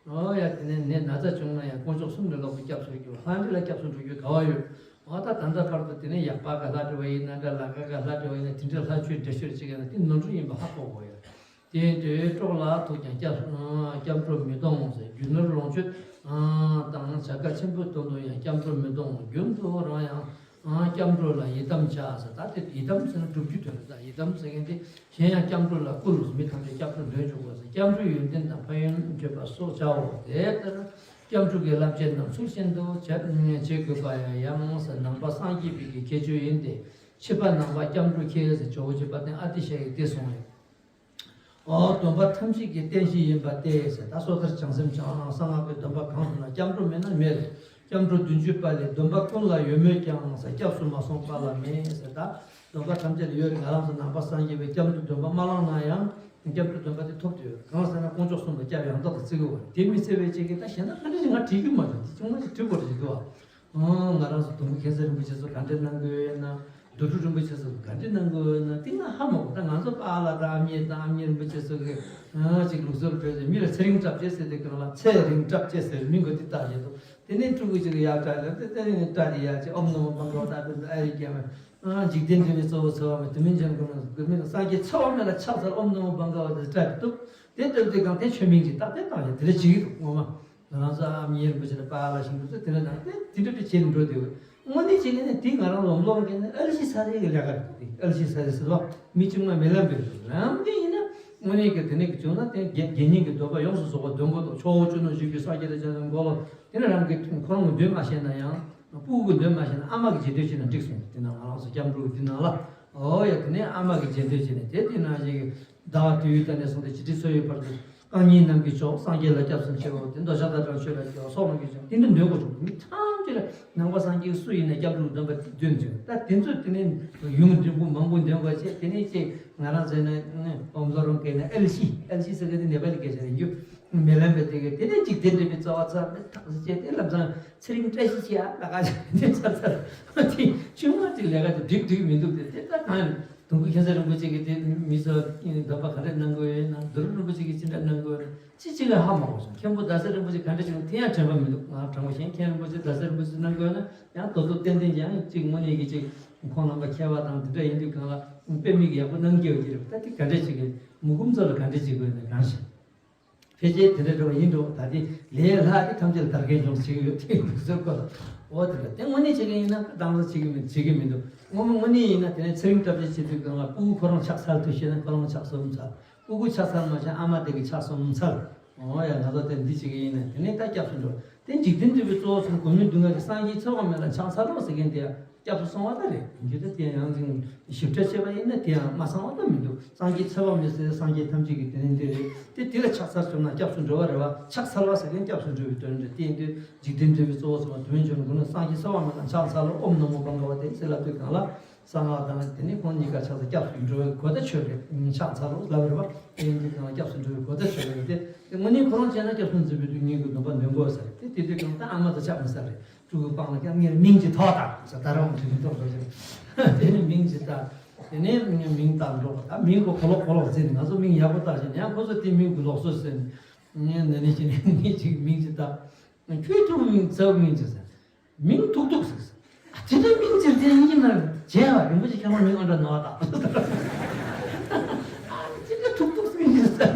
ཨོ་ཡ་དེ་ནས་ནད་ན་ཚ་བྱུང་ན་ཡང་དཀོན་མཆོག་གསུམ་ལས་ལྷག་པའི་སྐྱབས་སུ་འགྲོ་རྒྱུ་ལྷ་འདྲེ་ལ་སྐྱབས་སུ་འགྲོ་རྒྱུ་ག་བ་ཡོད། ཨོ་ད་ད་ལྟ་བར་དུ་དེ་ནས་ཡག་པ་ག་ལྷ་འདྲེ་བ་ཡིན་ན་འདྲ་ལ་ག་ག་ལྷ་འདྲེ་བ་ཡིན་ན་དེ་འདྲའི་ལྷ་མཆོད་འདྲེ་མཆོད་ཅིག་ཡིན་ན་དེ་ནོར་འཁྲུལ་ཡིན་པ་ཧ་གོ་དགོས་ཡོད། དེ་ཡིན་དུས་གྲོགས་ལ་ཐུག་ཀྱང་སྐྱབས་སུ་སྐྱབས་འགྲོ་མི་གཏོང་ཟེར། རྒྱུ་ནོར་ལོངས་སྤྱོད་དང་བྱ་དགའ་ཆེན་པོ་དོན་དུ་ཡང་སྐྱབས་འགྲོ་མི་གཏོང་། རྒྱུན་དུ་རང་ཡང་སྐྱབས་འགྲོ་ལ་ཡི་དམ་བྱ་ཟེར། ད་དེ་ཡི་དམ་ཟེར་ན་སྒྲུབ་རྒྱུ་དོན་རེད། ད་ཡི་དམ་ཟེར་མཁན་དེ་གཞན་ཡང་སྐྱབས་འགྲོ་ལ་བསྐུལ་ཟེར། མི་ཐམས་ཅད་སྐྱབས་འགྲོ་འདོན་བཅུག་པ་ཟེར། སྐྱབས་འགྲོའི་ཡོན་ཏན་དང་ཕན་ཡོན་བརྗོད་པ་སོགས་བྱའོ། དེ་ལྟར་སྐྱབས་འགྲོ་གི་བསླབ་བྱ་རྣམས་ཚུལ་བཞིན་དུ་བྱ་བྱེད་དགོས་པ་ཡང་ཟེར། ནང་པ་སངས་རྒྱས་པའི་གི་ཁྱད་ཆོས་ཡིན་ཏེ། ཕྱི་པ་ནང་པ་སྐྱབས་འགྲོ་ཁྱད་ཟེར། ཇོ་བོ་རྗེ་དཔལ་ལྡན་ཨ་ཏི་ཤ་ཡིས་དེ་གསུངས་རེད། ཨོ། སྡོམ་པ་ཐམས་ཅད་ཀྱི་རྟེན་གཞི་ཡིན་པ་སྟེ་ཟེར། ད་སོ་ཐར་བྱང་སེམས་བྱང་གསང་སྔགས་པའི་སྡོམ་པ་གང་ཟེར་ན་སྐྱབས་འགྲོ་མེད་ན་མེད་རེད། སྐྱབས་འགྲོ་བདུན་ཅུ་པ་ལས། སྡོམ་པ་ཀུན་ལ་ཡོད་མོད་ཀྱང་ཟེར། སྐྱབས་སུ་མ་སོང་པ་ལ་མེད་ཟེར། ད་སྡོམ་པ་ཐམས་ཅད་ལ་ཡོད་རེད། ང་རང་ཚོ་ནང་པ་སངས་རྒྱས་པའི་སྐྱབས་འགྲོ་སྡོམ་པ་མ་བླངས་ན་ཡང་སྐྱབས་འགྲོ་སྡོམ་པ་དེ་ཐོབ་ཏུ་ཡོད། གང་ཟེར་ན་དཀོན་མཆོག་གསུམ་ལ་སྐྱབས་ཡང་དག་ཏུ་བརྩི་དགོས་པ་རེད། དེ་མི་བརྩི་བའི་ཆེད་ཀྱི་ད་གཞན་དག་ག་འདྲ་ཞིག་ང་བྲིས་རྒྱུ་མ་བྱུང་། དེ་ཅུང་མ་ཞིག་བྲིས་དགོས་རེད་ཅིག་འདུག་ཨ། ཨང་། ང་རང་ཚོ་དུང་མཁྱེན་བརྩེ་རིན་པོ་ཆེ་ཚོ་ག་འདྲས་གནང་དགོས་ཡོད་ན། རྡོ་གྲུབ་རིན་པོ་ཆེ་ཚོ་ག་འདྲས་གནང་དགོས་ཡོད་ན་དེ་ང་ཧ་མ་གོ། ད་ང་ཚོ་པཱ་ལགས་དང་ཨ་མྱེས་དང་ཨ་མྱེས་རིན་པོ་ཆེ་ཚོ་གི་ཨང་ཅིག་ལུགས་སྲོལ་སྤེལ་ཏེ་མི་ལ་ཚེ་རིང་བཀྲ་བྱེད་ཟེར་ཏེ་གང་ལ་ཚེ་རིང་བཀྲ་བྱེད་ཟེར་མི་འགོ་དེ་བཏགས་བྱས་འདུག་དེ་ནས་ཕྲུ་གུ་ཅིག་ཡར་བཀྲ་ལ་དེ་དེ་ནས་བཀྲ་དེ་ཡར་ཅིག་ཨོཾ་ནམོ་བྷ་ག་ཝ་ཏ་དེ་ཨ་རིག་རྒྱལ་མ་ཨང་འཇིག་རྟེན་འདི་ནི་གཙོ་བོ་འཚོ་བ་མེད་དུ་མིན་ཅན་ཀུན་ལ་དགོས་མིན་ལ་སངས་རྒྱས་འཚོ་བ་མེད་ལ་ཕྱག་འཚལ་ཨོཾ་ནམོ་བྷ་ག་ཝ་ཏ་དེ་བཀྲ་དེ་འདུག་དེ་ལྟར་དེ་གང་དེ་ཆོས་མིང་ཅིག་བཏགས་དེ་བཏགས་ཡ་དེ་ལ་ཅིག་ཡོད་ངོ་མ། ང་རང་ཚོ་ཨ་མྱེས་རིན་པོ་ཆེ་དང་པཱ་ལགས་ཞིག་འདུག་ཚེ་དེ་འདྲ་དང་དེ་དེ་འདྲ་དེ་བྱས་ནས་འགྲོ་དེ་ཡོད། དངོས་གནས་བྱས་ནས་དེ་ང་རང་ལོམ་ལོག་གི་ནི་ཨ་ལི་ཤི་ས་རེ་གི་ལས་ཀ་རེད། དེ་ཨ་ལི་ཤི་ས་རེ་ཟེར་བ་མི་གཅིག་མ་མི་ལམ་པའི་རང་གི་ཡིན་ན་དངོས་གནས་ཀྱི་དེ་ནས་ཀྱི་བྱུང་ན་དེ་དགེ་དགེ་བསྙེན་གྱི་སྡོམ་པ་ཡོངས་སུ་རྫོགས་པ་འདོན་དགོས་དང་། ཕྱོགས་བཅུ་ན་བཞུགས་པའི་སངས་རྒྱས་དང་བྱང་སེམས་འཁོར་ལོ་དེ་ནས་རང་གི་འཁོར་ངོ་འདོན་མ་ཤེས་ན་ཡང་། སྤུ་གུ་གི་འདོན་མ་ཤེས་ན་ཨ་མ་གི་རྗེས་ཟློས་བྱས་ན་འགྲིག་སོང་། དེ་ན་ང་རང་ཚོ་སྐྱབས་འགྲོ་གི་དེ་ནང་ལ། ཨོ་ཡ། དེ་ནས་ཨ་མ་གི་རྗེས་ཟློས་བྱས་ནས་དེ་དེ་ནང་བཞིན་གྱི་ཟླ་བ་དུས་ཡུན་དང་ནས་བཟུང་སྟེ་བྱི་ཁྲི་འཚོ་བའི་བར་དུ། རྐང་གཉིས་ནམ་མཁའི་མཆོག་སངས་རྒྱས་ལ་སྐྱབས་སུ་མཆིའོ། དེ་མདོ་ཤ་སྟག་དང་ཆོས་ལ་སྐྱེ་བ་སོགས་ལ་སྐྱེ་ཞིང་དེ་འདྲ་འདོན་དགོས་བྱུང་། མི་ཐམས་ཅད་ལ་ནང་པ་སངས་རྒྱས་སུ་ཡིན་ན་སྐྱབས་འགྲོ་འདོན་པ་འདོན་བྱུང་། ད་དེ་ཚོས་དེ་ནས་ཡུམ་འབྲིང་པོ་མང་པོ་འདོན་དགོས་བྱས། དེ་ནས་ཅིག་ང་རང་ཚོའི་ནས་ཨོམ་བཟོ་རུང་སྐད་ནས་ཨེལ་ཤི་ཨེལ་ཤི་ཟེར་གི་དེ་ནེ་པ་ལི་སྐད་ཆ་རེད། རྒྱུ་མེ་ལམ་པའི་དེ་གི་དེ་ནས་འཇིག་རྟེན་འདྲེན་པའི་རྩ་བ་ཚར་མེད་ཐག་ཟེར་བྱས། དེ་ལམ་སང་ཚེ་རིང་བཀྲ་ཤིས་ཤིག་ཨ་ལ་ཁ་ཤས་དེ་ཚར་ཚར་དེ་ཆུང་མ་ཅིག་ལས་ཀ་དེ་འགྲིག་འགྲིག་མི་འདུག་དེ་དེ་ད་གང་ཡིན། དུང་དཀར་མཁྱེན་བརྩེ་རིན་པོ་ཆེ་གིས་དེ་མི་ཚོ་འདོན་པ་ག་འདྲ་གནང་གི་ཡོད་ན། རྡོ་རུ་རིན་པོ་ཆེ་གིས་ཅི་འདྲ་གནང་གི་ཡོད་ན། ཅི་ཅི་ག་ཧ་མ་གོ་སོང་། མཁན་པོ་ཟླ་ཟེར་རིན་པོ་ཆེ་ག་འདྲ་ཅིག་དེ་ཡང་དྲན་པ་མི་འདུག་ང་དྲང་པོ་བཤད། མཁན་རིན་པོ་ཆེ་ཟླ་ཟེར་རིན་པོ་ཆེ་གནང་གི་ཡོད་ན་ཡང་དོ་དོ་ཏན་ཏན་ཡང་ཅིག་དངོས་གནས་ཀྱི་ཅིག་ཁོང་རྣམ་པ་མཁས་པ་དང་དེ་འདྲ་ཡིན་དུས་གང་ལ་དཔེ་མི་གི་ཡག་པོ་གནང་གི་ཡོད་ཀྱི་རེད། ད་དེ་ག་འདྲ་ཅིག་གི་མུ་གུམ་ཚོ་ལ་ག་འདྲ་ཅིག་དགོས་ན་གང་ཤེས། ཕལ་ཆེར་དེ་འདྲ་འགྲོ་བ་ཡིན་འགྲོ། ད་དེ་ལས་སླ་དེ་ཐམས་ཅད་ལ་དར་རྒྱས་འབྱུང་ཟེར་གྱི་ཡོད། དེ་ཡིན་དུས་ཟེར་དགོས་ལ། འོ་དེ་འདྲ་དེ་དངོས་གནས་བྱེད་ཀྱི་ཡིན་ན་དྭངས་གཙང་བྱེད་ཀྱི་མི་བྱེད་ཀྱི་མི་འདུག་དངོས་མ་དངོས་གནས་ཡིན་ན་དེ་ནས་ཚེ་རིང་བཀྲ་ཤིས་བྱེད་དུས་གང་ལ་སྤུ་གུ་ཁོ་རང་ཆགས་ཚར་དུས་ཤེས་ན་ཁོ་རང་ཆགས་སོང་ཚར། སྤུ་གུ་ཆགས་ཚར་མ་ཤེས་ཨ་མ་དེ་གི་ཆགས་སོང་ཚར། འོ་ཡ། ང་ཚོ་དེ་འདི་བྱེད་ཀྱི་ཡིན་ན་དེ་ནས་ད་སྐྱབས་སུ་འགྲོ། དེ་འཇིག་རྟེན་འདྲེན་པའི་གཙོ་བོ་གསུམ་སྒོམ་ཡུལ་སྡུག་བསྔལ་གྱི་སངས་རྒྱས་འཚོལ་བ་མེད་ལ་ཆགས་ཚར་རོགས་ཟེར་མཁན་དེ་ཡང་སྐྱབས་སུ་སོང་བ་ད་རེད། འདི་ད་དེ་ཡང་ཅིག་ཞིབ་ཕྲ་བཤད་པ་ཡིན་ན་དེ་ཡང་མ་ཚང་བ་ད་མི་འདུག་སངས་རྒྱས་འཚོལ་བ་མེད་ཟེར་སངས་རྒྱས་ཐམས་ཅད་ཀྱི་དེ་ནས་འདི་རེད། དེ་དེ་ལ་ཆགས་ཚར་བྱུང་ན་སྐྱབས་སུ་འགྲོ་བ་རེད་བ། ཆགས་ཚར་བ་ཟེར་མཁན་སྐྱབས་སུ་འགྲོ་བའི་དོན་རེད། དེ་ཡིན་དུས་འཇིག་རྟེན་འདྲེན་པའི་གཙོ་བོ་གསུམ་དོན་བྱུང་དགོས་ན་སངས་རྒྱས་འཚོལ་བ་མེད་ལ་ཆགས་ཚར་རོགས། ཨོཾ་ན་མོ་བྷ་ག་ཝ་ཏེ་ཟེར་ལབ་དུས་གང་ལ། གསང་སྔགས་དང་དེ་ནི་ཁོང་གཉིས་ཀ་ཆགས་ཚར། སྐྱབས་སུ་འགྲོ་བའི་གོ་བརྡ་ཆོད་རེད། ཆགས་ཚར་རོགས་ལབ་རེད་བ། དེ་ཡིན་དུས་ཀྱང་སྐྱབས་སུ་འགྲོ་བའི་གོ་བརྡ་ཆོད་རེད་དེ། དེ་དངོས་གནས་ཁོ་རང་བྱས་ན་སྐྱབས་སུ་འཛིན་པའི་དུས་ངེད་ཀྱི་སྡོམ་པ་འདོན་དགོས་ཟེར་དེ། དེ་དུས་ཀྱང་ད་ཨ་མ་དང་ཆགས་མི་ས་རེད། ཕྲུ་གུ་སྤང་ལ་ཀྱང་ངེར་མིང་ཅིག་ཐོགས་དང་ཟེར། ད་རུང་དྲི་མི་ཐོགས་འགྲོ་ཞིང་། དེ་ནི་མིང་ཅིག་བཏགས། དེ་ནས་མིང་བཏགས་འགྲོ། ད་མིང་གོ་གོ་ལོག་གོ་ལོག་ཟེར་ནས་ང་ཚོ་མིང་ཡག་པོ་བཏགས་ཤིང་ཡང་ཁོ་ཚོ་དེ་མིང་གོ་ལོག་སོ་ཟེར་ནས་ངས་ནི་ནི་ཅི་ནི་ངས་ཅིག་མིང་ཅིག་བཏགས། ཁྱོད་ཕྲུ་གུ་མིང་ཚ་བོ་མིང་ཅིག་ཟེར། མིང་ཐུག་ཐུག་ཟེར། ཨ་ཅི་འདྲའི་མིང་ཅིག་དེ་ཡིན་གྱི་མ་རེད། བྱས་པ་རིན་པོ་ཆེ་ཁྱེད་རང་མིང་ཨ་འདྲ་ནོར་བཏགས། ཨ་ཅི་འདྲ་ཐུག་ཐུག་ཟེར་གྱི་ཟེར་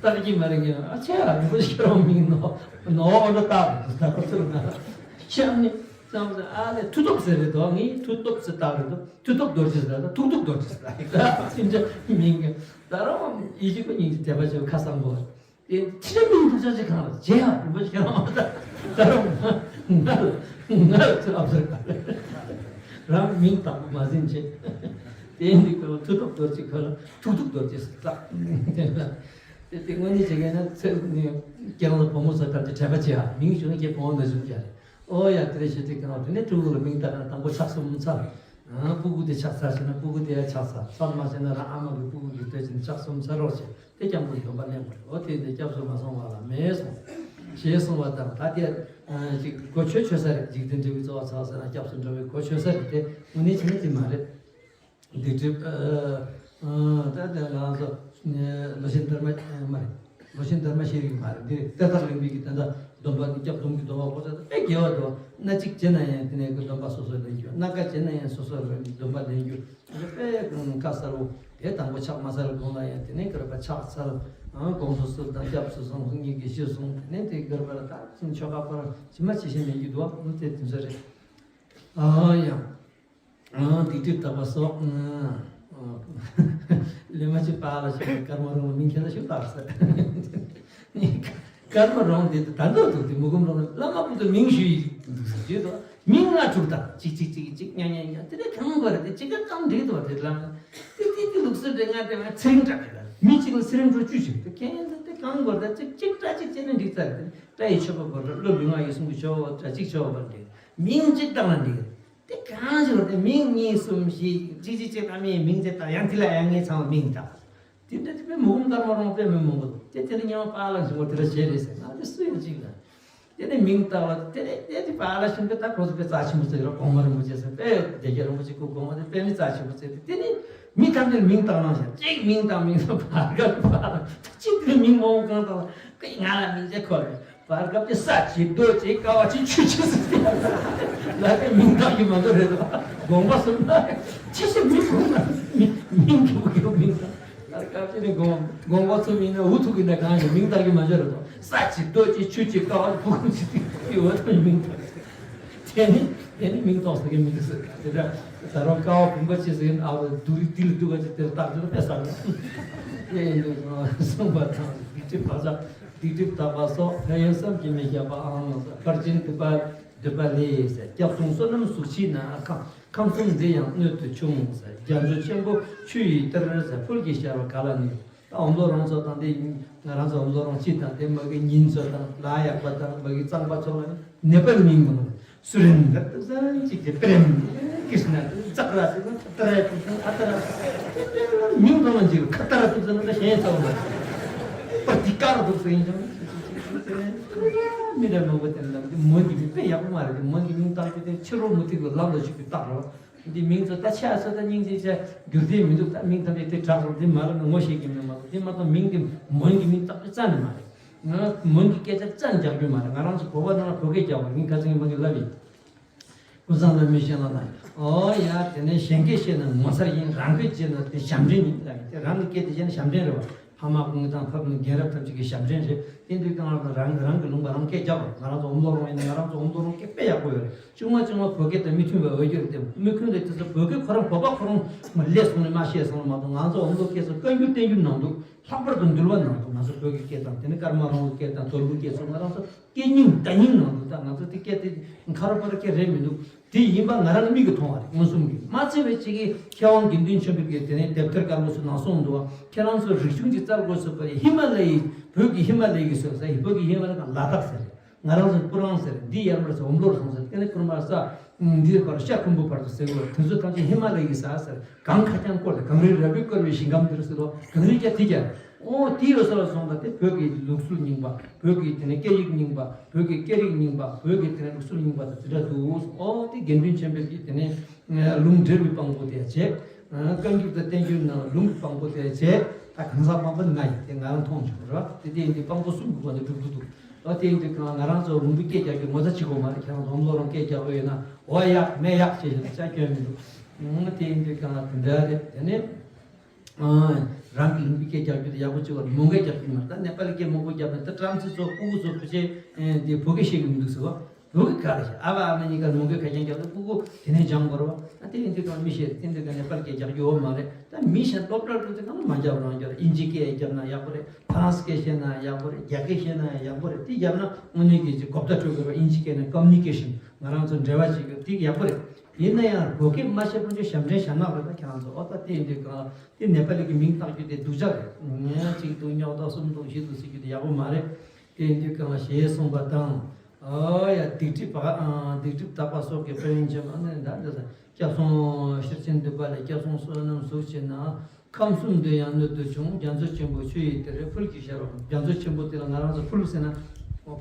བཏགས་ཀྱི་མ་རེད། ངས་ཨ་བྱས་པ་རིན་པོ་ཆེ་ཁྱེད་རང་མིང་ནོར་ནོར་ཨ་འདྲ་བཏགས་ཟེར་ཁོ་ཚོར་ན། ཤ་ནི་ཙམ་ཟེར། ཨ་ལས་མཐུ་སྟོབས་ཟེར་རེད་དོ། ངས་མཐུ་སྟོབས་ཟེར་བཏགས་རེད་དོ། མཐུ་སྟོབས་རྡོ་རྗེ་ཟེར་ད་ཐུག་ཐུག་རྡོ་རྗེ་ཟེར་ད་ཡིན་ད། ཅི་འདྲ་མིང་གི་ད་རུང་ཡིད་ཆེས་པ་སྙིང་རྗེ་དད་པ་ཆེ་བ་ཁ་གསང་པོ། དེ་ཁྲི་ལ་མིང་ཐུག་ཆ་ཅིག་གང་ལ་བྱས་ཡང་རིན་པོ་ཆེ་ཁྱེད་རང་ད་ད་རུང་ང་ལ་ང་ལ་ཚུར་ཨབ་ཟེར་ག་རང་མིང་དག་པོ་མ་ཟིན་བྱས། དེ་འདི་ཁོ་ལ་མཐུ་སྟོབས་རྡོ་རྗེ་ཁོ་ལ་ཐུག་ཐུག་རྡོ་རྗེ་ཟེར་ད། དེ་དེ་དངོས་གནས་བྱེད་མཁན་ན་ཚེ་ནི་ཁྱེད་རང་ལ་བུ་མོ་ཚོ་ལྟར་གྱི་དྲན་པ་བྱེད་ཨ། མིང་ཞུ་ན་ཁྱེད་བུ་མོ་འདྲ་ཞུ་རྒྱུ་རེད། ཨོ་ཡ། དེ་རེད་ཤེས་དེ་གང་དེ་ནས་ཕྲུ་གུ་ལ་མིང་བཏགས་ན་དང་པོ་ཆགས་སོང་ཚར། ཨ་སྤུ་གུ་དེ་ཆགས་ཚར་ཞེ་ན་སྤུ་གུ་དེ་ཡང་ཆགས་ཚར། ཚར་མ་ཤེས་ན་རང་ཨ་མ་གི་སྤུ་གུ་གི་ལྟོས་བྱས་ནས་ཆགས་སོང་ཚར་རོགས་བྱས། དེ་སྐྱབས་འགྲོ་སྡོམ་པ་ལེན་དགོས་རེད། འོ་དེ་འདི་སྐྱབས་སུ་མ་སོང་བ་ལ་མེད་སོང་ཞེས་གསུངས་པ་ལྟར་ད་དེ་ཅིག་གོ་ཆོད་ཆོད་ས་རེད། འཇིག་རྟེན་འབྲེལ་བའི་རྩ་བ་ཚར་ཟེར་ན་སྐྱབས་སུ་འགྲོ་བའི་གོ་ཆོད་ས་རེད་དེ། དངོས་གནས་བྱས་ན་དེ་མ་རེད། སྡིག་སྒྲིབ། ཨ་ཨ་ད་དེ་ང་ཚོ་ལོ་ཆེན་དར་མ་མ་རེད། ལོ་ཆེན་དར་མ་ཤེས་རིག་མ་རེད། འདི་རེད། གཏེར་བདག་གླིང་པའི་གི་དེ་འདྲ་སྡོམ་པ་གི་སྐྱབས་སྡོམ་གྱི་སྡོམ་པ་གོ་ཆ་དེ་དཔེ་དགེ་བ་འདུག་སྣ་གཅིག་བྱས་ན་ཡང་དེ་ནས་གི་སྡོམ་པ་སོ་སོ་ལེན་རྒྱུ། སྣ་འགའ་བྱས་ན་ཡང་སོ་སོ་རེ་སྡོམ་པ་ལེན་རྒྱུ། དཔེ་བཀའ་གསལ་བོ་དེ་དང་པོ་ཕྱག་མ་འཚལ་གོང་ལ་ཡང་དེ་ནས་གི་རེད་པ། ཕྱག་འཚལ། ཨང་དགོངས་སུ་གསོལ་དང་སྐྱབས་སུ་སོང་། སྔོན་གྱི་གཞིར་སོང་། དེ་ནས་དེ་གི་རེད་པ་ལ་ད་ཕྱིན་ཆོ་ག་པར་ཇི་མ་ཇི་བཞིན་ལེན་རྒྱུ་འདུག་བ། དེ་དེ་ཚོ་རེད། ཨ་ཡང་། ཨང་སྡིག་སྒྲིབ་དག་པ་སོགས། ཨང་། ལས་མ་བྱས་པ་ལ་ཞིག་སྐར་མ་རུང་བ་མིང་ཁྱེད་ལ་ཞིག་བཏགས་ཟེར། སྐར་མ་རུང་དེ་ད་འདོད་འདུག་དེ་མུ་གུམ་རུང་བླ་མ་བུ་དུ་མིང་ཞུ་ཡི་འདུག་ཟེར་བྱེད་དོ། མིང་ལྔ་དྲུག་དང་གཅིག་གཅིག་གཅིག་གཅིག་ཉ་ཉ་ཉ་དེ་འདྲ་གང་དགོས་རེད། དེ་གཅིག་ག་གང་འགྲིག་འདུག་བ། དེ་ལ་དེ་དེ་དེ་ལུགས་སྲོལ་རེད། ང་དེ་ང་ཚེ་རིང་འདྲ་རེད། མི་གཅིག་ལ་ཚེ་རིང་འགྲོ་བཅུ་ཞིག་དེ་ཁྱེད་དེ་གང་དགོས་རེད། དེ་གཅིག་གཅིག་སྒྲ་གཅིག་བྱས་ན་འགྲིག་ཚར་རེད། སྒྲ་ཡི་མཆོད་པ་དགོས་རེད། གླུ་ལུས་ངག་ཡིད་གསུམ་གྱི་མཆོད་པ་སྒྲ་གཅིག་མཆོད་པ་འགྲིག་མིང་གཅིག་བཏགས་ན་འགྲིག་དེ་གང་ཞིག་རེད། དེ་མིང་གཉིས་གསུམ་བཞི་གཅིག་གཅིག་གཅིག་བཏགས་མིན་མིང་གཅིག་བཏགས། ཡང་དེ་ལ་ཡང་ངས་ཚང་མ་མིང་བཏགས། དེ་འདྲ་དེ་དཔེ་མུ་གུམ་སྐར་མ་རུང་དཔེ་མི་མང་པོ་འདུག་དེ་དེ་ལ་སྙན་པ་པཱ་ལགས་ཞིག་པོ་དེ་འདྲ་བྱས་རེད་ཟེར་ན་དེ་སུ་ཡང་གཅིག་ལ། དེ་ནས་མིང་བཏགས་ལ་དེ་ནས་དེ་དེ་པཱ་ལགས་ཞིག་པོ་ད་ཁོ་ཚོ་དཔེ་རྩ་ཆེན་པོ་བརྩི་རོགས། གོང་མ་རིན་པོ་ཆེ་ཟེར་དཔེ་སྡེ་རྒྱ་རིན་པོ་ཆེ་སྐུ་གོང་མ་དེ་དཔེ་མི་རྩ་ཆེན་པོ་བརྩི། དེ་དེ་ནས་མི་ཐམས་ཅད་མིང་བཏགས་གནང་ཞིང་གཅིག་མིང་བཏགས་མིང་བཏགས་བར་སྐབས་པཱ་ལགས་གཅིག་དེ་མིང་མང་པོ་གང་བཏགས་ལ་ང་ལ་མིང་ཅིག་ཁོ་རེད། བར་སྐབས་ཀྱི་ས་ཅིག་རྡོ་ཅིག་ཀ་བ་ཅིག་ཆུ་ཅིག་ཟེར་ཏེ། ལ་ཀའི་མིང་བཏགས་ཀྱི་མ་འདོད་རེད་དོ། དགོངས་པ་གསུམ་ན་ཅི་ཞིག་མིང་དགོངས་ན་མིང་མིང་གི་མིང་བཏགས། བར་སྐབས་ཀྱི་ནི་དགོངས་དགོངས་པ་གསུམ་ཡིན་ན་འུ་ཐུག་གི་ན་གང་ཞིག་མིང་བཏགས་ཀྱི་མ་འདོད་རེད་དོ། ས་ཅིག་རྡོ་ཅིག་ཆུ་ཅིག་ཀ་བ་ཅིག་བུ་གུ་ཅིག་ཡོད་དོ་མིང་བཏགས། དེ་ནི་དེ་ནི་མིང་བཏགས་ཟེར་གི་མི་འདུག་ཟེར། དེ་འདྲ་ད་རུང་ཀ་བ་བུམ་པ་ཅིག་ཟེར་གི་ཨ་བ་སྡུག་རི་ཏིལ་སྡུག་ག་ཅིག་དེར་བཏགས་དེ་ལ་དཔེ་བསམ་ན་དེ་ཡིན་འདུག་གསུངས་པ་དང་སྡིག་སྒྲིབ་བག་ཆགས། སྡིག་སྒྲིབ་དག་པ་སོགས་ཕན་ཡོན་བསམ་གྱིས་མི་ཁྱབ་པའང་། ཕར་ཕྱིན་སྡིག་པ་ འདོད་པ་ལས་ཟེར། སྐྱབས་གསུམ་བསོད་ནམས་གཟུགས་ཕྱིར་ན། ཁམས་ཁམས་གསུམ་འདི་ཡང་སྣོད་དུ་ཆུང་ཟེར། རྒྱ་མཚོ་ཆེན་པོ་ཆུ་ཡི་གཏེར་ཟེར། ཕུལ་གྱིས་ཤར་བ་ག་ལ་ནི། ད་འོམ་ལོ་རང་ཚོ་དང་དེ་ང་རང་ཚོ་འོམ་ལོ་རང་སྤྱི་དང་དེ་མ་གི་ཉིན་ཚོ་དང་ལ་ཡག་པ་དང་མ་གི་གཙང་པ་ཚོ་ལ་ནི་ནེ་པལ་མིང་དང་སུ་རིན་ལ་ཏུ་ཙང་ཅིག་དེ་པྲེམ་ཀིས་ན་ཙག་ར་ཏུ་ཙ་ར་ཏུ་ཙ་ཨ་ཏ་ར་མིང་དང་ཅིག་ཁ་ཏ་ར་ཏུ་ཙ་ན་ད་གཞན་ཚོ་ལ་པར་ཏི་ཀར་ཏུ་ཙ་ཡིན་ཀྱང་མི་འདྲ་མང་པོ་དེ་ལ་མོན་གྱི་མིང་དཔེ་ཡག་པོ་མ་རེད། མོན་གྱི་མིང་བཏགས་རྒྱུ་དེ་ཕྱི་རོལ་མུ་ཏིག་གི་ལམ་ལ་ཞུགས་པའི་རྟགས་རེད། འདི་མིང་ཚོ་ད་ཆ་ཚོ་ད་སྙིང་རྗེ་ཆ་འགྱུར་བདེ་མི་འདུག་ད་མིང་ཐམས་ཅད་དེ་དྲག་རུང་འདི་མ་རུང་ན་ངོ་ཤེས་ཀྱི་མེད་མ་གཏོགས། འདི་མ་གཏོགས་མིང་འདི་མོན་གྱི་མིང་བཏགས་རྒྱུ་རྩ་ནས་མ་རེད། ང་མོན་གྱི་སྐད་ཆ་རྩ་ནས་རྒྱག་རྒྱུ་མ་རེད། ང་རང་ཚོ་བོད་པ་ནང་ལ་བོད་སྐད་རྒྱག་པ་ངས་ཁ་སང་མ་གི་ལབ་ཡིན། ཀུན་བཟང་ལ་མི་ཤེས་ལ་ན། ཨོ་ཡ་དེ་ནས་གཞན་སྐད་བཤད་ན་ངོ་མཚར་ཡིན། རང་སྐད་བཤད་ན་དེ་ཞབས་འདྲེན་ཡིན་ལབ་ཡིན། དེ་རང་གི་སྐད་དེ་བཤད་ན་ཞབས་འདྲེན་རེད་བ། ཕ་མ་ཀུན་དང་ཕ་ཀུན་རྒན་རབས་ཐམས་ཅད་ཀྱི་ཞབས་འདྲེན་རེད། དེ་འདུག་གང་ལ་རང་རང་གི་ལུང་པ་རང་སྐད་རྒྱག་པ། ང་རང་ཚོ་འོམ་ལོ་རོང་ཡིན་ན་ང་རང་ཚོ་འོམ་ལོ་རོང་སྐད་དཔེ་ཡག་པོ་ཡོད་རེད། ཆུང་མ་ཆུང་མ་བོད་སྐད་དང་མི་མཐུན་པའི་འོས་སྦྱོར་དེ་མི་ཁུན་ལས་དེ་ཚོ་བོད་སྐད་ཁོ་རང་བོད་པ་ཁོ་རང་ལས་སོང་ནས་མ་བཤད་སོང་ལ་མ་གཏོགས། ང་ཚོ་འོམ་ལོ་སྐད་ཚོ་བཀའ་འགྱུར་བསྟན་འགྱུར་ནང་དུ་ལྷག་པར་དུ་འདུལ་བ་ནང་དུ་ང་ཚོ་བོད་ཀྱི་སྐད་དང་དེ་ནས་ཀརྨ་རོང་གི་སྐད་དང་དོལ་པོའི་སྐད་སོགས་ང་རང་ཚོ་སྐད་རྙིང་བརྡ་རྙིང་ནང་དུ། ད་ང་ཚོ་དེ་སྐད་དེ་ཁ་རོ་པ་རོ་སྐད་རེད་མི་འདུག་དེ་ཡིན་པ་ང་རང་མིག་གིས་མཐོང་བ་རེད། མངོན་སུམ་གྱིས། མ་ཚད་པའི་ཅིག་གིས་མཁས་དབང་དགེ་འདུན་ཆོས་འཕེལ་གྱིས་དེ་ནས་དེབ་ཐེར་དཀར་པོ་སུ་ནང་གསུངས་འདུག་ཁྱེད་རང་ཚོ་རིག་གཞུང་ཅིག་བཙལ་དགོས་སུ་པ་ཡི་ཧི་མ་ལ་ཡི་བོད་ཀྱི་ཧི་མ་ལ་ཡི་གི་སོ་ས་ཡི་བོད་ཀྱི་ཧི་མ་ལ་ཡི་ལ་དྭགས་ཟེར། ང་རང་ཚོ་སྤུ་རང་ཟེར། འདི་ཡར་མར་ཟེར། འོམ་ལོ་རོང་ཟེར། དེ་ནས་ཀུར་མར་ས་འདི་བར་ཤ་ཁུམ་བུ་བར་དུ་ཟེར་བ་དེ་ཚོ་ཐམས་ཅད་ཧི་མ་ལ་ཡི་ས་ཟེར། གངས་ཁ་རྐྱང་བསྐོར་ཏེ་གངས་རི་རབ་རིབ་བསྐོར་བའི་ཞིང་ཁམས་འདིར་ཟེར་བ། གངས་རི་རྒྱ་དེ་རྒྱ། ཨོ་དེའི་འོད་ཟེར་ལ་སོང་ཙང་དེ་བོད་ཀྱི་ལུགས་སྲོལ་རྙིང་པ། བོད་ཀྱི་དེ་ནས་སྐད་ཡིག་རྙིང་པ། བོད་ཀྱི་སྐད་རིགས་རྙིང་པ། བོད་ཀྱི་དེ་ནས་ལུགས་སྲོལ་རྙིང་པ་དང་དེ་འདྲ་འདུག་ཨོ་དེ་དགེ་འདུན་ཆོས་འཕེལ་གྱིས་དེ་ནས་ལུང་འགྲེལ་བའི་དཔང་པོ་དེ་བྱས། བཀའ་འགྱུར་དང་བསྟན་འགྱུར་ནང་ལུང་གི་དཔང་པོ་དེ་བྱས། ད་གང་ཟག་དཔང་པོ་ལྔ་ཡིན། དེ་ང་རང་མཐོང་བྱུང་ར། དེ་དེ་ཡིན་དུས་དཔང་པོ་གསུམ་གྱི་སྒོ་ནས་སྒྲུབ་ཏུ་འདུག་ཨོ་དེ་ཡིན་དུས་གང་ང་རང་ཚོ་ལུང་པའི་སྐད་རྒྱག་རྒྱུ་ངོ་ཚ་བྱེད་དགོས་མ་རེད། ཁྱེད་རང་ཚོ་འོམ་ལོ་རོང་སྐད་རྒྱག་འོས་ཡོད་ན་འོ་ཡག་མེད་ཡག་བྱས་ཤིང་ཆ་སྐྱོན་མི་འདུག་ཨོ་དེ་ཡིན་དུས་གང་དེ་འདྲ་རེད། དེ་ནས། རང་གི་ལུང་པའི་སྐད་རྒྱག་རྒྱུ་དེ་ཡག་པོ་བྱེད་པར་མོན་སྐད་རྒྱག་རྒྱུ་མ་རེད། ད་ནེ་པ་ལི་སྐད་མང་པོ་རྒྱབ་ན་ད་བྲམ་ཟེ་ཚོ་སྤུ་གུ་ཚོ་བུ་ཆེ་འདི་བོད་སྐད་ཤེས་ཀྱི་མི་འདུག་ཟེར་བ། བོད་སྐད་ག་རེ་ཤེས། ཨ་བ་ཨ་མ་གཉིས་ཀ་མོན་སྐད་ཁ་རྐྱང་རྒྱབ་ན་སྤུ་གུ་དེ་ནས་སྦྱང་དགོས་རེད་བ། ད་དེ་ཡིན་དུས་ཀྱང་མི་ཤེས། དེ་འདི་ག་ནེ་པ་ལི་སྐད་རྒྱག་རྒྱུ་ཡོད་མ་རེད། ད་མི་གཞན་སློབ་གྲྭར་འགྲོ་དུས་གང་ལ་མ་རྒྱབ་རང་རྒྱབ་རེད། ཨིན་ཇི་སྐད་རྒྱབ་ན་ཡག་པོ་རེད། ཧྥ་རན་སི་སྐད་ཤེས་ན་ཡག་པོ་རེད། རྒྱ་སྐད་ཤེས་ན་ཡག་པོ་རེད། དེ་རྒྱབ་ན་དངོས་གནས་ཀྱི་ཅིག་གོ་བརྡ་འཕྲོད་དགོས་རེད་བ། ཨིན་ཇི་སྐད་ནས་ཀོ་མུ་ནི་ཀེ་ཤན། ང་རང་ཚོ་འབྲེལ་བ་བྱེད་རྒྱུ་དེ་ཡག་པོ་རེད། ཡིན་ན་ཡང་བོད་སྐད་མ་ཤེས་པ་ཚོ་ཞབས་འདྲེན་ཞྭ་ནག་རེད། ད་ཁྱེད་རང་ཚོ་ཨོ་ད་དེ་ཡིན་དུས་གང་དེ་ནེ་པ་ལི་གི་མིང་བཏགས་རྒྱུ་དེ་སྡུག་ཅག་རེད། ངས་གཅིག་འདུག་ཉོག་དང་གསུམ་འདུག་བཞི་འདུག་ཟེར་རྒྱུ་དེ་ཡག་པོ་མ་རེད། དེ་ཡིན་དུས་གང་ཞེས་གསུངས་པ་དང་། ཨོ་ཡ་སྡིག་སྒྲིབ་པ་ཨ་སྡིག་སྒྲིབ་དག་པ་སོགས་ཀྱི་དཔལ་ཡོན་ཆེན་པོ་ཨ་ནི་ད་འདི་ལ་སྐྱབས་གསུམ་ཤེར་ཕྱིན་འདུས་པ་ལས་སྐྱབས་གསུམ་བསོད་ནམས་གཟུགས་ཆེ་ན། ཁམས་གསུམ་འདི་ཡང་སྣོད་དུ་ཆུང་། རྒྱ་མཚོ་ཆེན་པོ་ཆུ་ཡི་གཏེར། ཕུལ་གྱིས་ཤར་བ། རྒྱ་མཚོ་ཆེན་པོ་དེ་ལ་ང་རང་ཚོ་ཕུལ་ཟེར་ན།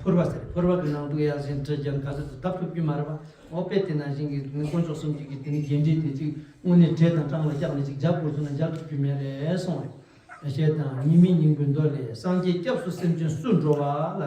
ཕུར་བ་ཟེར། ཕུར་བ་གི་ནང་དུ་ཡར་བཞིན་དྲི་རྒྱན་ག་ཚོད་དུ་བཏབ་ཐུབ་ཀྱི་མ་རེད་པ། འོ་དཔེ་དེ་ནང་བཞིན་གྱི་དཀོན་མཆོག་གསུམ་གྱི་གི་དེ་ནི་རྒྱས་འབྲིང་དེ་གཅིག་དངོས་གནས་བྲེ་དང་སྤྲང་ལ་བཀྱགས་ནས་གཅིག་རྒྱབ་དགོས་སོང་ན་རྒྱབ་ཐུབ་ཀྱི་མེད་རེད་གསུངས་རེད། ཞེས་དང་། ཉི་མའི་སྙིང་པོའི་མདོ་ལས། སངས་རྒྱས་སྐྱབས་སུ་སེམས་ཅན་སུ་འགྲོ་བ་ལབ་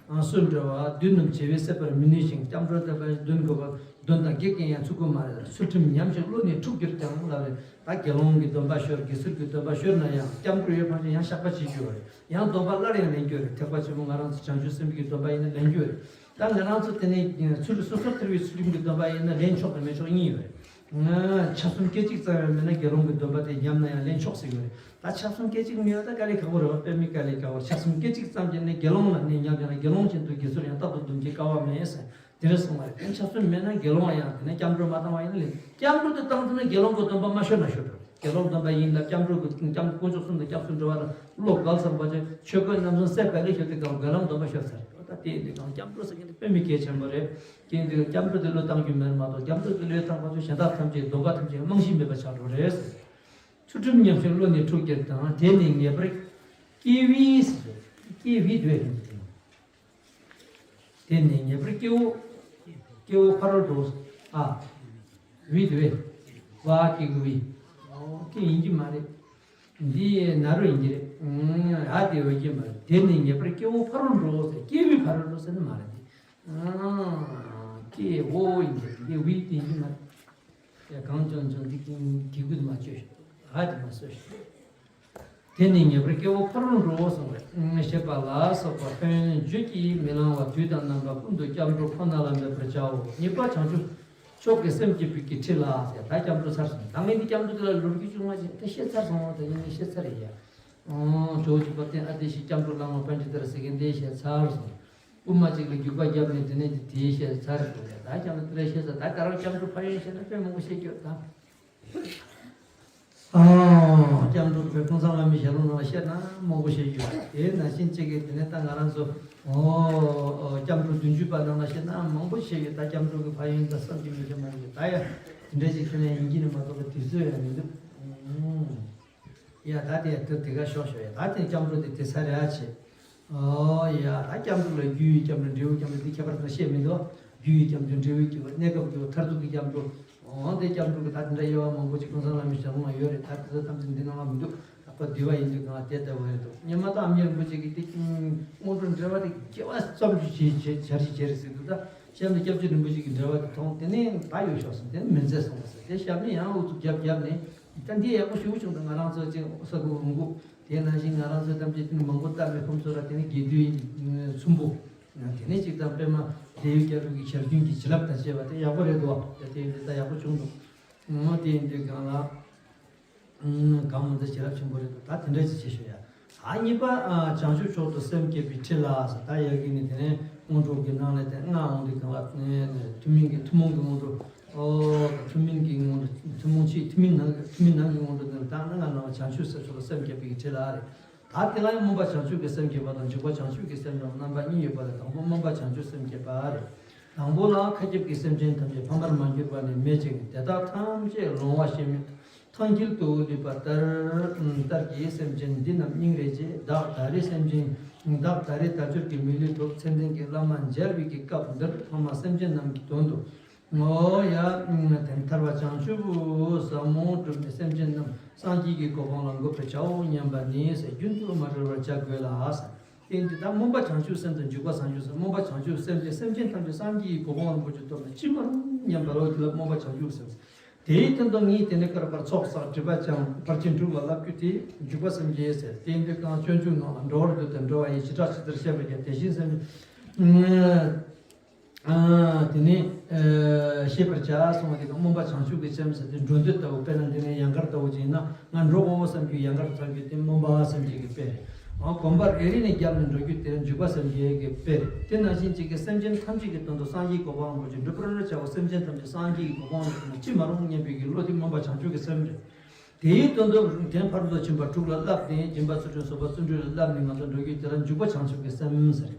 རེད། སུ་འགྲོ་བ། བདུད་རྣམས་བྱེ་བས་བསད་པར་མི་ནུས་ཤིང་། སྐྱབས་འགྲོ་དད་པ་འདོན་དགོས་པ། འདོན་དང་དགེ་རྒན་ཡང་ཚུགས་ཀྱི་མ་རེད། ཚུལ་ཁྲིམས་ཉམས་ཤིང་བློ་ནི་འཁྲུགས་གྱུར་ཀྱང་ལབ་རེད། ད་དགེ་སློང་གི་སྡོམ་པ་ཤོར། དགེ་ཚུལ་གྱི་སྡོམ་པ་ཤོར་ན་ཡང་སྐྱབས་འགྲོ་ཡོད་པ་ཡང་བཤགས་པ་བྱེད་རྒྱུ་རེད། ཡང་སྡོམ་པ་སླར་ཡང་ལེན་རྒྱུ་རེད། ཐེག་པ་ཆེན་པོ་ང་རང་ཚོ་བྱང་ཆུབ་སེམས་དཔའི་སྡོམ་པ་ཡིན་ན་ལེན་རྒྱུ་རེད། ད་ང་རང་ཚོ་དེ་ནས་ཚུལ་སོ་སོར་ཐར་བའི་ཚུལ་ཁྲིམས་ཀྱི་སྡོམ་པ་ཡིན་ན་ལེན་ཆོག་དང་མི་ཆོག་གཉིས་ཡོད་རེད། ཆ་གསུམ་སྐད་ཅིག་ཙམ་ཡང་མེད་ན་དགེ་སློང་གི་སྡོམ་པ་དེ་ཉམས་ན་ཡང་ལེན་ཆོག་ཟེར་གྱི་རེད། ད་ཆ་གསུམ་སྐད་ཅིག་མེད་པ་ད་དཀའ་ལས་ཁག་པོ་རེད་བ། དཔེ་མི་དཀའ་ལས་ཁག་པོ། ཆ་གསུམ་སྐད་ཅིག་ཙམ་གྱིས་ནི་དགེ་སློང་ལ་ནི་ཉམས་ཀྱང་དགེ་སློང་བཞིན་དུ་དགེ་ཚུལ་ཡང་རྟག་ཏུ་སྡོམ་གྱི་སྐལ་བ་མེད་ཟེར་དེ་རེད་གསུངས་པ་རེད། དེ་ཆ་གསུམ་མེད་ན་དགེ་སློང་ཡང་དེ་ནས་སྐྱབས་འགྲོ་མ་བཏང་བ་ཡིན་ན་ལེན། སྐྱབས་འགྲོ་དེ་བཏང་ཐུབ་ན་དགེ་སློང་གི་སྡོམ་པ་མ་ཤོར་ན་ཤོར་འགྲོ་རེད། དགེ་སློང་སྡོམ་པ་ཡིན་ལ་སྐྱབས་འགྲོ་གི་སྐྱབས་དཀོན་མཆོག་གསུམ་དང་སྐྱབས་སུ་འགྲོ་བ་ལ་བློ་གལ་ཚང་པ་ཆོས་གོས་རྣམ་གསུམ་བསྲེས་པ་ལས་ཤོར་ཏེ་གང་དགེ་སློང་སྡོམ་པ་ཤོར་ཚར་རེད། ད་དེ་ཡིན་དུས་གང་སྐྱབས་འགྲོ་ཟེར་མཁན་དེ་དཔེ་མི་གལ་ཆེན་པོ་རེད། དེ་ཡིན་དུས་སྐྱབས་འགྲོ་དེ་བློས་བཏང་རྒྱུ་མེད་མ་གཏོགས་སྐྱབས་འགྲོ་དེ་བློས་བཏང་པ་ཚོ་གཞན་དག་ཐམས་ཅད་སྡོམ་པ་ཐམས་ཅད་རྨང་གཞི་མེད་པ་ཆགས་འགྲོ་རེད། ཚུལ་ཁྲིམས་ཉམས་ཤིང་བློ་ནི་འཁྲུགས་གྱུར་དང་། དེ་ནི་ངེས་པར་སྐྱེ་བའི་ཟེར། སྐྱེ་བའི་དུས་ཡིན་དེ། དེ་ནི་ངེས་པར་སྐྱེ་བོ། སྐྱེ་བོ་ཕ་རོལ་འགྲོ། ཨ། བི་དེ་བས། བ་ཀི་གུ་བི། ཨོ་ཀི་ཡིན་གྱི་མ་རེད། འདི་ན་རོ་ཡིན་གྱི་རེད། ཨ་དེ་འོས་ཀྱི་མ་རེད། དེ་ནི་ངེས་པར་སྐྱེ་བོ་ཕ་རོལ་འགྲོ་ཟེར། སྐྱེ་བོའི་ཕ་རོལ་འགྲོ་ཟེར་ནི་མ་རེད་དེ། ཨ་སྐྱེ་བོ་ཡིན་གྱི་རེད། འདི་བི་དེ་ཡིན་གྱི་མ་རེད། ཡ་གང་བྱུང་བྱུང་འདི་ཀིང་གི་གུ་དེ་མ་བཅོས་ཤིག་ཨ་དེ་མ་བཟོས་ཤིག་དེ་ནི་ངེས་པར་སྐྱེ་བོ་ཕ་རོལ་འགྲོ་གསུངས་པས། ཞེས་པ་ལ་སོགས་པ་ཕན་ཡོན་བརྗོད་ཀྱིས་མི་ལང་བ། དུས་དང་རྣམ་པ་ཀུན་ཏུ་སྐྱབས་འགྲོ་ཁོ་ན་ལ་འབད་པར་བྱའོ། གཉིས་པ་བྱང་ཆུབ་མཆོག་གི་སེམས་བསྐྱེད་པའི་གི་ཁྲིད་ལ་ཟེར། ད་སྐྱབས་འགྲོ་ཚར་སོང་། ད་ངས་འདི་སྐྱབས་འགྲོ་དེ་ལ་ལོ་རྒྱུས་ཅུང་མ་བྱས་ད་བཤད་ཚར་སོང་། ད་ཡིན་ངས་བཤད་ཚར་ཡ། ཨོ་ཇོ་བོ་རྗེ་དཔལ་ལྡན་ཨ་ཏི་ཤའི་སྐྱབས་འགྲོ་བླ་མ་པཎྜི་ཏ་ཟེར་མཁན་དེ་བཤད་ཚར་སོང་། དབུ་མ་གཅིག་ལ་རྒྱུག་པ་བརྒྱབ་ནས་དེ་ནས་དེའི་བཤད་ཚར་དགོས་ཡ། ད་སྐྱབས་འགྲོ་དེ་འདྲ་བཤད་ས། ད་ག་རང་སྐྱབས་འགྲོ་ཕན་ཡོན་བཤད་ན་དཔེ་མང་པོ་བཤད་རྒྱུ་ད། ཨ། སྐྱབས་འགྲོ་དཔེ་ཀུན་བཟང་བླ་མའི་ཞལ་ལུང་ནང་ལ་བཤད་ན་མང་པོ་བཤད་རྒྱུ། དེ་ནང་བཞིན་གཅིག་གིས་དེ་ནས་ད་ང་རང་ཚོ་ཨོ་སྐྱབས་འགྲོ་བདུན་ཅུ་པ་ནང་ལ་བཤད་ན་མང་པོ་བཤད་རྒྱུ། ད་སྐྱབས་འགྲོ་གི་ཕན་ཡོན་དང་བསམ་གྱིས་མི་ཁྱབ་མང་པོ་ཡོད། ད་ཡ་དེ་འདྲ་ཞིག་ཁྱོན་ནས་ཡིན་གྱི་ནི་མ་གཏོགས་པའི་དུས་ཚོད་ཡང་མི་འདུག་ཨུམ། ཡ་ད་དེ་དེ་དེ་ག་ཤོག་ཤོག་ཡ། ད་དེ་སྐྱབས་འགྲོ་དེ་དེ་ས་རེད་ཨ་ཆེ། ཨོ་ཡ་ད་སྐྱབས་འགྲོ་ལ་རྒྱུ་ཡི་སྐྱབས་འགྲོ་འབྲས་བུའི་སྐྱབས་འགྲོ་དེ་ཁྱད་པར་ཚང་བཤད་མི་འདུག་རྒྱུ་ཡི་སྐྱབས་འགྲོ་འབྲས་བུའི་སྐྱབས་འགྲོ་གནས་སྐབས་ཀྱི་མཐར་ཐུག་གི་སྐྱབས་འགྲོ། ཨོ་དེ་སྐྱབས་འགྲོ་གི་ད་དེ་འདྲ་དབྱེ་བ་མང་པོ་ཅིག་ཀུན་བཟང་བླ་མའི་ཞལ་ལུང་ལ་ཡོད་རེད། ད་དེ་ཚོ་ཐམས་ཅད་འདི་ནང་ལ་མི་འདུག་ད་ཁོ་འདུལ་བ་ཡིན་དུས་གང་ལ་དེ་ལྟ་བུ་རེད་འདུག་སྔོན་མ་ད་ཨ་མྱེས་རིན་པོ་ཆེ་གིས་དེ་སྔོན་འགྲོ་འགྲེལ་བ་དེ་སྐྱེ་བ་ཙམ་ཞིག་བྱས་བྱས་བྱ་རིགས་བྱས་རེད་ཟེར་འདུག་ད་གཤམ་དུ་སྐྱབས་རྗེ་རིན་པོ་ཆེ་གི་འགྲེལ་བ་དེ་མཐོང་དེ་ནས་ད་ཡོད་ཤོག་ཟེར། དེ་ནས་མི་མཛད་སོང་བ་ཟེར། དེ་ཞབས་ནས་ཡང་ཨུ་ཚུགས་རྒྱབ་རྒྱབ་ནས་ད་འདི་ཡག་པོ་ཞེ་པོ་བྱུང་འདུག་ང་རང་ཚོ་ཅིག་ས་ཁུག་རོང་ཁུག་དེ་ནང་བཞིན་ང་རང་ཚོའི་ཐམས་ཅད་དེ་ནས་མང་པོ་བལྟ་མེད་ཁོམ་ཚོ་ལ་དེ་ནས་དགེ་འདུན་གསུམ་པོ་དེ་ནས་ཅིག་དང་པད་མ་བདེ་བའི་སྐྱབས་རུ་གི་ཞལ་རྒྱུན་གྱི་བྱིན་རླབས་དང་བཅས་པ་དེ་ཡག་པོ་རེད་འདུག་དེ་དེ་འདི་ད་ཡག་པོ་བྱུང་འདུག་ཨོ་དེ་ཡིན་དུས་གང་ལ། ཨུམ། གང་མི་འདུག་བྱིན་རླབས་ཆེན་པོ་རེད་འདུག་ད་དེ་འདྲ་ཅིག་བྱེད་ཤོག་ཡ། ད་གཉིས་པ། ཨ། བྱང་ཆུབ་མཆོག་ཏུ་སེམས་བསྐྱེད་པའི་ཁྲིད་ལ་ཟེར། ད་ཡ་གི་ནི་དེ་ནས་སྔོན་འགྲོ་གི་ནང་ལ་དེ་ལྔ་འོང་དུས་གང་ལ་ཐུན་མིན་གྱི་ཐུན་མོང་གི་སྔོན་འགྲོ། ཨོ། ཐུན་མིན་གྱི་སྔོན་འགྲོ། ཐུན་མོང་ཕྱི་ཐུན་མིན་ནང་གི་ཐུན་མིན་ནང་གི་སྔོན་འགྲོ་དེ་ལ་ད་ལྔ་ནང་བྱང་ཆུབ་སེམས་མཆོག་ལ་སེམས་བསྐྱེད་པའི་ཁྲིད་ལ་རེད། ད་དེ་ལ་ཡང་སྨོན་པ་བྱང་ཆུབ་ཀྱི་སེམས་བསྐྱེད་པ་དང་འཇུག་པ་བྱང་ཆུབ་ཀྱི་སེམས་དང་རྣམ་པ་གཉིས་ཡོད་པ་ལས་དང་པོ་སྨོན་པ་བྱང་ཆུབ་སེམས་བསྐྱེད་པ་རེད། དང་པོ་ལ་མཁའ་ཁྱབ་ཀྱི་སེམས་ཅན་ཐམས་ཅད་ཕ་མར་མ་གྱུར་པ་ནས་མེད་ཅིང་དེ་དག་ཐམས་ཅད་ལོང་བ་ཤེས་མེད་ཐང་དཀྱིལ་དུ་ལུས་པ་ལྟར་ལྟར་གྱི་སེམས་ཅན་འདི་རྣམས་སྙིང་རེ་རྗེ། བདག་ད་རེས་སེམས་ཅན་བདག་ད་རེས་དལ་འབྱོར་གྱི་མི་ལུས་ཐོབ་མཚན་ལྡན་གྱི་བླ་མ་མཇལ་བའི་གི་སྐབས་འདིར་ཕ་མ་སེམས་ཅན་རྣམས་ཀྱི་དོན་དུ། ཨོ་ཡ། དེ་ཐར་པ་བྱང་ཆུབ་ཟབ་མོ་སྒྲུབ་པའི་སེམས་ཅན་རྣམས་སངས་རྒྱས་ཀྱི་གོ་འཕང་ལ་འགོད་པར་བྱའོ་སྙམ་པ་ནི་ཟེར། རྒྱུན་དུ་མ་བྲལ་བར་བྱ་དགོས་ལ་ཟེར། དེ་འདི་ལྟར་སྨོན་པ་བྱང་ཆུབ་སེམས་དང་འཇུག་པ་བྱང་ཆུབ་སེམས། སྨོན་པ་བྱང་ཆུབ་སེམས་དེ་སེམས་ཅན་ཐམས་ཅད་སངས་རྒྱས་ཀྱི་གོ་འཕང་རིན་པོ་ཆེ་ཐོབ་ན་ཅི་མ་རུང་སྙམ་པ་ལ་འོ་དེ་ལ་སྨོན་པ་བྱང་ཆུབ་སེམས། དེའི་དོན་དུ་ངས་དེ་ནས་བསྐལ་པར་ཚོགས་བསགས་སྒྲིབ་པ་སྦྱངས་ཕར་ཕྱིན་དྲུག་ལ་བསླབ་རྒྱུ་དེ་འཇུག་པ་སེམས་བསྐྱེད་ཟེར། དེ་འདི་གང་སྤྱོད་འཇུག་ནང་ལ་འགྲོ་བར་འདོད་དང་འགྲོ་བ་ཡི་བྱེ་བྲག་ཇི་ལྟར་བཤད་པར་བྱ། དེ་བཞིན་སེམས། ཨ། དེ་ནས་ཨ་ཤེས་པར་བྱ་གསུངས་པ་དེ་ག་སྨོན་པ་བྱང་ཆུབ་ཀྱི་སེམས་ཟེར་དེ་འགྲོ་འདོད་ལྟ་བུ། དཔེར་ན་འདི་ནས་ཡང་སྐར་ལྟ་བུ་ཅིག་ཡིན་ན་ང་འགྲོ་དགོས་བསམ་རྒྱུ་ཡང་སྐར་མཚོན་རྒྱུ་དེ་སྨོན་པ་སེམས་བསྐྱེད་ཀྱི་དཔེ་རེད། ཨ། གོམ་པ་རེ་རེ་ནས་བརྒྱབ་ནས་འགྲོ་རྒྱུ་དེ་འཇུག་པ་སེམས་བསྐྱེད་ཀྱི་དཔེ་རེད། དེ་ནང་བཞིན་གཅིག་གིས་སེམས་ཅན་ཐམས་ཅད་ཀྱི་དོན་དུ་སངས་རྒྱས་གོ་འཕང་རིན་པོ་ཆེ་འགྲུབ་པར་བྱའོ། སེམས་ཅན་ཐམས་ཅད་སངས་རྒྱས་ཀྱི་གོ་འཕང་ལ་ཐོབ་ན་ཅི་མ་རུང་སྙམ་པའི་གི་བློ་དེ་སྨོན་པ་བྱང་ཆུབ་ཀྱི་སེམས་རེད། དེའི་དོན་དུ་དེ་ཕ་རོལ་ཏུ་ཕྱིན་པ་དྲུག་ལ་བསླབས་ཏེ་སྦྱིན་པ་ཚུལ་ཁྲིམས་བཟོད་པ་བརྩོན་འགྲུས་ལ་བསླབས་ནས་ང་ཚོ་འགྲོ་རྒྱུ་དེ་ལ་འཇུག་པ་བྱང་ཆུབ་ཀྱི་སེམས་ཟེར།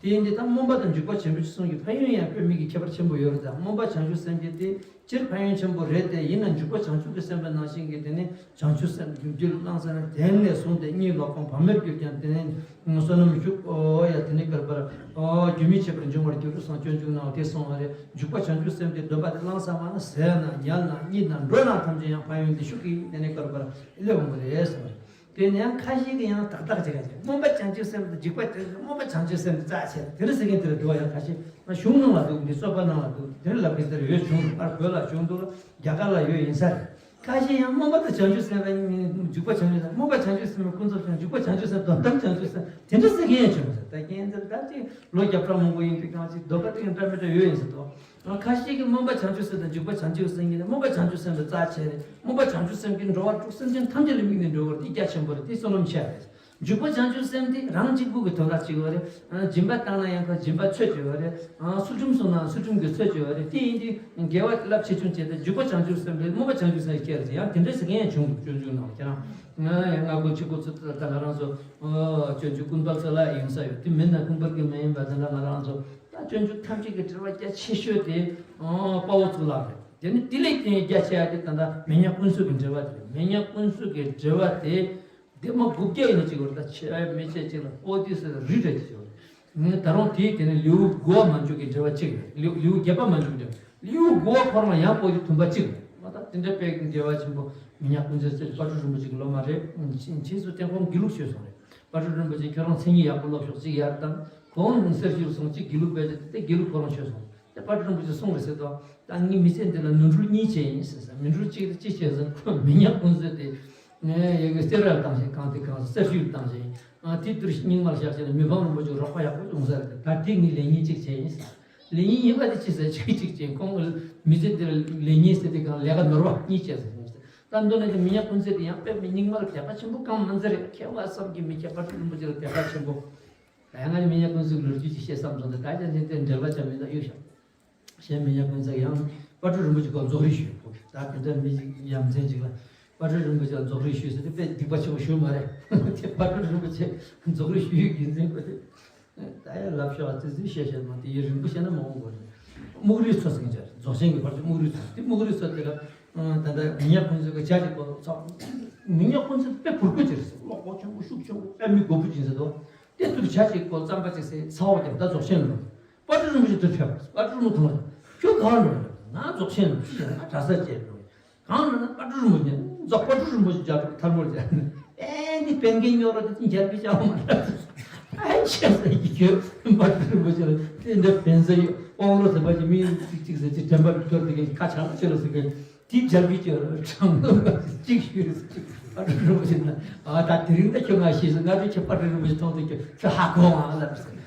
དེ་ཡིན་དུས་ད་སྨོན་པ་དང་འཇུག་པ་ཆེན་པོ་གསུམ་གྱི་ཕན་ཡོན་ཡང་དཔེ་མི་སྲིད་ཁྱད་པར་ཆེན་པོ་ཡོད་རེད། ད་སྨོན་པ་བྱང་ཆུབ་སེམས་བསྐྱེད་དེ་སྤྱིར་ཕན་ཡོན་ཆེན་པོ་རེད་དེ། ཡིན་ན་འཇུག་པ་བྱང་ཆུབ་ཀྱི་སེམས་དཔའི་ནང་བཞིན་གྱི་དེ་ནི་བྱང་ཆུབ་སེམས་རྒྱུད་ལ་བླངས་ཟེར་ན་དེ་ནས་བཟུང་སྟེ་གཉིད་ལོག་གོང་བག་མེད་གྱུར་ཀྱང་དེ་ནས་བསོད་ནམས་ཤུགས། ཨོ་ཡ། དེ་ནི་བསྐལ་པར་ཨོ་རྒྱུན་མི་འཆད་པར་འབྱུང་བར་འགྱུར་གསུངས། སྤྱོད་འཇུག་ནང་དེ་གསུངས་པ་རེད། འཇུག་པ་བྱང་ཆུབ་སེམས་དེ་སྡོམ་པ་དེ་བླངས་ཚར་བ་ན་ཟས་ན་ཉལ་ན་གཉིད་ན་འགྲོ་ན་ཐམས་ཅད་ཡང་ཕན་ཡོན་དེ་ཤུགས་ཀྱིས་དེ་ནས་བསྐལ་པར་སླེབས་འོང་གི་རེད་གསུངས་པ་རེད། དེ་ནས་ཡང་ཁ་ཤས་ཀྱིས་ཡང་ཏག་ཏག་བྱེད་མཁན་ཅིག་སྨོན་པ་བྱང་ཆུབ་སེམས་དང་འཇུག་པ་བྱང་ཆུབ། སྨོན་པ་བྱང་ཆུབ་སེམས་དེ་རྩ་ཆེ་དེ་འདྲ་ཟེར་མཁན་དེ་རེད་འདུག་བ། ཡང་ཁ་ཤས་ང་གཞུང་ནང་ལ་འདུག་འདི་རྩོད་པ་ནང་ལ་འདུག་དེ་འདྲ་ལབ་མཁན་དེ་རེད། ཡོད་བྱུང་འདུག་ཨ་བོད་ལ་བྱུང་འདུག་རྒྱ་གར་ལ་ཡོད་ཡིན་ས་རེད། ཁ་ཤས་ཡང་སྨོན་པ་དང་བྱང་ཆུབ་སེམས་དང་འཇུག་པ་བྱང་ཆུབ་སེམས། སྨོན་པ་བྱང་ཆུབ་སེམས་ཀུན་རྫོབ་སེམས། འཇུག་པ་བྱང་ཆུབ་སེམས་དོན་དམ་བྱང་ཆུབ་སེམས་དེ་འདྲ་ཟེར་མཁན་ཡང་བྱུང་ཟེར། ད་ཁྱེད་ཚོ་ད་ཅིག་ལོ་བརྒྱ་ཕྲག་མང་པོ་ཡིན་དུས་ཀྱང་ཅིག་ལྡོག་པ་དེ་འདྲ་མི་འདྲ་ཡོད་ཡིན་ཟེར་དོ། ཁ་ཤས་ཀྱིས་སྨོན་པ་བྱང་ཆུབ་སེམས་དང་འཇུག་པ་བྱང་ཆུབ་སེམས་ཡིན་ན། སྨོན་པ་བྱང་ཆུབ་སེམས་ལ་རྩ་ཆེ་རེད། སྨོན་པ་བྱང་ཆུབ་སེམས་ཀྱིས་འགྲོ་བ་དྲུག་སེམས་ཅན་ཐམས་ཅད་ལ་དམིགས་ནས་འགྲོ་བར་དེ་རྒྱ་ཆེན་པོ་རེད། དེ་བསོད་ནམས་ཆེ་རེད། འཇུག་པ་བྱང་ཆུབ་སེམས་དེ་རང་གཅིག་པུ་གི་དོན་དག་བྱེད་ཀྱི་ཡོད་རེད། སྦྱིན་པ་བཏང་ན་ཡང་ཁ་སྦྱིན་པ་ཚོད་ཀྱི་ཡོད་རེད། ཚུལ་ཁྲིམས་སྲུང་ན་ཚུལ་ཁྲིམས་ཀྱི་ཚོད་ཀྱི་ཡོད་རེད། དེ་ཡིན་དུས་དགེ་བ་རླབས་ཆེ་ཆུང་བྱས་ཏེ་འཇུག་པ་བྱང་ཆུབ་སེམས་དེ་སྨོན་པ་བྱང་ཆུབ་སེམས་སྐྱེ་རེད། ཡང་དེ་འདྲ་ཟེར་མཁན་ཡང་བྱུང་འདུག་སྤྱོད་འཇུག་ནང་ལ་ཁྱེད་རང་ང་ཡང་སྔ་དགོང་ཕྱི་དགོང་ཚུར་ད་ང་རང་ཚོ་སྤྱོད་འཇུག་ཀུན་སྤངས་ས་ལ་ཡོང་ས་ཡོད། དེ་མིན་ན་ཀུན་སྤངས་ཀྱི་མ་ཡིན་པ་དེ་འདྲ་ང་རང་ཚོ་ད་སྤྱོད་འཇུག་ཐམས་ཅད་ཀྱི་འགྲེལ་པ་རྒྱ་ཆེ་ཤོས་དེ་དཔའ་བོ་གཙུག་ལག་རེད། དེ་ནི་དེ་ལས་དེ་རྒྱ་ཆེ་ཡ་དེ་ད་ལྟ་མི་ཉག་ཀུན་གསོད་ཀྱི་འགྲེལ་པ་དེ་རེད། མི་ཉག་ཀུན་གསོད་ཀྱི་འགྲེལ་པ་དེ། དེ་མ་དགུ་བརྒྱ་ཡིན་ན་གཅིག་བར་ད་ཆེ་མི་ཆེ་གཅིག་ལ་པོ་ཏི་སི་རི་རེད་ཅེས་བྱ་བ་རེད། ད་རུང་དེའི་དེ་ནི་ལེའུ་དགུ་བ་མ་འཇུག་གི་འགྲེལ་པ་གཅིག་རེད། ལེའུ་ལེའུ་བརྒྱད་པ་མ་འཇུག་འགྲེལ་པ། ལེའུ་དགུ་བ་ཁོ་རང་ཡང་པོ་ཏི་དུམ་པ་གཅིག་རེད། མ་ད་དེ་འདྲ་དཔེ་འགྲེལ་པ་ཆེན་པོ་མི་ཉག་ཀུན་གསོད་ཟེར་དཔལ་སྤྲུལ་རིན་པོ་ཆེ་གི་སློབ་མ་རེད། ཕྱིས་སུ་ཏེ་ཁོང་དགེ་ལུགས་ཆོས་སོང་རེད། དཔལ་སྤྲུལ་རིན་པོ་ཆེ་ཁྱོད་རང་མཚན་ཉིད་ཡག་པོ་སློབ་ཤོག་ཅིག་ཡར་བཏང་། ཁོང་གསེར་ཞུ་སོང་ཅིག་དགེ་ལུགས་བེད་སྤྱད་དེ་དགེ་ལུགས་ཁོ་རང་ཆོས་སོང་། དེ་དཔལ་སྤྲུལ་རིན་པོ་ཆེས་གསུངས་རེད་ཟེར་དོ། ད་ངའི་མི་ཚེ་འདི་ལ་ནོར་འཁྲུལ་གཉིས་བྱས་ཡིན་ཟེར་ཟེར། ནོར་འཁྲུལ་གཅིག་དེ་ཅི་བྱས་ཟེར་ན་ཁོས་མི་ཉག་ཀུན་གསོད་དེ། ངས་ཡ་གི་གསེར་ར་བཏང་བྱས་གང་དེ་གང་གསེར་ཞུ་བཏང་བྱས་ཡིན། ཨ་དེ་དུས་རྙིང་མར་བཞག་བྱས་ན་མི་ཕམ་རིན་པོ་ཆེ་རོགས་པ་ཡག་པོ་བྱུང་ས་རེད། ད་དེ་ངས་ལས་ངན་གཅིག་བྱས་ཡིན་ཟེར། ལས་ངན་གཉིས་པ་དེ་ཅི་ཟེར་ཅིག་ཅིག་བྱས་ཁོང་གི་མི་ཚེ་འདི་ལ་ལས་ངན་ཟེར་དེ་གང་ལས་ཀ་ནོར་བ་གཉིས་བྱས་ཟེར་ཡིན་ཟེར། ད་མདོར་ན་དེ་མི་ཉག་ཀུན་གསོད་དེ་ཡང་དཔེ་མི་རྙིང་མ་ལ་དད་པ་ཆེན་པོ་གང་མ་ཟེར་རེད། མཁས་པ་བསམ་གྱིས་མི་ཁྱབ་དཔལ་སྤྲུལ་རིན་པོ་ཆེ་ལ་དད་པ་ཆེན་པོ། ད་ཡང་ང་ནི་མི་ཉག་ཀུན་གཟིགས་ལོ་རྒྱུས་ཅིག་བཤད་བསམ་སོང་། ད་ད་ཅང་ཅན་དེ་འབྲེལ་བ་ཅང་མི་འདུག་གཡུག་ཤོག་གཞན་མི་ཉག་ཀུན་གཟིགས་ཡང་དཔལ་སྤྲུལ་རིན་པོ་ཆེ་སྐོར་རྫོགས་རིགས་ཞུས་ཕོ། ད་དེ་འདྲ་མི་ཡ་མཚན་ཅིག་ལ་དཔལ་སྤྲུལ་རིན་པོ་ཆེ་ལ་རྫོགས་རིགས་ཞུས་ཟེར་ཏེ་དཔེ་སྡིག་པ་ཆེན་པོ་ཞུ་མ་རེད། དེ་དཔལ་སྤྲུལ་རིན་པོ་ཆེ་རྫོགས་རིགས་ཞུ་ཡི་རྒྱུ་མཚན་ཁོ་དེ། ད་ཡང་ལབ་ཤོག་ཙི་ཙི་བཤད་བཤད་མ་དེ་ཡི་རིང་པོ་བཤད་ན་མ་འོང་གོ་རེད། སྨུག་རིའི་མཚོ་ཟེར་མཁན་ཅིག་རྫོགས་ཆེན་གྱི་བར་དུ་སྨུག་རིའི་མཚོ། དེ་སྨུག་རིའི་མཚོ་དེ་ལ་ད་ལྟ་མི་ཉག་ཀུན་གཟིགས་ཀྱི་ཇ་ཅིག་པོ་ཚོགས། མི་ཉག་ཀུན་གཟིགས་དཔེ་བུར་རྒོད་ཅིག་རེད་ཟེར། གློག་པོ་ཆེན་པོ་ཤུགས་ཆེན་པོ་དཔེ་མི་རྒོད་པོ་ཅིག་ཟེར་དོ། དེ་དུས་ཇ་ཅིག་པོ་རྩམ་པ་ཅིག་ཟེར་ཚ་བ་རྒྱབ། ད་རྫོགས་ཆེན་ལོ། དཔལ་སྤྲུལ་རིན་པོ་ཆེ་དུ་ཕེབས། དཔལ་སྤྲུལ་རིན་པོ་ཆེ་ཐུགས་ལ། ཁྱོད་གང་ལོ་ཡིན། ང་རྫོགས་ཆེན་ལོ་ཅི་ཡང་ང་གྲྭ་སར་བཅད་ལོ། གང་ལ་ན་དཔལ་སྤྲུལ་རིན་པོ་ཆེ་རྫོགས། དཔལ་སྤྲུལ་རིན་པོ་ཆེ་རྒྱ་ཐར་མོར་རྒྱ། ཨེ་འདི་བན་གའི་རྙོག་དྲ་དེ་ཅི་རྒྱལ་པོའི་ཅག་མ་རེད། ཨེ་ཆེ་ས་ཡི་ཁྱོད་དཔལ་སྤྲུལ་རིན་པོ་ཆེ་ལ་དེ་འདྲ་བན་ས་ཡོད། དབང་ལོ་ཟེར་བ་ཅི་མི་གཅིག་གཅིག་ཟེར་ཅི་དྲན་པ་ཐོར་དེ་གའི་ཁ་ཆག་ཆེ་ལ་ཟེར་གི་དེ་རྒྱལ་པོའི་ཅག་ལ་དྲང་ལོ་གཅིག་ཞུས་ཟེར་ཅི། དཔལ་སྤྲུལ་རིན་པོ་ཆེ་ན་ཨ་ད་དེ་རིང་ད་ཁྱོད་ང་ཤེས་སོང་། ང་ཚོས་ཁྱོད་དཔལ་སྤྲུལ་རིན་པོ་ཆེ་མཐོང་དུས་ཁྱོད་ཁྱོད་ཧ་གོ་ཨང་ལ་ཟེར།